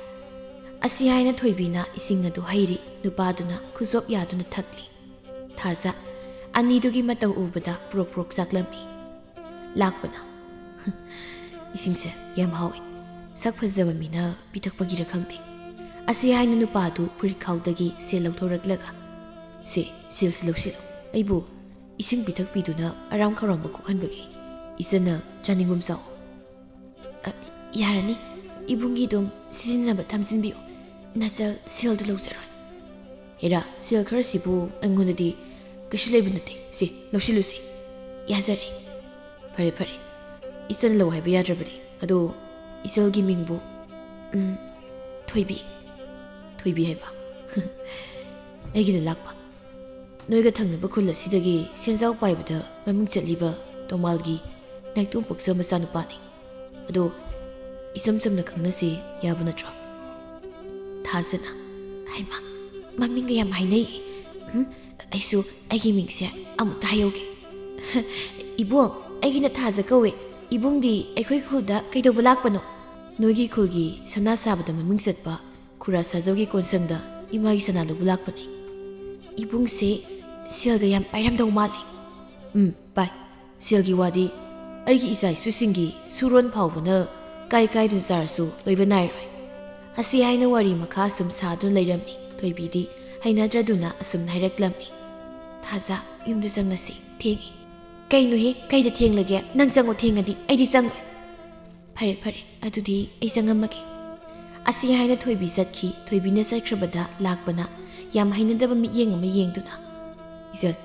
ꯑꯁꯤ ꯍꯥꯏꯅ ꯊꯣꯏꯕꯤꯅ ꯏꯁꯤꯡ ꯑꯗꯨ ꯍꯩꯔꯤ꯫ ꯅꯨꯄꯥꯗꯨꯅ ꯈꯨꯖꯣꯞ ꯌꯥꯗꯨꯅ ꯊꯛꯂꯤ꯫ ꯊꯥꯖ ꯑꯅꯤꯗꯨꯒꯤ ꯃꯇꯧ ꯎꯕꯗ ꯄ꯭ꯔꯣꯛ ꯄ꯭ꯔꯣꯛ ꯆꯥꯛꯂꯝꯃꯤ꯫ ꯂꯥꯛꯄꯅ, "ꯏꯁꯤꯡꯁꯦ ꯌꯥꯝ ꯍꯥꯎꯏ꯫ ꯁꯛ ꯐꯖꯕ ꯃꯤꯅ ꯄꯤꯊꯛꯄꯒꯤꯔ ꯈꯪꯗꯦ"꯫ ꯑꯁꯤ ꯍꯥꯏꯅ ꯅꯨꯄꯥꯗꯨ ꯐꯨꯔꯤꯠꯈꯥꯎꯗꯒꯤ ꯁꯦꯜ ꯂꯧꯊꯣꯔꯛꯂꯒ, "ꯁꯦ, ꯁꯦꯜꯁꯤ ꯂꯧꯁꯤꯜꯂꯨ꯫ ꯑꯩꯕꯨ ꯏꯁꯤꯡ ꯄꯤꯊꯛꯄꯤꯗꯨꯅ ꯑꯔꯥꯝ ꯈꯧꯔꯥꯡꯕ ꯀꯣꯛꯍꯟꯕꯒꯤ ꯏꯆꯟꯅ ꯆꯥꯅꯤꯡꯒꯨꯝ ꯆꯥꯎ"꯫ "ꯑ, ꯌꯥꯔꯅꯤ꯫ ꯏꯕꯨꯡꯒꯤ ꯑꯗꯨꯝ ꯁꯤꯖꯤꯟꯅꯕ ꯊꯝꯖꯤꯟꯕꯤꯌꯨ꯫ ꯅꯆꯜ ꯁꯦꯜꯗꯨ ꯂꯧꯖꯔꯣꯏ"꯫ "ꯍꯦꯔꯥ, ꯁꯦꯜ ꯈꯔꯁꯤꯕꯨ ꯑꯩꯉꯣꯟꯗꯗꯤ ꯀꯩꯁꯨ ꯂꯩꯕ ꯅꯠꯇꯦ꯫ ꯁꯤ, ꯂꯧꯁꯤꯜꯂꯨꯁꯤ"꯫ "ꯌꯥꯖꯔꯦ"꯫ "ꯐꯔꯦ, ꯐꯔꯦ꯫ ꯏꯆꯟ ꯂꯧ ꯍꯥꯏꯕ ꯌꯥꯗ꯭ꯔꯕꯗꯤ꯫ ꯑꯗꯣ ꯏꯆꯜꯒꯤ ꯃꯤꯡꯕꯨ?" "ꯎꯝ, ꯊꯣꯏꯕꯤ"꯫ "ꯊꯣꯏꯕꯤ ꯍꯥꯏꯕ?" "ꯑꯩꯒꯤꯗ ꯂꯥꯛꯄ꯫ ꯅꯣꯏꯒ ꯊꯪꯅꯕ ꯈꯨꯜ ꯑꯁꯤꯗꯒꯤ ꯁꯦꯟꯖꯥꯎ ꯄꯥꯏꯕꯗ ꯃꯃꯤꯡ ꯆꯠꯂꯤꯕ ꯇꯣꯃꯥꯜꯒꯤ ꯅꯥꯏꯇꯣꯝ ꯄꯣꯛꯆ ꯃꯆꯥꯅꯨꯄꯥꯅꯤ꯫ ꯑꯗꯣ ꯏꯆꯝ ꯆꯝꯅ ꯈꯪꯅꯁꯤ ꯌꯥꯕ ꯅꯠꯇ꯭ꯔꯣ?" ꯊꯥꯖꯅ, "ꯍꯩꯃꯥ, ꯃꯃꯤꯡꯒ ꯌꯥꯝ ꯍꯥꯏꯅꯩ꯫ ꯎꯝ, ꯑꯩꯁꯨ ꯑꯩꯒꯤ ꯃꯤꯡꯁꯦ ꯑꯃꯨꯛꯇ ꯍꯥꯏꯍꯧꯒꯦ꯫ ꯏꯕꯨꯡ, ꯑꯩꯒꯤꯅ ꯊꯥꯖ ꯀꯧꯋꯦ꯫ ꯏꯕꯨꯡꯗꯤ ꯑꯩꯈꯣꯏ ꯈꯨꯜꯗ ꯀꯩꯗꯧꯕ ꯂꯥꯛꯄꯅꯣ? ꯅꯣꯏꯒꯤ ꯈꯨꯜꯒꯤ ꯁꯅꯥ ꯁꯥꯕꯗ ꯃꯃꯤꯡ ꯆꯠꯄ ꯈꯨꯔꯥ ꯁꯥꯖꯧꯒꯤ ꯀꯣꯟꯁꯪꯗ ꯏꯃꯥꯒꯤ ꯁꯅꯥ ꯂꯧꯕ ꯂꯥꯛꯄꯅꯤ꯫ ꯏꯕꯨꯡꯁꯦ ꯁꯦꯜꯒ ꯌꯥꯝ ꯄꯥꯏꯔꯝꯗꯧ ꯃꯥꯜꯂꯤ꯫ ꯎꯝ, ꯄꯥꯏ꯫ ꯁꯦꯜꯒꯤ ꯋꯥꯗꯤ ꯑꯩꯒꯤ ꯏꯆꯥ ꯏꯁꯨꯁꯤꯡꯒꯤ ꯁꯨꯔꯣꯟ ꯐꯥꯎꯕꯅ ꯀꯥꯏ ꯀꯥꯏꯗꯨꯅ ꯆꯥꯔꯁꯨ ꯂꯣꯏꯕ ꯅꯥꯏꯔꯣꯏ꯫ ꯑꯁꯤ ꯍꯥꯏꯅ ꯋꯥꯔꯤ ꯃꯈꯥ ꯁꯨꯝ ꯁꯥꯗꯨꯅ ꯂꯩꯔꯝꯃꯤ꯫ ꯊꯣꯏꯕꯤꯗꯤ ꯍꯩꯅꯗ꯭ꯔꯗꯨꯅ ꯑꯁꯨꯝꯅ ꯍꯥꯏꯔꯛꯂꯝꯃꯤ꯫ ꯊꯥꯖ, ꯌꯨꯝꯗ ꯆꯪꯂꯁꯤ, ꯊꯦꯡꯉꯤ꯫ ꯀꯩꯅꯣꯍꯦ, ꯀꯩꯗ ꯊꯦꯡꯂꯒꯦ? ꯅꯪ ꯆꯪꯉꯣ, ꯊꯦꯡꯉꯗꯤ ꯑꯩꯗꯤ ꯆꯪꯉꯣꯏ꯫ ꯐꯔꯦ ꯐꯔꯦ, ꯑꯗꯨꯗꯤ ꯑꯩ ꯆꯪꯉꯝꯃꯒꯦ꯫ ꯑꯁꯤ ꯍꯥꯏꯅ ꯊꯣꯏꯕꯤ ꯆꯠꯈꯤ꯫ ꯊꯣꯏꯕꯤꯅ ꯆꯠꯈ꯭ꯔꯕꯗ ꯂꯥꯛꯄꯅ ꯌꯥꯝ ꯍꯩꯅꯗꯕ ꯃꯤꯠꯌꯦꯡ ꯑꯃ ꯌꯦꯡꯗꯨꯅ, ꯏꯆꯟ,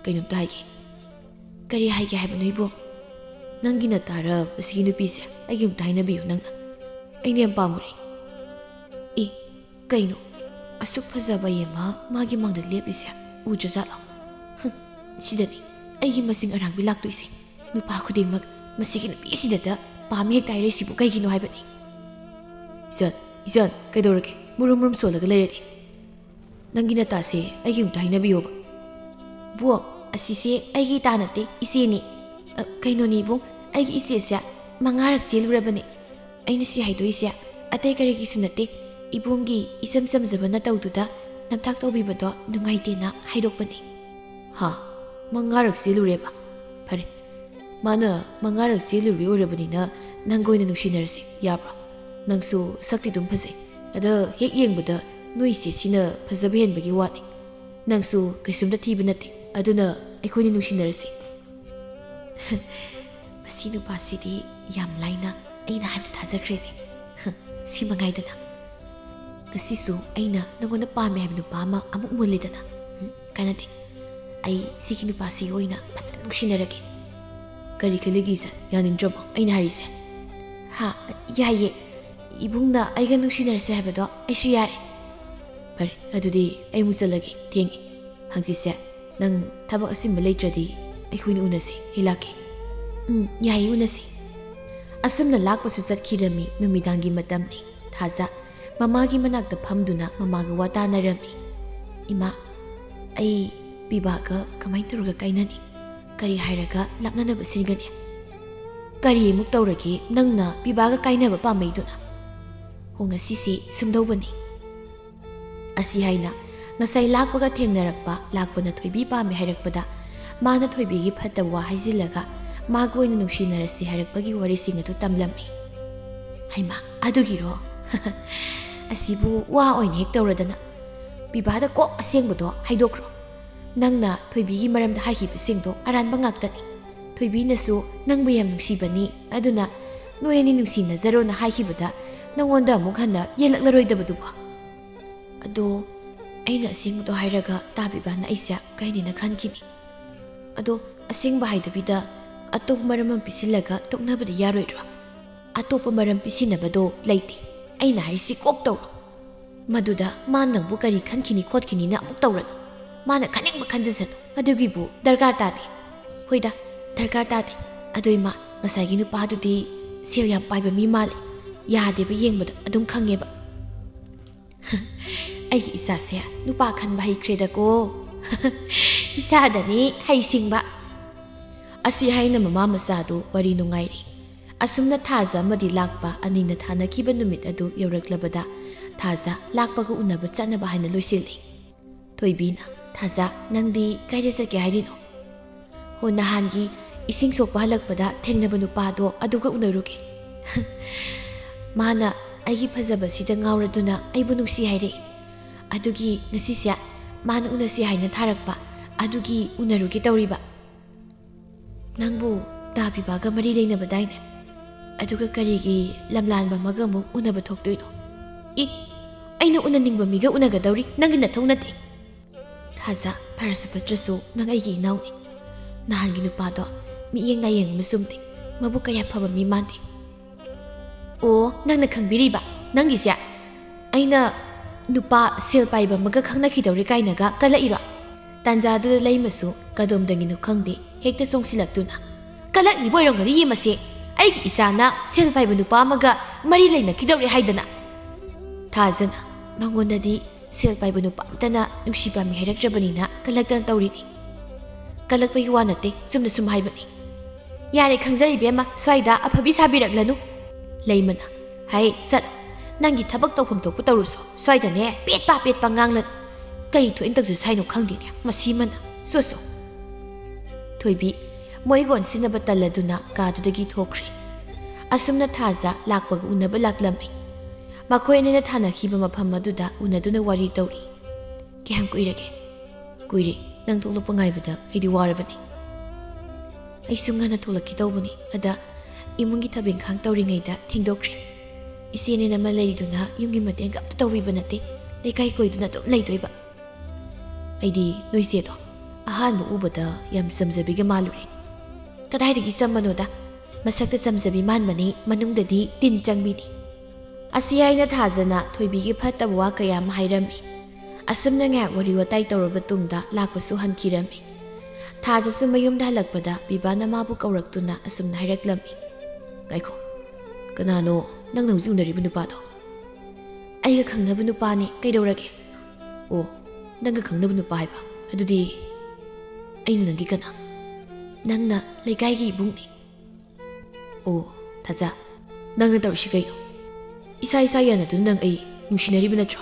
ꯀꯩꯅꯣꯝꯇ ꯍꯥꯏꯒꯦ꯫ ꯀꯔꯤ ꯍꯥꯏꯒꯦ ꯍꯥꯏꯕꯅꯣ ꯏꯕꯨꯡ? ꯅꯪꯒꯤ ꯅꯇꯥꯔ ꯑꯁꯤꯒꯤ ꯅꯨꯄꯤꯁꯦ ꯑꯩꯒꯤ ꯑꯃꯨꯛꯇ ꯍꯥꯏꯅꯕꯤꯌꯨ ꯅꯪꯅ꯫ ꯑꯩꯅ ꯌꯥꯝ ꯄꯥꯝꯃꯨꯔꯦ꯫ ꯑꯦ, ꯀꯩꯅꯣ? ꯑꯁꯨꯛ ꯐꯖꯕ ꯑꯃ ꯃꯥꯒꯤ ꯃꯥꯡꯗ ꯂꯦꯞꯂꯤꯁꯦ ꯎꯗ꯭ꯔꯖꯥꯠꯂꯣ? ꯍꯨꯝ, ꯁꯤꯗꯅꯤ ꯑꯩꯒꯤ ꯃꯁꯤꯡ ꯑꯔꯥꯡꯕꯤ ꯂꯥꯛꯇꯣꯏꯁꯦ꯫ ꯅꯨꯄꯥ ꯈꯨꯗꯤꯡꯃꯛ ꯃꯁꯤꯒꯤ ꯅꯨꯄꯤꯁꯤꯗꯇ ꯄꯥꯝꯃꯤ ꯍꯦꯛꯇ ꯍꯥꯏꯔꯛꯏꯁꯤꯕꯨ ꯀꯩꯒꯤꯅꯣ ꯍꯥꯏꯕꯅꯤ? ꯏꯆꯟ, ꯏꯆꯟ, ꯀꯩꯗꯧꯔꯒꯦ? ꯃꯨꯔꯨꯝ ꯃꯨꯔꯨꯝ ꯁꯣꯜꯂꯒ ꯂꯩꯔꯗꯤ? ꯅꯪꯒꯤ ꯅꯇꯥꯁꯦ ꯑꯩꯒꯤ ꯑꯃꯨꯛꯇ ꯍꯥꯏꯅꯕꯤꯌꯣꯕ꯫ ꯕꯣ, ꯑꯁꯤꯁꯦ ꯑꯩꯒꯤ ꯏꯇꯥ ꯅꯠꯇꯦ, ꯏꯆꯦꯅꯤ꯫ ꯑ, ꯀꯩꯅꯣꯅꯦ ꯏꯕꯨꯡ, ꯑꯩꯒꯤ ꯏꯆꯦꯁꯦ ꯃꯉꯥꯔꯛ ꯆꯦꯜꯂꯨꯔꯕꯅꯦ꯫ ꯑꯩꯅ ꯁꯤ ꯍꯥꯏꯗꯣꯛꯏꯁꯦ ꯑꯇꯩ ꯀꯔꯤꯒꯤꯁꯨ ꯅꯠꯇꯦ, ꯏꯕꯨꯡꯒꯤ ꯏꯆꯝ ꯆꯝꯖꯕ ꯅꯇꯧꯗꯨꯗ ꯅꯝꯊꯥꯛ ꯇꯧꯕꯤꯕꯗꯣ ꯅꯨꯡꯉꯥꯏꯇꯦꯅ ꯍꯥꯏꯗꯣꯛꯄꯅꯦ꯫ ꯍꯥ? ꯃꯉꯥꯔꯛ ꯆꯦꯜꯂꯨꯔꯦꯕ? ꯐꯔꯦ, ꯃꯥꯅ ꯃꯉꯥꯔꯛ ꯆꯦꯜꯂꯨꯔꯤ ꯑꯣꯏꯔꯕꯅꯤꯅ ꯅꯪꯒ ꯑꯣꯏꯅ ꯅꯨꯡꯁꯤꯅꯔꯁꯤ, ꯌꯥꯕ꯭ꯔꯣ? ꯅꯪꯁꯨ ꯁꯛꯇꯤ ꯑꯗꯨꯝ ꯐꯖꯩ꯫ ꯑꯗ ꯍꯦꯛ ꯌꯦꯡꯕꯗ ꯅꯣꯏ ꯏꯆꯦꯁꯤꯅ ꯐꯖꯕ ꯍꯦꯟꯕꯒꯤ ꯋꯥꯅꯤ꯫ ꯅꯪꯁꯨ ꯀꯩꯁꯨꯝꯇ ꯊꯤꯕ ꯅꯠꯇꯦ, ꯑꯗꯨꯅ ꯑꯩꯈꯣꯏꯅꯤ ꯅꯨꯡꯁꯤꯅꯔꯁꯤ꯫ ꯃꯁꯤ ꯅꯨꯄꯥꯁꯤꯗꯤ ꯌꯥꯝ ꯂꯥꯏꯅ ꯑꯩꯅ ꯍꯥꯏꯕ ꯊꯥꯖꯈ꯭ꯔꯦꯅꯦ꯫ ꯁꯤ ꯃꯉꯥꯏꯗꯅ꯫ ꯉꯁꯤꯁꯨ ꯑꯩꯅ ꯅꯉꯣꯟꯗ ꯄꯥꯝꯃꯦ ꯍꯥꯏꯕ ꯅꯨꯄꯥ ꯑꯃ ꯑꯃꯨꯛ ꯃꯨꯜꯂꯦꯗꯅ꯫ ꯎꯝ, ꯀꯥꯟꯅꯗꯦ꯫ ꯑꯩ ꯁꯤꯒꯤ ꯅꯨꯄꯥꯁꯤꯒ ꯑꯣꯏꯅ ꯐꯖꯅ ꯅꯨꯡꯁꯤꯅꯔꯒꯦ꯫ ꯀꯔꯤ ꯈꯜꯂꯤꯒꯦ ꯏꯆꯟ? ꯌꯥꯅꯤꯡꯗ꯭ꯔꯕꯣ ꯑꯩꯅ ꯍꯥꯏꯔꯤꯁꯦ? ꯍꯥ? ꯌꯥꯏꯌꯦ꯫ ꯏꯕꯨꯡꯅ ꯑꯩꯒ ꯅꯨꯡꯁꯤꯅꯔꯁꯦ ꯍꯥꯏꯕꯗꯣ ꯑꯩꯁꯨ ꯌꯥꯔꯦ꯫ ꯐꯔꯦ, ꯑꯗꯨꯗꯤ ꯑꯩ ꯑꯃꯨꯛ ꯆꯠꯂꯒꯦ, ꯊꯦꯡꯉꯦ꯫ ꯍꯪꯆꯤꯠꯁꯦ ꯅꯪ ꯊꯕꯛ ꯑꯆꯤꯟꯕ ꯂꯩꯇ꯭ꯔꯗꯤ ꯑꯩꯈꯣꯏꯅꯤ ꯎꯅꯁꯦ, ꯑꯩ ꯂꯥꯛꯀꯦ꯫ ꯎꯝ, ꯌꯥꯏꯌꯦ, ꯎꯅꯁꯦ꯫ ꯑꯁꯨꯝꯅ ꯂꯥꯛꯄꯁꯨ ꯆꯠꯈꯤꯔꯝꯃꯤ꯫ ꯅꯨꯃꯤꯗꯥꯡꯒꯤ ꯃꯇꯝꯅꯤ꯫ ꯊꯥꯖ ꯃꯃꯥꯒꯤ ꯃꯅꯥꯛꯇ ꯐꯝꯗꯨꯅ ꯃꯃꯥꯒ ꯋꯥ ꯇꯥꯅꯔꯝꯃꯤ꯫ "ꯏꯃꯥ, ꯑꯩ ꯄꯤꯕꯥꯒ ꯀꯃꯥꯏꯅ ꯇꯧꯔꯒ ꯀꯥꯏꯅꯅꯤ? ꯀꯔꯤ ꯍꯥꯏꯔꯒ ꯂꯥꯞꯅꯅꯕ ꯁꯤꯟꯒꯅꯤ? ꯀꯔꯤ ꯑꯃꯨꯛ ꯇꯧꯔꯒꯦ ꯅꯪꯅ ꯄꯤꯕꯥꯒ ꯀꯥꯏꯅꯕ ꯄꯥꯝꯃꯩꯗꯨꯅ? ꯍꯣ, ꯉꯁꯤꯁꯤ ꯁꯨꯝꯗꯧꯕꯅꯤ"꯫ ꯑꯁꯤ ꯍꯥꯏꯅ ꯉꯁꯥꯏ ꯂꯥꯛꯄꯒ ꯊꯦꯡꯅꯔꯛꯄ ꯂꯥꯛꯄꯅ ꯊꯣꯏꯕꯤ ꯄꯥꯝꯃꯦ ꯍꯥꯏꯔꯛꯄꯗ, ꯃꯥꯅ ꯊꯣꯏꯕꯤꯒꯤ ꯐꯠꯇꯕ ꯋꯥ ꯍꯥꯏꯖꯤꯜꯂꯒ ꯃꯥꯒ ꯑꯣꯏꯅ ꯅꯨꯡꯁꯤꯅꯔꯁꯤ ꯍꯥꯏꯔꯛꯄꯒꯤ ꯋꯥꯔꯤꯁꯤꯡ ꯑꯗꯨ ꯇꯝꯂꯝꯃꯤ꯫ "ꯍꯩꯃꯥ, ꯑꯗꯨꯒꯤꯔꯣ? ꯑꯁꯤꯕꯨ ꯋꯥ ꯑꯣꯏꯅ ꯍꯦꯛ ꯇꯧꯔꯗꯅ꯫ ꯄꯤꯕꯥꯗ ꯀꯣꯛ ꯑꯁꯦꯡꯕꯗꯣ ꯍꯥꯏꯗꯣꯛꯈ꯭ꯔꯣ꯫ ꯅꯪꯅ ꯊꯣꯏꯕꯤꯒꯤ ꯃꯔꯝꯗ ꯍꯥꯏꯈꯤꯕꯁꯤꯡꯗꯣ ꯑꯔꯥꯟꯕ ꯉꯥꯛꯇꯅꯤ꯫ ꯊꯣꯏꯕꯤꯅꯁꯨ ꯅꯪꯕꯨ ꯌꯥꯝ ꯅꯨꯡꯁꯤꯕꯅꯤ, ꯑꯗꯨꯅ ꯅꯣꯏ ꯑꯅꯤ ꯅꯨꯡꯁꯤꯅꯖꯔꯣꯅ ꯍꯥꯏꯈꯤꯕꯗ ꯅꯪꯉꯣꯟꯗ ꯑꯃꯨꯛ ꯍꯟꯅ ꯌꯦꯜꯂꯛꯂꯔꯣꯏꯗꯕꯗꯨꯕꯣ?" "ꯑꯗꯣ ꯑꯩꯅ ꯑꯁꯦꯡꯕꯗꯣ ꯍꯥꯏꯔꯒ ꯇꯥꯕꯤꯕꯥꯅ ꯑꯩꯁꯦ ꯀꯥꯏꯅꯦꯅ ꯈꯟꯈꯤꯅꯤ꯫ ꯑꯗꯣ ꯑꯁꯦꯡꯕ ꯍꯥꯏꯗꯕꯤꯗ ꯑꯇꯣꯞꯄ ꯃꯔꯝ ꯑꯃ ꯄꯤꯁꯤꯜꯂꯒ ꯇꯣꯛꯅꯕꯗꯤ ꯌꯥꯔꯣꯏꯗ꯭ꯔꯣ? ꯑꯇꯣꯞꯄ ꯃꯔꯝ ꯄꯤꯁꯤꯟꯅꯕꯗꯣ ꯂꯩꯇꯦ꯫ ꯑꯩꯅ ꯍꯥꯏꯔꯤꯁꯤ ꯀꯣꯛ ꯇꯧꯔꯣ꯫ ꯃꯗꯨꯗ ꯃꯥ ꯅꯪꯕꯨ ꯀꯔꯤ ꯈꯟꯈꯤꯅꯤ ꯈꯣꯠꯈꯤꯅꯤꯅ ꯑꯃꯨꯛ ꯇꯧꯔꯅꯨ꯫ ꯃꯥꯅ ꯈꯟꯅꯤꯡꯕ ꯈꯟꯖꯁꯅꯨ꯫ ꯑꯗꯨꯒꯤꯕꯨ ꯗꯔꯀꯥꯔ ꯇꯥꯗꯦ"꯫ "ꯍꯣꯏꯗ, ꯗꯔꯀꯥꯔ ꯇꯥꯗꯦ꯫ ꯑꯗꯣ ꯏꯃꯥ, ꯉꯁꯥꯏꯒꯤ ꯅꯨꯄꯥꯗꯨꯗꯤ ꯁꯦꯜ ꯌꯥꯝ ꯄꯥꯏꯕ ꯃꯤ ꯃꯥꯜꯂꯦ꯫ ꯌꯥꯗꯦꯕ, ꯌꯦꯡꯕꯗ ꯑꯗꯨꯝ ꯈꯪꯉꯦꯕ"꯫ "ꯑꯩꯒꯤ ꯏꯆꯥꯁꯦ ꯅꯨꯄꯥ ꯈꯟꯕ ꯍꯩꯈ꯭ꯔꯦꯗꯀꯣ"꯫ "ꯏꯁꯥꯗꯅꯤ ꯍꯩꯁꯤꯡꯕ"꯫ ꯑꯁꯤ ꯍꯥꯏꯅ ꯃꯃꯥ ꯃꯆꯥꯗꯨ ꯋꯥꯔꯤ ꯅꯨꯡꯉꯥꯏꯔꯤ꯫ ꯑꯁꯨꯝꯅ ꯊꯥꯖ ꯑꯃꯗꯤ ꯂꯥꯛꯄ ꯑꯅꯤꯅ ꯊꯥꯅꯈꯤꯕ ꯅꯨꯃꯤꯠ ꯑꯗꯨ ꯌꯧꯔꯛꯂꯕꯗ, ꯊꯥꯖ ꯂꯥꯛꯄꯒ ꯎꯅꯕ ꯆꯠꯅꯕ ꯍꯥꯏꯅ ꯂꯣꯏꯁꯤꯜꯂꯤ꯫ ꯊꯣꯏꯕꯤꯅ, "ꯊꯥꯖ, ꯅꯪꯗꯤ ꯀꯥꯏꯗ ꯆꯠꯀꯦ ꯍꯥꯏꯔꯤꯅꯣ?" "ꯍꯣ, ꯅꯍꯥꯟꯒꯤ ꯏꯁꯤꯡ ꯁꯣꯛꯄ ꯍꯜꯂꯛꯄꯗ ꯊꯦꯡꯅꯕ ꯅꯨꯄꯥꯗꯣ ꯑꯗꯨꯒ ꯎꯅꯔꯨꯒꯦ꯫ ꯃꯥꯅ ꯑꯩꯒꯤ ꯐꯖꯕꯁꯤꯗ ꯉꯥꯎꯔꯗꯨꯅ ꯑꯩꯕꯨ ꯅꯨꯡꯁꯤ ꯍꯥꯏꯔꯛꯏ꯫ ꯑꯗꯨꯒꯤ ꯉꯁꯤꯁꯦ ꯃꯥꯅ ꯎꯅꯁꯤ ꯍꯥꯏꯅ ꯊꯥꯔꯛꯄ, ꯑꯗꯨꯒꯤ ꯎꯅꯔꯨꯒꯦ ꯇꯧꯔꯤꯕ"꯫ "ꯅꯪꯕꯨ ꯇꯥꯕꯤꯕꯒ ꯃꯔꯤ ꯂꯩꯅꯕꯗꯥꯏꯅꯦ? ꯑꯗꯨꯒ ꯀꯔꯤꯒꯤ ꯂꯝꯂꯥꯟꯕ ꯑꯃꯒ ꯑꯃꯨꯛ ꯎꯅꯕ ꯊꯣꯛꯇꯣꯏꯅꯣ?" "ꯏ, ꯑꯩꯅ ꯎꯅꯅꯤꯡꯕ ꯃꯤꯒ ꯎꯅꯒꯗꯧꯔꯤ, ꯅꯪꯒꯤ ꯅꯊꯧ ꯅꯠꯇꯦ"꯫ "ꯊꯥꯖ, ꯐꯔꯁꯨ ꯐꯠꯇ꯭ꯔꯁꯨ ꯅꯪ ꯑꯩꯒꯤ ꯏꯅꯥꯎꯅꯤ꯫ ꯅꯍꯥꯟꯒꯤ ꯅꯨꯄꯥꯗꯣ ꯃꯤꯠꯌꯦꯡ ꯅꯥꯌꯦꯡ ꯑꯃ ꯆꯨꯝꯗꯦ, ꯃꯕꯨꯛ ꯀꯌꯥ ꯐꯕ ꯃꯤ ꯃꯥꯟꯗꯦ"꯫ "ꯑꯣ, ꯅꯪꯅ ꯈꯪꯕꯤꯔꯤꯕ? ꯅꯪꯒꯤꯁꯦ ꯑꯩꯅ ꯅꯨꯄꯥ ꯁꯦꯜ ꯄꯥꯏꯕ ꯑꯃꯒ ꯈꯪꯅꯈꯤꯗꯧꯔꯦ ꯀꯥꯏꯅꯒ ꯀꯜꯂꯛꯏꯔꯣ?" ꯇꯥꯟꯖꯥꯗꯨꯗ ꯂꯩꯃꯁꯨ ꯀꯗꯣꯝꯗꯒꯤꯅꯣ ꯈꯪꯗꯦ ꯍꯦꯛꯇ ꯆꯣꯡꯁꯤꯜꯂꯛꯇꯨꯅ, "ꯀꯜꯂꯛꯂꯤꯕ ꯑꯣꯏꯔꯝꯒꯅꯤꯌꯦ ꯃꯁꯦ꯫ ꯑꯩꯒꯤ ꯏꯆꯥꯅ ꯁꯦꯜ ꯄꯥꯏꯕ ꯅꯨꯄꯥ ꯑꯃꯒ ꯃꯔꯤ ꯂꯩꯅꯈꯤꯗꯧꯔꯦ ꯍꯥꯏꯗꯅ"꯫ ꯊꯥꯖꯅ ꯃꯉꯣꯟꯗꯗꯤ ꯁꯦꯜ ꯄꯥꯏꯕ ꯅꯨꯄꯥ ꯑꯝꯇꯅ ꯅꯨꯡꯁꯤ ꯄꯥꯝꯃꯤ ꯍꯥꯏꯔꯛꯇ꯭ꯔꯕꯅꯤꯅ ꯀꯜꯂꯛꯇꯅ ꯇꯧꯔꯤꯅꯤ꯫ ꯀꯜꯂꯛꯄꯒꯤ ꯋꯥ ꯅꯠꯇꯦ, ꯆꯨꯝꯅ ꯁꯨꯝ ꯍꯥꯏꯕꯅꯤ꯫ ꯌꯥꯔꯦ, ꯈꯪꯖꯔꯦ ꯏꯕꯦꯝꯃ, ꯁ꯭ꯋꯥꯏꯗ ꯑꯐꯕꯤ ꯁꯥꯕꯤꯔꯛꯂꯅꯨ꯫ ꯂꯩꯃꯅ, ꯍꯩ, ꯆꯠ, ꯅꯪꯒꯤ ꯊꯕꯛ ꯇꯧꯐꯝ ꯊꯣꯛꯄ ꯇꯧꯔꯨꯁꯣ, ꯁ꯭ꯋꯥꯏꯗꯅꯦ ꯄꯦꯠ ꯄꯥ ꯄꯦꯠ ꯄꯥ ꯉꯥꯡꯂꯅꯨ꯫ ꯀꯔꯤ ꯊꯣꯛꯏꯅ ꯇꯧꯖꯁ ꯍꯥꯏꯅꯣ ꯈꯪꯗꯦꯅꯦ ꯃꯁꯤꯃꯅ꯫ ꯁꯣ ꯁꯣ꯫ ꯊꯣꯏꯕꯤ ꯃꯣꯏꯒ ꯑꯣꯟꯁꯤꯟꯅꯕ ꯇꯜꯂꯗꯨꯅ ꯀꯥꯗꯨꯗꯒꯤ ꯊꯣꯛꯈ꯭ꯔꯦ꯫ ꯑꯁꯨꯝꯅ ꯊꯥꯖ ꯂꯥꯛꯄꯒ ꯎꯅꯕ ꯂꯥꯛꯂꯝꯃꯤ꯫ ꯃꯈꯣꯏ ꯑꯅꯤꯅ ꯊꯥꯅꯈꯤꯕ ꯃꯐꯝ ꯑꯗꯨꯗ ꯎꯅꯗꯨꯅ ꯋꯥꯔꯤ ꯇꯧꯔꯤ꯫ "ꯀꯌꯥꯝ ꯀꯨꯏꯔꯒꯦ?" "ꯀꯨꯏꯔꯦ꯫ ꯅꯪ ꯊꯣꯛꯂꯛꯄ ꯉꯥꯏꯕꯗ ꯑꯩꯗꯤ ꯋꯥꯔꯕꯅꯤ꯫" "ꯑꯩꯁꯨ ꯉꯟꯅ ꯊꯣꯛꯂꯛꯀꯦ ꯇꯧꯕꯅꯤ꯫ ꯑꯗ ꯏꯃꯨꯡꯒꯤ ꯊꯕꯛ ꯏꯪꯈꯥꯡ ꯇꯧꯔꯤꯉꯩꯗ ꯊꯦꯡꯗꯣꯛꯈ꯭ꯔꯦ꯫ ꯏꯆꯦꯅꯦꯅ ꯑꯃ ꯂꯩꯔꯤꯗꯨꯅ ꯌꯨꯝꯒꯤ ꯃꯇꯦꯡ ꯑꯝꯇ ꯇꯧꯕꯤꯕ ꯅꯠꯇꯦ꯫ ꯂꯩꯀꯥꯏ ꯀꯣꯏꯗꯨꯅ ꯑꯗꯨꯝ ꯂꯩꯗꯣꯏꯕ꯫ ꯑꯩꯗꯤ ꯅꯣꯏ ꯆꯦꯗꯣ ꯑꯍꯥꯟꯕ ꯎꯕꯗ ꯌꯥꯝ ꯆꯝꯖꯕꯤꯒ ꯃꯥꯜꯂꯨꯔꯦ꯫ ꯀꯗꯥꯏꯗꯒꯤ ꯆꯝꯕꯅꯣꯗ? ꯃꯁꯛꯇ ꯆꯝꯖꯕꯤ ꯃꯥꯟꯕꯅꯤ, ꯃꯅꯨꯡꯗꯗꯤ ꯇꯤꯟ ꯆꯪꯕꯤꯅꯤ꯫" ꯑꯁꯤ ꯍꯥꯏꯅ ꯊꯥꯖꯅ ꯊꯣꯏꯕꯤꯒꯤ ꯐꯠꯇꯕ ꯋꯥ ꯀꯌꯥ ꯑꯃ ꯍꯥꯏꯔꯝꯃꯤ꯫ ꯑꯁꯨꯝꯅ ꯉꯥꯏꯍꯥꯛ ꯋꯥꯔꯤ ꯋꯥꯇꯥꯏ ꯇꯧꯔꯕ ꯇꯨꯡꯗ ꯂꯥꯛꯄꯁꯨ ꯍꯟꯈꯤꯔꯝꯃꯤ꯫ ꯊꯥꯖꯁꯨ ꯃꯌꯨꯝꯗ ꯍꯜꯂꯛꯄꯗ ꯄꯤꯕꯥꯅ ꯃꯥꯕꯨ ꯀꯧꯔꯛꯇꯨꯅ ꯑꯁꯨꯝꯅ ꯍꯥꯏꯔꯛꯂꯝꯃꯤ꯫ "ꯉꯥꯏꯈꯣ, ꯀꯅꯥꯅꯣ ꯅꯪꯅ ꯍꯧꯖꯤꯛ ꯎꯅꯔꯤꯕ ꯅꯨꯄꯥꯗꯣ?" "ꯑꯩꯒ ꯈꯪꯅꯕ ꯅꯨꯄꯥꯅꯤ, ꯀꯩꯗꯧꯔꯒꯦ?" "ꯑꯣ, ꯅꯪꯒ ꯈꯪꯅꯕ ꯅꯨꯄꯥ ꯍꯥꯏꯕ? ꯑꯗꯨꯗꯤ ꯑꯩꯅ ꯅꯪꯒꯤ ꯀꯅꯥ?" "ꯅꯪꯅ ꯂꯩꯀꯥꯏꯒꯤ ꯏꯕꯨꯡꯅꯤ꯫" "ꯑꯣ, ꯊꯥꯖ, ꯅꯪꯅ ꯇꯧꯔꯤꯁꯤ ꯀꯩꯅꯣ? ꯏꯁꯥ ꯏꯁꯥ ꯌꯥꯅꯗꯨꯅ ꯅꯪ ꯑꯩ ꯅꯨꯡꯁꯤꯅꯔꯤꯕ ꯅꯠꯇ꯭ꯔꯣ?"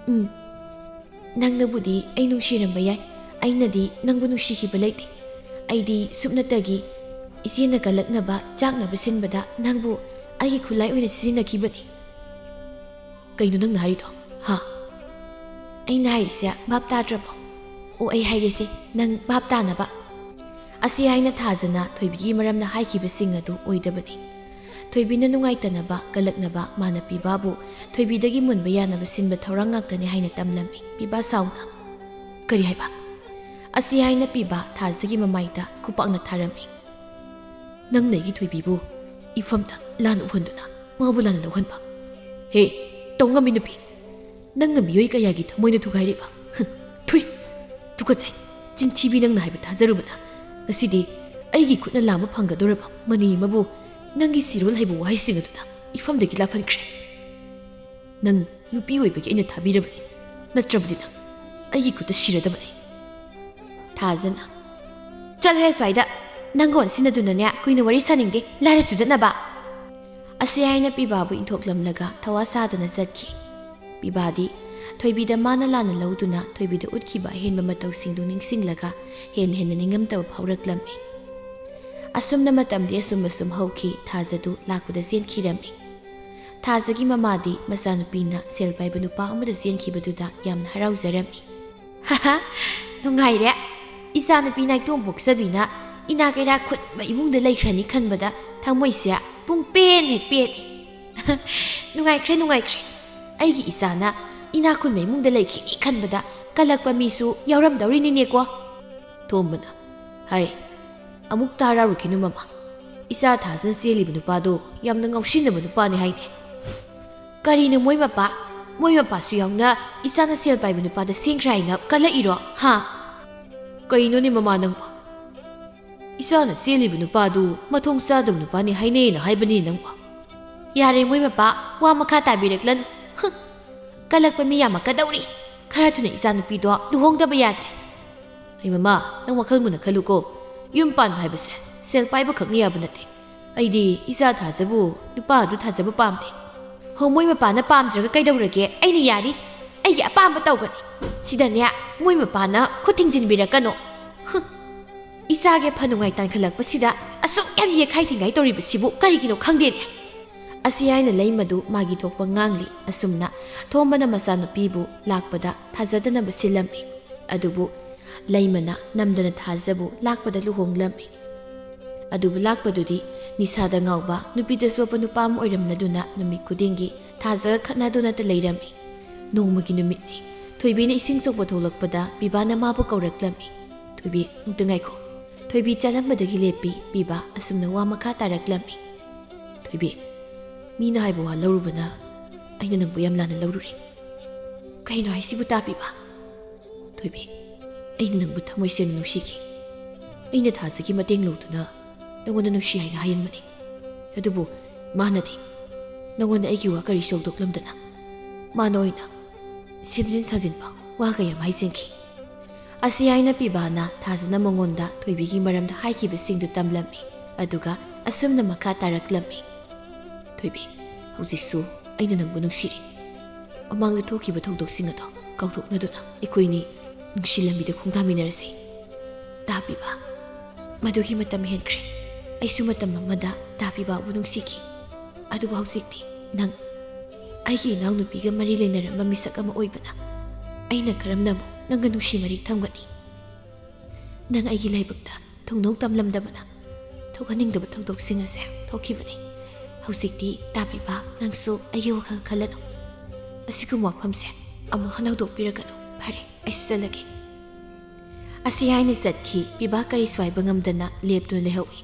"ꯎꯝ, ꯅꯪꯅꯕꯨꯗꯤ ꯑꯩ ꯅꯨꯡꯁꯤꯔꯝꯕ ꯌꯥꯏ, ꯑꯩꯅꯗꯤ ꯅꯪꯕꯨ ꯅꯨꯡꯁꯤꯈꯤꯕ ꯂꯩꯇꯦ꯫ ꯑꯩꯗꯤ ꯁꯨꯞꯅꯇꯒꯤ ꯏꯆꯦꯅ ꯀꯜꯂꯛꯅꯕ, ꯆꯥꯛꯅꯕ ꯁꯤꯟꯕꯗ ꯅꯪꯕꯨ ꯑꯩꯒꯤ ꯈꯨꯠꯂꯥꯏ ꯑꯣꯏꯅ ꯁꯤꯖꯤꯟꯅꯈꯤꯕꯅꯤ꯫" "ꯀꯩꯅꯣ ꯅꯪꯅ ꯍꯥꯏꯔꯤꯗꯣ? ꯍꯥ?" "ꯑꯩꯅ ꯍꯥꯏꯔꯤꯁꯦ ꯚꯥꯞ ꯇꯥꯗ꯭ꯔꯕꯣ? ꯑꯣ, ꯑꯩ ꯍꯥꯏꯒꯦꯁꯦ, ꯅꯪ ꯚꯥꯞ ꯇꯥꯅꯕ꯫" ꯑꯁꯤ ꯍꯥꯏꯅ ꯊꯥꯖꯅ ꯊꯣꯏꯕꯤꯒꯤ ꯃꯔꯝꯅ ꯍꯥꯏꯈꯤꯕꯁꯤꯡ ꯑꯗꯨ ꯑꯣꯏꯗꯕꯅꯤ꯫ ꯊꯣꯏꯕꯤꯅ ꯅꯨꯡꯉꯥꯏꯇꯅꯕ, ꯀꯜꯂꯛꯅꯕ, ꯃꯥꯅ ꯄꯤꯕꯥꯕꯨ ꯊꯣꯏꯕꯤꯗꯒꯤ ꯃꯨꯟꯕ ꯌꯥꯅꯕ ꯁꯤꯟꯕ ꯊꯧꯔꯥꯡ ꯉꯥꯛꯇꯅꯤ ꯍꯥꯏꯅ ꯇꯝꯂꯝꯃꯤ ꯄꯤꯕꯥ ꯁꯥꯎꯅ꯫ "ꯀꯔꯤ ꯍꯥꯏꯕ?" ꯑꯁꯤ ꯍꯥꯏꯅ ꯄꯤꯕꯥ ꯊꯥꯖꯒꯤ ꯃꯃꯥꯏꯗ ꯈꯨꯄꯥꯛꯅ ꯊꯥꯔꯝꯃꯤ꯫ "ꯅꯪꯅ ꯑꯩꯒꯤ ꯊꯣꯏꯕꯤꯕꯨ ꯏꯐꯝꯗ ꯂꯥꯟꯅ ꯎꯍꯟꯗꯨꯅ ꯃꯥꯕꯨ ꯂꯥꯟꯅ ꯂꯧꯍꯟꯕ꯫ ꯍꯦ, ꯇꯧ ꯉꯝꯃꯤ ꯅꯨꯄꯤ! ꯅꯪꯅ ꯃꯤꯑꯣꯏ ꯀꯌꯥꯒꯤ ꯊꯃꯣꯏꯅ ꯊꯨꯒꯥꯏꯔꯤꯕ꯫ ꯍꯨꯝ, ꯊꯨꯏ! ꯇꯨꯀꯠꯆꯩ! ꯆꯤꯟꯊꯤꯕꯤ, ꯅꯪꯅ ꯍꯥꯏꯕ ꯊꯥꯖꯔꯨꯕꯅ ꯉꯁꯤꯗꯤ ꯑꯩꯒꯤ ꯈꯨꯠꯅ ꯂꯥꯝꯕ ꯐꯪꯒꯗꯧꯔꯕ ꯃꯅꯤ ꯑꯃꯕꯨ ꯅꯪꯒꯤ ꯁꯤꯔꯣꯜ ꯍꯩꯕ ꯋꯥꯍꯩꯁꯤꯡ ꯑꯗꯨꯅ ꯏꯐꯝꯗꯒꯤ ꯂꯥꯞꯍꯟꯈ꯭ꯔꯦ꯫" "ꯅꯪ ꯅꯨꯄꯤ ꯑꯣꯏꯕꯒꯤ ꯑꯩꯅ ꯊꯥꯕꯤꯔꯕꯅꯤ, ꯅꯠꯇ꯭ꯔꯕꯗꯤ ꯅꯪ ꯑꯩꯒꯤ ꯈꯨꯠꯇ ꯁꯤꯔꯗꯕꯅꯤ"꯫ ꯊꯥꯖꯅ, "ꯆꯠꯂꯍꯦ ꯁ꯭ꯋꯥꯏꯗ, ꯅꯪꯒ ꯑꯣꯟꯁꯤꯟꯅꯗꯨꯅꯅꯦ ꯀꯨꯏꯅ ꯋꯥꯔꯤ ꯁꯥꯅꯤꯡꯗꯦ, ꯂꯥꯏꯔ ꯆꯨꯗꯠꯅꯕ"꯫ ꯑꯁꯤ ꯍꯥꯏꯅ ꯄꯤꯕꯥꯕꯨ ꯏꯟꯊꯣꯛꯂꯝꯂꯒ ꯊꯋꯥ ꯁꯥꯗꯅ ꯆꯠꯈꯤ꯫ ꯄꯤꯕꯥꯗꯤ ꯊꯣꯏꯕꯤꯗ ꯃꯥꯅ ꯂꯥꯟꯅ ꯂꯧꯗꯨꯅ ꯊꯣꯏꯕꯤꯗ ꯎꯠꯈꯤꯕ ꯑꯍꯦꯟꯕ ꯃꯇꯧꯁꯤꯡꯗꯨ ꯅꯤꯡꯁꯤꯡꯂꯒ ꯍꯦꯟꯅ ꯍꯦꯟꯅ ꯅꯤꯡꯉꯝꯇꯕ ꯐꯥꯎꯔꯛꯂꯝꯃꯤ꯫ ꯑꯁꯨꯝꯅ ꯃꯇꯝꯗꯤ ꯑꯁꯨꯝ ꯑꯁꯨꯝ ꯍꯧꯈꯤ, ꯊꯥꯖꯗꯨ ꯂꯥꯛꯄꯗ ꯆꯦꯟꯈꯤꯔꯝꯃꯤ꯫ ꯊꯥꯖꯒꯤ ꯃꯃꯥꯗꯤ ꯃꯆꯥꯅꯨꯄꯤꯅ ꯁꯦꯜ ꯄꯥꯏꯕ ꯅꯨꯄꯥ ꯑꯃꯗ ꯆꯦꯟꯈꯤꯕꯗꯨꯗ ꯌꯥꯝꯅ ꯍꯔꯥꯎꯖꯔꯝꯃꯤ꯫ "ꯍꯥꯍꯥ, ꯅꯨꯡꯉꯥꯏꯔꯦ꯫ ꯏꯆꯥꯅꯨꯄꯤ ꯅꯥꯏꯇꯣꯝ ꯄꯣꯛꯆꯕꯤꯅ ꯏꯅꯥ ꯀꯩꯔꯥꯛ ꯈꯨꯟꯕ ꯏꯃꯨꯡꯗ ꯂꯩꯈ꯭ꯔꯅꯤ ꯈꯟꯕꯗ ꯊꯃꯣꯏꯁꯦ ꯄꯨꯡ ꯄꯦꯟ ꯍꯦꯛ ꯄꯦꯜꯂꯤ꯫ ꯅꯨꯡꯉꯥꯏꯈ꯭ꯔꯦ, ꯅꯨꯡꯉꯥꯏꯈ꯭ꯔꯦ꯫ ꯑꯩꯒꯤ ꯏꯆꯥꯅ ꯏꯅꯥ ꯈꯨꯟꯕ ꯏꯃꯨꯡꯗ ꯂꯩꯈꯤꯅꯤ ꯈꯟꯕꯗ ꯀꯜꯂꯛꯄ ꯃꯤꯁꯨ ꯌꯥꯎꯔꯝꯗꯧꯔꯤꯅꯤꯅꯦꯀꯣ"꯫ ꯊꯣꯝꯕꯅ, "ꯍꯥꯏ, ꯑꯃꯨꯛꯇ ꯍꯔꯥꯎꯔꯨꯈꯤꯅꯨ ꯃꯃꯥ꯫ ꯏꯆꯥ ꯊꯥꯖꯅ ꯆꯦꯜꯂꯤꯕ ꯅꯨꯄꯥꯗꯣ ꯌꯥꯝꯅ ꯉꯥꯎꯁꯤꯟꯅꯕ ꯅꯨꯄꯥꯅꯤ ꯍꯥꯏꯅꯦ"꯫ "ꯀꯔꯤꯅꯣ ꯃꯣꯏ ꯃꯄꯥ? ꯃꯣꯏ ꯃꯄꯥꯁꯨ ꯌꯥꯎꯅ ꯏꯆꯥꯅ ꯁꯦꯜ ꯄꯥꯏꯕ ꯅꯨꯄꯥꯗ ꯁꯦꯝꯈ꯭ꯔꯦ ꯍꯥꯏꯅ ꯀꯜꯂꯛꯏꯔꯣ, ꯍꯥ?" "ꯀꯩꯅꯣꯅꯦ ꯃꯃꯥ ꯅꯪꯕꯣ? ꯏꯆꯥꯅ ꯆꯦꯜꯂꯤꯕ ꯅꯨꯄꯥꯗꯨ ꯃꯊꯣꯡ ꯆꯥꯗꯕ ꯅꯨꯄꯥꯅꯤ ꯍꯥꯏꯅꯩꯅ ꯍꯥꯏꯕꯅꯤ ꯅꯪꯕꯣ"꯫ "ꯌꯥꯔꯦ ꯃꯣꯏ ꯃꯄꯥ, ꯋꯥ ꯃꯈꯥ ꯇꯥꯕꯤꯔꯛꯂꯅꯨ꯫ ꯍꯨꯝ, ꯀꯜꯂꯛꯄ ꯃꯤ ꯌꯥꯝꯃꯛꯀꯗꯧꯔꯤ꯫ ꯈꯔ ꯊꯨꯅ ꯏꯆꯥꯅꯨꯄꯤꯗꯣ ꯂꯨꯍꯣꯡꯗꯕ ꯌꯥꯗ꯭ꯔꯦ"꯫ "ꯑꯩ ꯃꯃꯥ, ꯅꯪ ꯋꯥꯈꯜ ꯃꯨꯟꯅ ꯈꯜꯂꯨꯀꯣ꯫ ꯌꯨꯝ ꯄꯥꯟꯕ ꯍꯥꯏꯕꯁꯦ ꯁꯦꯜ ꯄꯥꯏꯕ ꯈꯛꯅ ꯌꯥꯕ ꯅꯠꯇꯦ꯫ ꯑꯩꯗꯤ ꯏꯆꯥ ꯊꯥꯖꯕꯨ ꯅꯨꯄꯥ ꯑꯗꯨ ꯊꯥꯖꯕ ꯄꯥꯝꯗꯦ"꯫ "ꯍꯣ, ꯃꯣꯏ ꯃꯄꯥꯅ ꯄꯥꯝꯗ꯭ꯔꯒ ꯀꯩꯗꯧꯔꯒꯦ? ꯑꯩꯅ ꯌꯥꯔꯤ꯫ ꯑꯩꯒꯤ ꯑꯄꯥꯝꯕ ꯇꯧꯒꯅꯤ꯫ ꯁꯤꯗꯅꯦ ꯃꯣꯏ ꯃꯄꯥꯅ ꯈꯨꯠ ꯊꯤꯡꯖꯤꯟꯕꯤꯔꯛꯀꯅꯣ"꯫ ꯍꯨꯝ꯫ ꯏꯆꯥꯒꯤ ꯐ ꯅꯨꯡꯉꯥꯏ ꯇꯥꯟꯈꯠꯂꯛꯄꯁꯤꯗ ꯑꯁꯨꯛ ꯌꯥꯝ ꯌꯦꯛꯈꯥꯏ ꯊꯤꯡꯒꯥꯏ ꯇꯧꯔꯤꯕꯁꯤꯕꯨ ꯀꯔꯤꯒꯤꯅꯣ ꯈꯪꯗꯦꯅꯦ꯫ ꯑꯁꯤ ꯍꯥꯏꯅ ꯂꯩꯃꯗꯨ ꯃꯥꯒꯤ ꯊꯣꯛꯄ ꯉꯥꯡꯂꯤ꯫ ꯑꯁꯨꯝꯅ ꯊꯣꯝꯕꯅ ꯃꯆꯥꯅꯨꯄꯤꯕꯨ ꯂꯥꯛꯄꯗ ꯊꯥꯖꯗꯅꯕ ꯁꯤꯜꯂꯝꯃꯤ꯫ ꯑꯗꯨꯕꯨ ꯂꯩꯃꯅ ꯅꯝꯗꯅ ꯊꯥꯖꯕꯨ ꯂꯥꯛꯄꯗ ꯂꯨꯍꯣꯡꯂꯝꯃꯤ꯫ ꯑꯗꯨꯕꯨ ꯂꯥꯛꯄꯗꯨꯗꯤ ꯅꯤꯁꯥꯗ ꯉꯥꯎꯕ, ꯅꯨꯄꯤꯗ ꯆꯣꯞꯄ ꯅꯨꯄꯥ ꯑꯃ ꯑꯣꯏꯔꯝꯂꯗꯨꯅ ꯅꯨꯃꯤꯠ ꯈꯨꯗꯤꯡꯒꯤ ꯊꯥꯖꯒ ꯈꯠꯅꯗꯨꯅꯇ ꯂꯩꯔꯝꯃꯤ꯫ ꯅꯣꯡꯃꯒꯤ ꯅꯨꯃꯤꯠꯅꯤ꯫ ꯊꯣꯏꯕꯤꯅ ꯏꯁꯤꯡ ꯁꯣꯛꯄ ꯊꯣꯛꯂꯛꯄꯗ ꯄꯤꯕꯥꯅ ꯃꯥꯕꯨ ꯀꯧꯔꯛꯂꯝꯃꯤ꯫ "ꯊꯣꯏꯕꯤ, ꯑꯃꯨꯛꯇ ꯉꯥꯏꯈꯣ"꯫ ꯊꯣꯏꯕꯤ ꯆꯠꯂꯝꯕꯗꯒꯤ ꯂꯦꯞꯄꯤ꯫ ꯄꯤꯕꯥ ꯑꯁꯨꯝꯅ ꯋꯥ ꯃꯈꯥ ꯇꯥꯔꯛꯂꯝꯃꯤ꯫ "ꯊꯣꯏꯕꯤ, ꯃꯤꯅ ꯍꯥꯏꯕ ꯋꯥ ꯂꯧꯔꯨꯕꯅ ꯑꯩꯅ ꯅꯪꯕꯨ ꯌꯥꯝ ꯂꯥꯟꯅ ꯂꯧꯔꯨꯔꯦ"꯫ "ꯀꯩꯅꯣ ꯍꯥꯏꯁꯤꯕꯨ ꯇꯥ ꯄꯤꯕꯥ?" "ꯊꯣꯏꯕꯤ, ꯑꯩꯅ ꯅꯪꯕꯨ ꯊꯃꯣꯏ ꯁꯦꯡꯅ ꯅꯨꯡꯁꯤꯈꯤ꯫ ꯑꯩꯅ ꯊꯥꯖꯒꯤ ꯃꯇꯦꯡ ꯂꯧꯗꯨꯅ ꯅꯪꯉꯣꯟꯗ ꯅꯨꯡꯁꯤ ꯍꯥꯏꯅ ꯍꯥꯏꯍꯟꯕꯅꯤ꯫ ꯑꯗꯨꯕꯨ ꯃꯥꯅꯗꯤ ꯅꯪꯉꯣꯟꯗ ꯑꯩꯒꯤ ꯋꯥ ꯀꯔꯤꯁꯨ ꯍꯧꯗꯣꯛꯂꯝꯗꯅ ꯃꯥꯅ ꯑꯣꯏꯅ ꯁꯦꯝꯖꯤꯟ ꯁꯥꯖꯤꯟꯕ ꯋꯥ ꯀꯌꯥ ꯑꯃ ꯍꯥꯏꯖꯤꯟꯈꯤ꯫ ꯑꯁꯤ ꯍꯥꯏꯅ ꯄꯤꯕꯥꯅ ꯊꯥꯖꯅ ꯃꯉꯣꯟꯗ ꯊꯣꯏꯕꯤꯒꯤ ꯃꯔꯝꯗ ꯍꯥꯏꯈꯤꯕꯁꯤꯡꯗꯨ ꯇꯝꯂꯝꯃꯤ, ꯑꯗꯨꯒ ꯑꯁꯨꯝꯅ ꯃꯈꯥ ꯇꯥꯔꯛꯂꯝꯃꯤ꯫ "ꯊꯣꯏꯕꯤ, ꯍꯧꯖꯤꯛꯁꯨ ꯑꯩꯅ ꯅꯪꯕꯨ ꯅꯨꯡꯁꯤꯔꯤ꯫ ꯃꯃꯥꯡꯗ ꯊꯣꯛꯈꯤꯕ ꯊꯧꯗꯣꯛꯁꯤꯡ ꯑꯗꯣ ꯀꯥꯎꯊꯣꯛꯅꯗꯨꯅ ꯑꯩꯈꯣꯏꯅꯤ ꯅꯨꯡꯁꯤ ꯂꯝꯕꯤꯗ ꯈꯣꯡꯗꯥꯃꯤꯟꯅꯔꯁꯤ꯫ ꯇꯥ ꯄꯤꯕꯥ, ꯃꯗꯨꯒꯤ ꯃꯇꯝ ꯍꯦꯟꯈ꯭ꯔꯦ꯫ ꯑꯩꯁꯨ ꯃꯇꯝ ꯑꯃꯗ ꯇꯥ ꯄꯤꯕꯥꯕꯨ ꯅꯨꯡꯁꯤꯈꯤ꯫ ꯑꯗꯨꯕꯨ ꯍꯧꯖꯤꯛꯇꯤ ꯅꯪ ꯑꯩꯒꯤ ꯏꯅꯥꯎꯅꯨꯄꯤꯒ ꯃꯔꯤ ꯂꯩꯅꯔꯝꯕ ꯃꯤꯁꯛ ꯑꯃ ꯑꯣꯏꯕꯅ ꯑꯩꯅ ꯀꯔꯝꯅ ꯑꯃꯨꯛ ꯅꯪꯒ ꯅꯨꯡꯁꯤ ꯃꯔꯤ ꯊꯝꯒꯅꯤ? ꯅꯪ ꯑꯩꯒꯤ ꯂꯥꯏꯕꯛꯇ ꯊꯨꯡꯅꯧ ꯇꯝꯂꯝꯗꯕꯅ ꯊꯣꯛꯍꯟꯅꯤꯡꯗꯕ ꯊꯧꯗꯣꯛꯁꯤꯡ ꯑꯁꯦ ꯊꯣꯛꯈꯤꯕꯅꯤ꯫ ꯍꯧꯖꯤꯛꯇꯤ ꯇꯥ ꯄꯤꯕꯥ, ꯅꯪꯁꯨ ꯑꯩꯒꯤ ꯋꯥꯈꯜ ꯈꯜꯂꯅꯨ꯫ ꯑꯁꯤꯒꯨꯝꯕ ꯋꯥꯐꯝꯁꯦ ꯑꯃꯨꯛ ꯍꯟꯅ ꯍꯧꯗꯣꯛꯄꯤꯔꯛꯀꯅꯨ꯫ ꯐꯔꯦ, ꯑꯩꯁꯨ ꯆꯠꯂꯒꯦ꯫" ꯑꯁꯤ ꯍꯥꯏꯅ ꯆꯠꯈꯤ꯫ ꯄꯤꯕꯥ ꯀꯔꯤꯁꯨ ꯍꯥꯏꯕ ꯉꯝꯗꯅ ꯂꯦꯞꯇꯨꯅ ꯂꯩꯍꯧꯏ꯫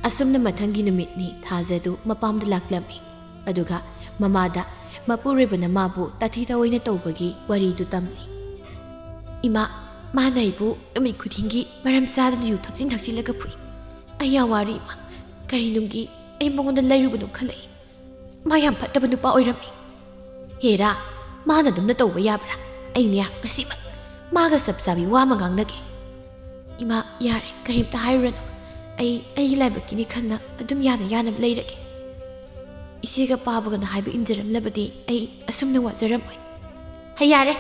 ꯑꯁꯨꯝꯅ ꯃꯊꯪꯒꯤ ꯅꯨꯃꯤꯠꯅꯤ ꯊꯥꯖꯗꯨ ꯃꯄꯥꯝꯗ ꯂꯥꯛꯂꯝꯃꯤ꯫ ꯑꯗꯨꯒ ꯃꯃꯥꯗ ꯃꯄꯨꯔꯣꯏꯕꯅ ꯃꯥꯕꯨ ꯇꯥꯊꯤ ꯇꯥꯑꯣꯏꯅ ꯇꯧꯕꯒꯤ ꯋꯥꯔꯤꯗꯨ ꯇꯝꯂꯤ꯫ "ꯏꯃꯥ, ꯃꯥꯅ ꯑꯩꯕꯨ ꯅꯨꯃꯤꯠ ꯈꯨꯗꯤꯡꯒꯤ ꯃꯔꯝ ꯆꯥꯗꯅ ꯌꯨ ꯊꯛꯆꯤꯟ ꯊꯛꯆꯤꯜꯂꯒ ꯐꯨꯏ꯫ ꯑꯩ ꯌꯥꯝ ꯋꯥꯔꯦ ꯏꯃꯥ꯫ ꯀꯔꯤ ꯅꯨꯡꯒꯤ ꯑꯩ ꯃꯉꯣꯟꯗ ꯂꯩꯔꯨꯕꯅꯣ ꯈꯜꯂꯛꯏ꯫ ꯃꯥ ꯌꯥꯝ ꯐꯠꯇꯕ ꯅꯨꯄꯥ ꯑꯣꯏꯔꯝꯃꯤ꯫ ꯍꯦꯔꯥ, ꯃꯥꯅ ꯑꯗꯨꯝꯅ ꯇꯧꯕ ꯌꯥꯕ꯭ꯔꯥ? ꯑꯩꯅꯦ ꯉꯁꯤꯃꯛ ꯃꯥꯒ ꯆꯞ ꯆꯥꯕꯤ ꯋꯥ ꯑꯃ ꯉꯥꯡꯅꯒꯦ꯫" "ꯏꯃꯥ, ꯌꯥꯔꯦ, ꯀꯔꯤꯝꯇ ꯍꯥꯏꯔꯨꯔꯅꯨ꯫ ꯑꯩ ꯑꯩꯒꯤ ꯂꯥꯏꯕꯛꯀꯤꯅꯤ ꯈꯟꯅ ꯑꯗꯨꯝ ꯌꯥꯅ ꯌꯥꯅꯕ ꯂꯩꯔꯒꯦ꯫ ꯏꯆꯦꯒ ꯄꯥꯕꯒꯅ ꯍꯥꯏꯕ ꯏꯟꯖꯔꯝꯂꯕꯗꯤ ꯑꯩ ꯑꯁꯨꯝꯅ ꯋꯥꯖꯔꯝꯃꯣꯏ꯫" "ꯍꯩ, ꯌꯥꯔꯦ,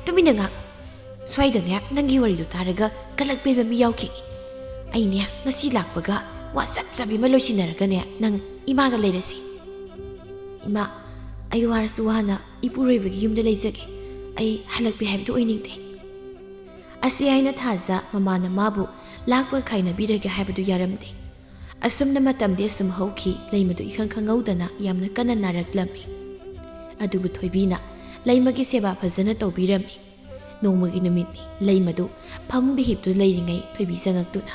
ꯇꯨꯃꯤꯟꯅ ꯉꯥꯡꯉꯨ꯫ ꯁ꯭ꯋꯥꯏꯗꯅꯦ ꯅꯪꯒꯤ ꯋꯥꯔꯤꯗꯣ ꯇꯥꯔꯒ ꯀꯂꯛ ꯄꯦꯟꯕ ꯃꯤ ꯌꯥꯎꯈꯤꯅꯤ꯫ ꯑꯩꯅꯦ ꯉꯁꯤ ꯂꯥꯛꯄꯒ ꯋꯥ ꯆꯞ ꯆꯥꯕꯤ ꯑꯃ ꯂꯣꯏꯁꯤꯟꯅꯔꯒꯅꯦ ꯅꯪ ꯏꯃꯥꯒ ꯂꯩꯔꯁꯤ꯫" "ꯏꯃꯥ, ꯑꯩ ꯋꯥꯔꯁꯨ ꯋꯥꯅ ꯏꯄꯨꯔꯣꯏꯕꯒꯤ ꯌꯨꯝꯗ ꯂꯩꯖꯒꯦ꯫ ꯑꯩ ꯍꯜꯂꯛꯄꯤ ꯍꯥꯏꯕꯗꯨ ꯑꯣꯏꯅꯤꯡꯗꯦ꯫" ꯑꯁꯤ ꯍꯥꯏꯅ ꯊꯥꯖ ꯃꯃꯥꯅ ꯃꯥꯕꯨ ꯂꯥꯛꯄ ꯈꯥꯏꯅꯕꯤꯔꯒꯦ ꯍꯥꯏꯕꯗꯨ ꯌꯥꯔꯝꯗꯦ꯫ ꯑꯁꯨꯝꯅ ꯃꯇꯝꯗꯤ ꯑꯁꯨꯝ ꯍꯧꯈꯤ꯫ ꯂꯩꯃꯗꯨ ꯏꯈꯪ ꯈꯪꯍꯧꯗꯅ ꯌꯥꯝꯅ ꯀꯟꯅ ꯅꯥꯔꯛꯂꯝꯃꯤ꯫ ꯑꯗꯨꯕꯨ ꯊꯣꯏꯕꯤꯅ ꯂꯩꯃꯒꯤ ꯁꯦꯕꯥ ꯐꯖꯅ ꯇꯧꯕꯤꯔꯝꯃꯤ꯫ ꯅꯣꯡꯃꯒꯤ ꯅꯨꯃꯤꯠꯅꯤ꯫ ꯂꯩꯃꯗꯨ ꯐꯃꯨꯡꯗ ꯍꯤꯞꯇꯨꯅ ꯂꯩꯔꯤꯉꯩ ꯊꯣꯏꯕꯤ ꯆꯪꯉꯛꯇꯨꯅ,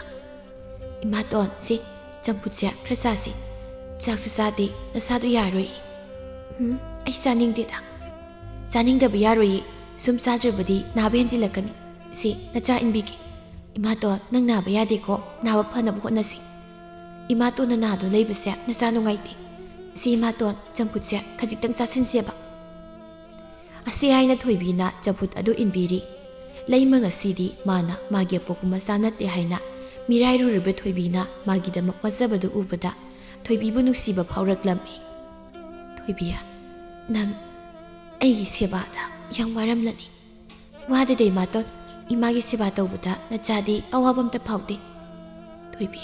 "ꯏꯃꯥꯇꯣꯟ, ꯁꯤ ꯆꯝꯐꯨꯠꯁꯦ ꯈꯔ ꯆꯥꯁꯤ꯫ ꯆꯥꯛꯁꯨ ꯆꯥꯗꯦ, ꯅꯁꯥꯗꯨ ꯌꯥꯔꯣꯏ꯫" "ꯎꯝ, ꯑꯩ ꯆꯥꯅꯤꯡꯗꯦꯗ꯫" "ꯆꯥꯅꯤꯡꯗꯕ ꯌꯥꯔꯣꯏꯌꯦ꯫ ꯁꯨꯝ ꯆꯥꯗ꯭ꯔꯕꯗꯤ ꯅꯥꯕ ꯍꯦꯟꯖꯤꯜꯂꯛꯀꯅꯤ꯫ ꯁꯤ ꯅꯆꯥ ꯏꯟꯕꯤꯒꯦ꯫" "ꯏꯃꯥꯇꯣꯟ, ꯅꯪ ꯅꯥꯕ ꯌꯥꯗꯦꯀꯣ꯫ ꯅꯥꯕ ꯐꯅꯕ ꯍꯣꯠꯅꯁꯤ꯫" "ꯏꯃꯥꯇꯣꯟꯅ ꯅꯥꯗꯨꯅ ꯂꯩꯕꯁꯦ ꯅꯆꯥ ꯅꯨꯡꯉꯥꯏꯇꯦ꯫ ꯁꯤ ꯏꯃꯥꯇꯣꯟ, ꯆꯝꯐꯨꯠꯁꯦ ꯈꯖꯤꯛꯇꯪ ꯆꯥꯁꯤꯟꯁꯦꯕ꯫" ꯑꯁꯤ ꯍꯥꯏꯅ ꯊꯣꯏꯕꯤꯅ ꯆꯝꯐꯨꯠ ꯑꯗꯨ ꯏꯟꯕꯤꯔꯤ꯫ ꯂꯩꯃ ꯉꯁꯤꯗꯤ ꯃꯥꯅ ꯃꯥꯒꯤ ꯑꯄꯣꯛꯄ ꯃꯆꯥ ꯅꯠꯇꯦ ꯍꯥꯏꯅ ꯃꯤꯔꯥꯏꯔꯨꯔꯤꯕ ꯊꯣꯏꯕꯤꯅ ꯃꯥꯒꯤꯗꯃꯛ ꯋꯥꯖꯕꯗꯨ ꯎꯕꯗ ꯊꯣꯏꯕꯤꯕꯨ ꯅꯨꯡꯁꯤꯕ ꯐꯥꯎꯔꯛꯂꯝꯃꯤ꯫ "ꯊꯣꯏꯕꯤ, ꯅꯪ ꯑꯩꯒꯤ ꯁꯦꯕꯥꯗ ꯌꯥꯝ ꯋꯥꯔꯝꯂꯅꯤ꯫ ꯋꯥꯗꯦꯗ ꯏꯃꯥꯇꯣꯟ, ꯏꯃꯥꯒꯤ ꯁꯦꯕꯥ ꯇꯧꯕꯗ ꯅꯆꯥꯗꯤ ꯑꯋꯥꯕ ꯑꯝꯇ ꯐꯥꯎꯗꯦ꯫ ꯊꯣꯏꯕꯤ,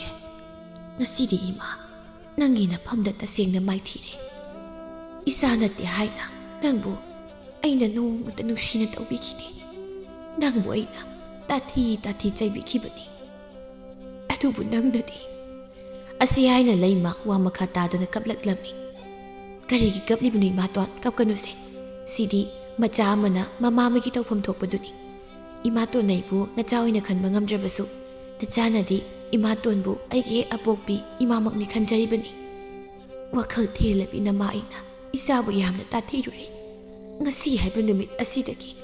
ꯉꯁꯤꯗꯤ ꯏꯃꯥ ꯅꯪꯒꯤ ꯅꯐꯝꯗ ꯇꯁꯦꯡꯅ ꯃꯥꯏꯊꯤꯔꯦ꯫ ꯏꯆꯥ ꯅꯠꯇꯦ ꯍꯥꯏꯅ ꯅꯪꯕꯨ ꯑꯩꯅ ꯅꯣꯡꯃꯇ ꯅꯨꯡꯁꯤꯅ ꯇꯧꯕꯤꯈꯤꯗꯦ꯫ ꯅꯪꯕꯨ ꯑꯩꯅ ꯇꯥꯊꯤ ꯇꯥꯊꯤ ꯆꯩꯕꯤꯈꯤꯕꯅꯤ꯫ ꯑꯗꯨꯕꯨ ꯅꯪꯅꯗꯤ"꯫ ꯑꯁꯤ ꯍꯥꯏꯅ ꯂꯩꯃ ꯋꯥ ꯃꯈꯥ ꯇꯥꯗꯅ ꯀꯞꯂꯛꯂꯝꯃꯤ꯫ "ꯀꯔꯤꯒꯤ ꯀꯞꯂꯤꯕꯅꯣ ꯏꯃꯥꯇꯣꯟ? ꯀꯞꯀꯅꯨꯁꯦ꯫ ꯁꯤꯗꯤ ꯃꯆꯥ ꯑꯃꯅ ꯃꯃꯥ ꯑꯃꯒꯤ ꯇꯧꯐꯝ ꯊꯣꯛꯄꯗꯨꯅꯤ꯫ ꯏꯃꯥꯇꯣꯟ ꯑꯩꯕꯨ ꯅꯆꯥ ꯑꯣꯏꯅ ꯈꯟꯕ ꯉꯝꯗ꯭ꯔꯕꯁꯨ, ꯅꯆꯥꯅꯗꯤ ꯏꯃꯥꯇꯣꯟꯕꯨ ꯑꯩꯒꯤ ꯍꯦꯛ ꯑꯄꯣꯛꯄꯤ ꯏꯃꯥꯃꯛꯅꯤ ꯈꯟꯖꯔꯤꯕꯅꯤ꯫ ꯋꯥꯈꯜ ꯊꯦꯜꯂꯕꯤ ꯅꯃꯥ ꯑꯩꯅ ꯏꯆꯥꯕꯨ ꯌꯥꯝꯅ ꯇꯥꯊꯤꯔꯨꯔꯦ꯫ ꯉꯁꯤ ꯍꯥꯏꯕ ꯅꯨꯃꯤꯠ ꯑꯁꯤꯗꯒꯤ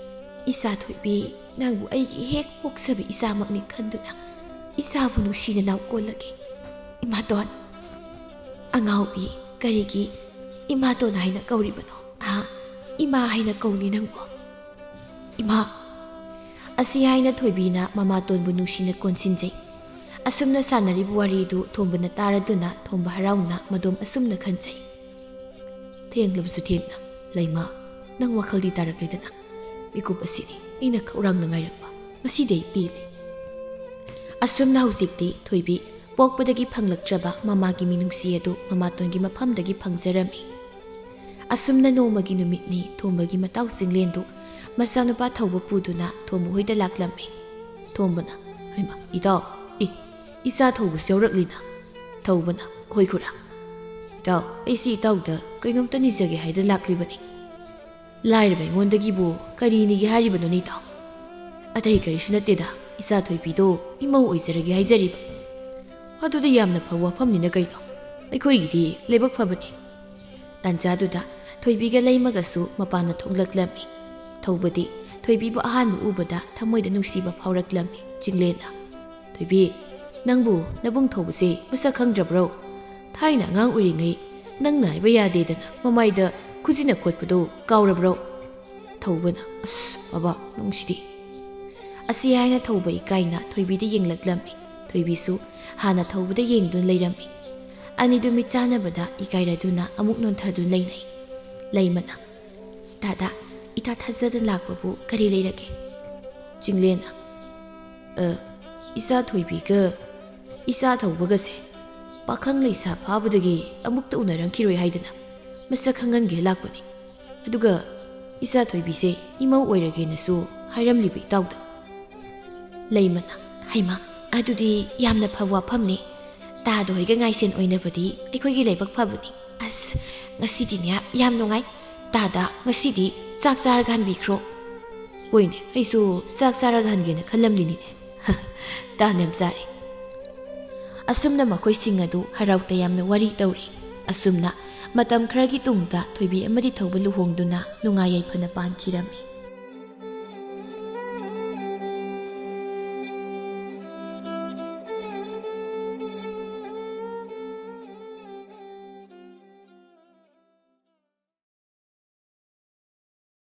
ꯏꯆꯥ ꯊꯣꯏꯕꯤ, ꯅꯪꯕꯨ ꯑꯩꯒꯤ ꯍꯦꯛ ꯄꯣꯛꯆꯕ ꯏꯆꯥꯃꯛꯅꯤ ꯈꯟꯗꯨꯅ ꯏꯆꯥꯕꯨ ꯅꯨꯡꯁꯤꯅ ꯅꯥꯎꯀꯣꯜꯂꯒꯦ꯫ ꯏꯃꯥꯇꯣꯟ"꯫ "ꯑꯉꯥꯎꯕꯤ, ꯀꯔꯤꯒꯤ ꯏꯃꯥꯇꯣꯟ ꯍꯥꯏꯅ ꯀꯧꯔꯤꯕꯅꯣ? ꯑꯍꯥ, ꯏꯃꯥ ꯍꯥꯏꯅ ꯀꯧꯅꯤ ꯅꯪꯕꯨ꯫ ꯏꯃꯥ"꯫ ꯑꯁꯤ ꯍꯥꯏꯅ ꯊꯣꯏꯕꯤꯅ ꯃꯃꯥꯇꯣꯟꯕꯨ ꯅꯨꯡꯁꯤꯅ ꯀꯣꯟꯁꯤꯟꯖꯩ꯫ ꯑꯁꯨꯝꯅ ꯁꯥꯟꯅꯔꯤꯕ ꯋꯥꯔꯤꯗꯨ ꯊꯣꯝꯕꯅ ꯇꯥꯔꯗꯨꯅ ꯊꯣꯝꯕ ꯍꯔꯥꯎꯅ ꯃꯗꯣꯝ ꯑꯁꯨꯝꯅ ꯈꯟꯖꯩ꯫ "ꯊꯦꯡꯂꯕꯁꯨ ꯊꯦꯡꯅ, ꯂꯩꯃ, ꯅꯪ ꯋꯥꯈꯜꯗꯤ ꯇꯥꯔꯛꯂꯦꯗꯅ꯫ ꯃꯤꯀꯨꯞ ꯑꯁꯤꯅꯤ ꯑꯩꯅ ꯈꯧꯔꯥꯡꯅ ꯉꯥꯏꯔꯛꯄ꯫ ꯉꯁꯤꯗꯤ ꯑꯩ ꯄꯦꯜꯂꯦ"꯫ ꯑꯁꯨꯝꯅ ꯍꯧꯖꯤꯛꯇꯤ ꯊꯣꯏꯕꯤ ꯄꯣꯛꯄꯗꯒꯤ ꯐꯪꯂꯛꯇ꯭ꯔꯕ ꯃꯃꯥꯒꯤ ꯃꯤꯅꯨꯡꯁꯤ ꯑꯗꯨ ꯃꯃꯥꯇꯣꯟꯒꯤ ꯃꯐꯝꯗꯒꯤ ꯐꯪꯖꯔꯝꯃꯤ꯫ ꯑꯁꯨꯝꯅ ꯅꯣꯡꯃꯒꯤ ꯅꯨꯃꯤꯠꯅꯤ ꯊꯣꯝꯕꯒꯤ ꯃꯇꯥꯎ ꯆꯤꯡꯂꯦꯟꯗꯨ ꯃꯆꯥꯅꯨꯄꯥ ꯊꯧꯕ ꯄꯨꯗꯨꯅ ꯊꯣꯝꯕ ꯍꯣꯏꯗ ꯂꯥꯛꯂꯝꯃꯤ꯫ ꯊꯣꯝꯕꯅ, "ꯍꯩꯃꯥ, ꯏꯇꯥꯎ, ꯏ, ꯏꯆꯥ ꯊꯧꯕꯁꯨ ꯌꯥꯎꯔꯛꯂꯤꯅ?" ꯊꯧꯕꯅ, "ꯍꯣꯏ ꯈꯨꯔꯥ꯫ ꯏꯇꯥꯎ, ꯑꯩꯁꯤ ꯏꯇꯥꯎꯗ ꯀꯩꯅꯣꯝꯇ ꯅꯤꯖꯒꯦ ꯍꯥꯏꯗꯨꯅ ꯂꯥꯛꯂꯤꯕꯅꯤ꯫ ꯂꯥꯏꯔꯕ ꯑꯩꯉꯣꯟꯗꯒꯤꯕꯨ ꯀꯔꯤ ꯅꯤꯒꯦ ꯍꯥꯏꯔꯤꯕꯅꯣꯅꯦ ꯏꯇꯥꯎ? ꯑꯇꯩ ꯀꯔꯤꯁꯨ ꯅꯠꯇꯦꯗ, ꯏꯆꯥ ꯊꯣꯏꯕꯤꯗꯣ ꯏꯃꯧ ꯑꯣꯏꯖꯔꯒꯦ ꯍꯥꯏꯖꯔꯤꯕ꯫ ꯑꯗꯨꯗꯤ ꯌꯥꯝꯅ ꯐꯕ ꯋꯥꯐꯝꯅꯤꯅ ꯀꯩꯅꯣ? ꯑꯩꯈꯣꯏꯒꯤꯗꯤ ꯂꯥꯏꯕꯛ ꯐꯕꯅꯤ"꯫ ꯇꯥꯟꯖꯥꯗꯨꯗ ꯊꯣꯏꯕꯤꯒ ꯂꯩꯃꯒꯁꯨ ꯃꯄꯥꯟꯗ ꯊꯣꯛꯂꯛꯂꯝꯃꯤ꯫ ꯊꯧꯕꯗꯤ ꯊꯣꯏꯕꯤꯕꯨ ꯑꯍꯥꯟꯕ ꯎꯕꯗ ꯊꯃꯣꯏꯗ ꯅꯨꯡꯁꯤꯕ ꯐꯥꯎꯔꯛꯂꯝꯃꯤ꯫ ꯆꯤꯡꯂꯦꯟꯅ, "ꯊꯣꯏꯕꯤ, ꯅꯪꯕꯨ ꯅꯕꯨꯡ ꯊꯧꯕꯁꯦ ꯃꯁꯛ ꯈꯪꯗ꯭ꯔꯕ꯭ꯔꯣ? ꯊꯥꯏꯅ ꯑꯉꯥꯡ ꯑꯣꯏꯔꯤꯉꯩ ꯅꯪꯅ ꯍꯥꯏꯕ ꯌꯥꯗꯦꯗꯅ ꯃꯃꯥꯏꯗ ꯈꯨꯖꯤꯟꯅ ꯈꯣꯠꯄꯗꯣ ꯀꯥꯎꯔꯕ꯭ꯔꯣ?" ꯊꯧꯕꯅ, "ꯑꯁ, ꯕꯕꯥ, ꯅꯨꯡꯁꯤꯗꯦ"꯫ ꯑꯁꯤ ꯍꯥꯏꯅ ꯊꯧꯕ ꯏꯀꯥꯏꯅ ꯊꯣꯏꯕꯤꯗ ꯌꯦꯡꯂꯛꯂꯝꯃꯤ꯫ ꯊꯣꯏꯕꯤꯁꯨ ꯍꯥꯟꯅ ꯊꯧꯕꯗ ꯌꯦꯡꯗꯨꯅ ꯂꯩꯔꯝꯃꯤ꯫ ꯑꯅꯤꯗꯨ ꯃꯤꯠ ꯆꯥꯟꯅꯕꯗ ꯏꯀꯥꯏꯔꯗꯨꯅ ꯑꯃꯨꯛ ꯅꯣꯟꯊꯗꯨꯅ ꯂꯩꯅꯩ꯫ ꯂꯩꯃꯅ, "ꯗꯥꯗꯥ, ꯏꯊꯥ ꯊꯥꯖꯗꯅ ꯂꯥꯛꯄꯕꯨ ꯀꯔꯤ ꯂꯩꯔꯒꯦ?" ꯆꯤꯡꯂꯦꯟꯅ, "ꯑ, ꯏꯆꯥ ꯊꯣꯏꯕꯤꯒ ꯏꯆꯥ ꯊꯧꯕꯒꯁꯦ ꯄꯥꯈꯪ ꯂꯩꯁꯥ ꯐꯥꯕꯗꯒꯤ ꯑꯃꯨꯛꯇ ꯎꯅꯔꯝꯈꯤꯔꯣꯏ ꯍꯥꯏꯗꯅ ꯃꯁꯛ ꯈꯪꯍꯟꯒꯦ ꯂꯥꯛꯄꯅꯤ꯫ ꯑꯗꯨꯒ ꯏꯆꯥ ꯊꯣꯏꯕꯤꯁꯦ ꯏꯃꯧ ꯑꯣꯏꯔꯒꯦꯅꯁꯨ ꯍꯥꯏꯔꯝꯂꯤꯕ ꯏꯇꯥꯎꯗ"꯫ ꯂꯩꯃꯅ, "ꯍꯩꯃꯥ, ꯑꯗꯨꯗꯤ ꯌꯥꯝꯅ ꯐꯕ ꯋꯥꯐꯝꯅꯤ꯫ ꯇꯥꯗ ꯍꯣꯏꯒ ꯉꯥꯏꯁꯦꯟ ꯑꯣꯏꯅꯕꯗꯤ ꯑꯩꯈꯣꯏꯒꯤ ꯂꯥꯏꯕꯛ ꯐꯕꯅꯤ꯫ ꯑꯁ, ꯉꯁꯤꯗꯤꯅꯦ ꯌꯥꯝ ꯅꯨꯡꯉꯥꯏ꯫ ꯇꯥꯗ ꯉꯁꯤꯗꯤ ꯆꯥꯛ ꯆꯥꯔꯒ ꯍꯟꯕꯤꯈ꯭ꯔꯣ"꯫ "ꯍꯣꯏꯅꯦ, ꯑꯩꯁꯨ ꯆꯥꯛ ꯆꯥꯔꯒ ꯍꯟꯒꯦꯅ ꯈꯜꯂꯝꯂꯤꯅꯤꯅꯦ"꯫ ꯇꯥꯟ ꯌꯥꯝ ꯆꯥꯔꯦ꯫ ꯑꯁꯨꯝꯅ ꯃꯈꯣꯏꯁꯤꯡ ꯑꯗꯨ ꯍꯔꯥꯎ ꯇꯌꯥꯝꯅ ꯋꯥꯔꯤ ꯇꯧꯔꯤ꯫ ꯑꯁꯨꯝꯅ ꯃꯇꯝ ꯈꯔꯒꯤ ꯇꯨꯡꯗ ꯊꯣꯏꯕꯤ ꯑꯃꯗꯤ ꯊꯧꯕ ꯂꯨꯍꯣꯡꯗꯨꯅ ꯅꯨꯡꯉꯥꯏ ꯌꯥꯏꯐꯅ ꯄꯥꯟꯈꯤꯔꯝꯃꯤ꯫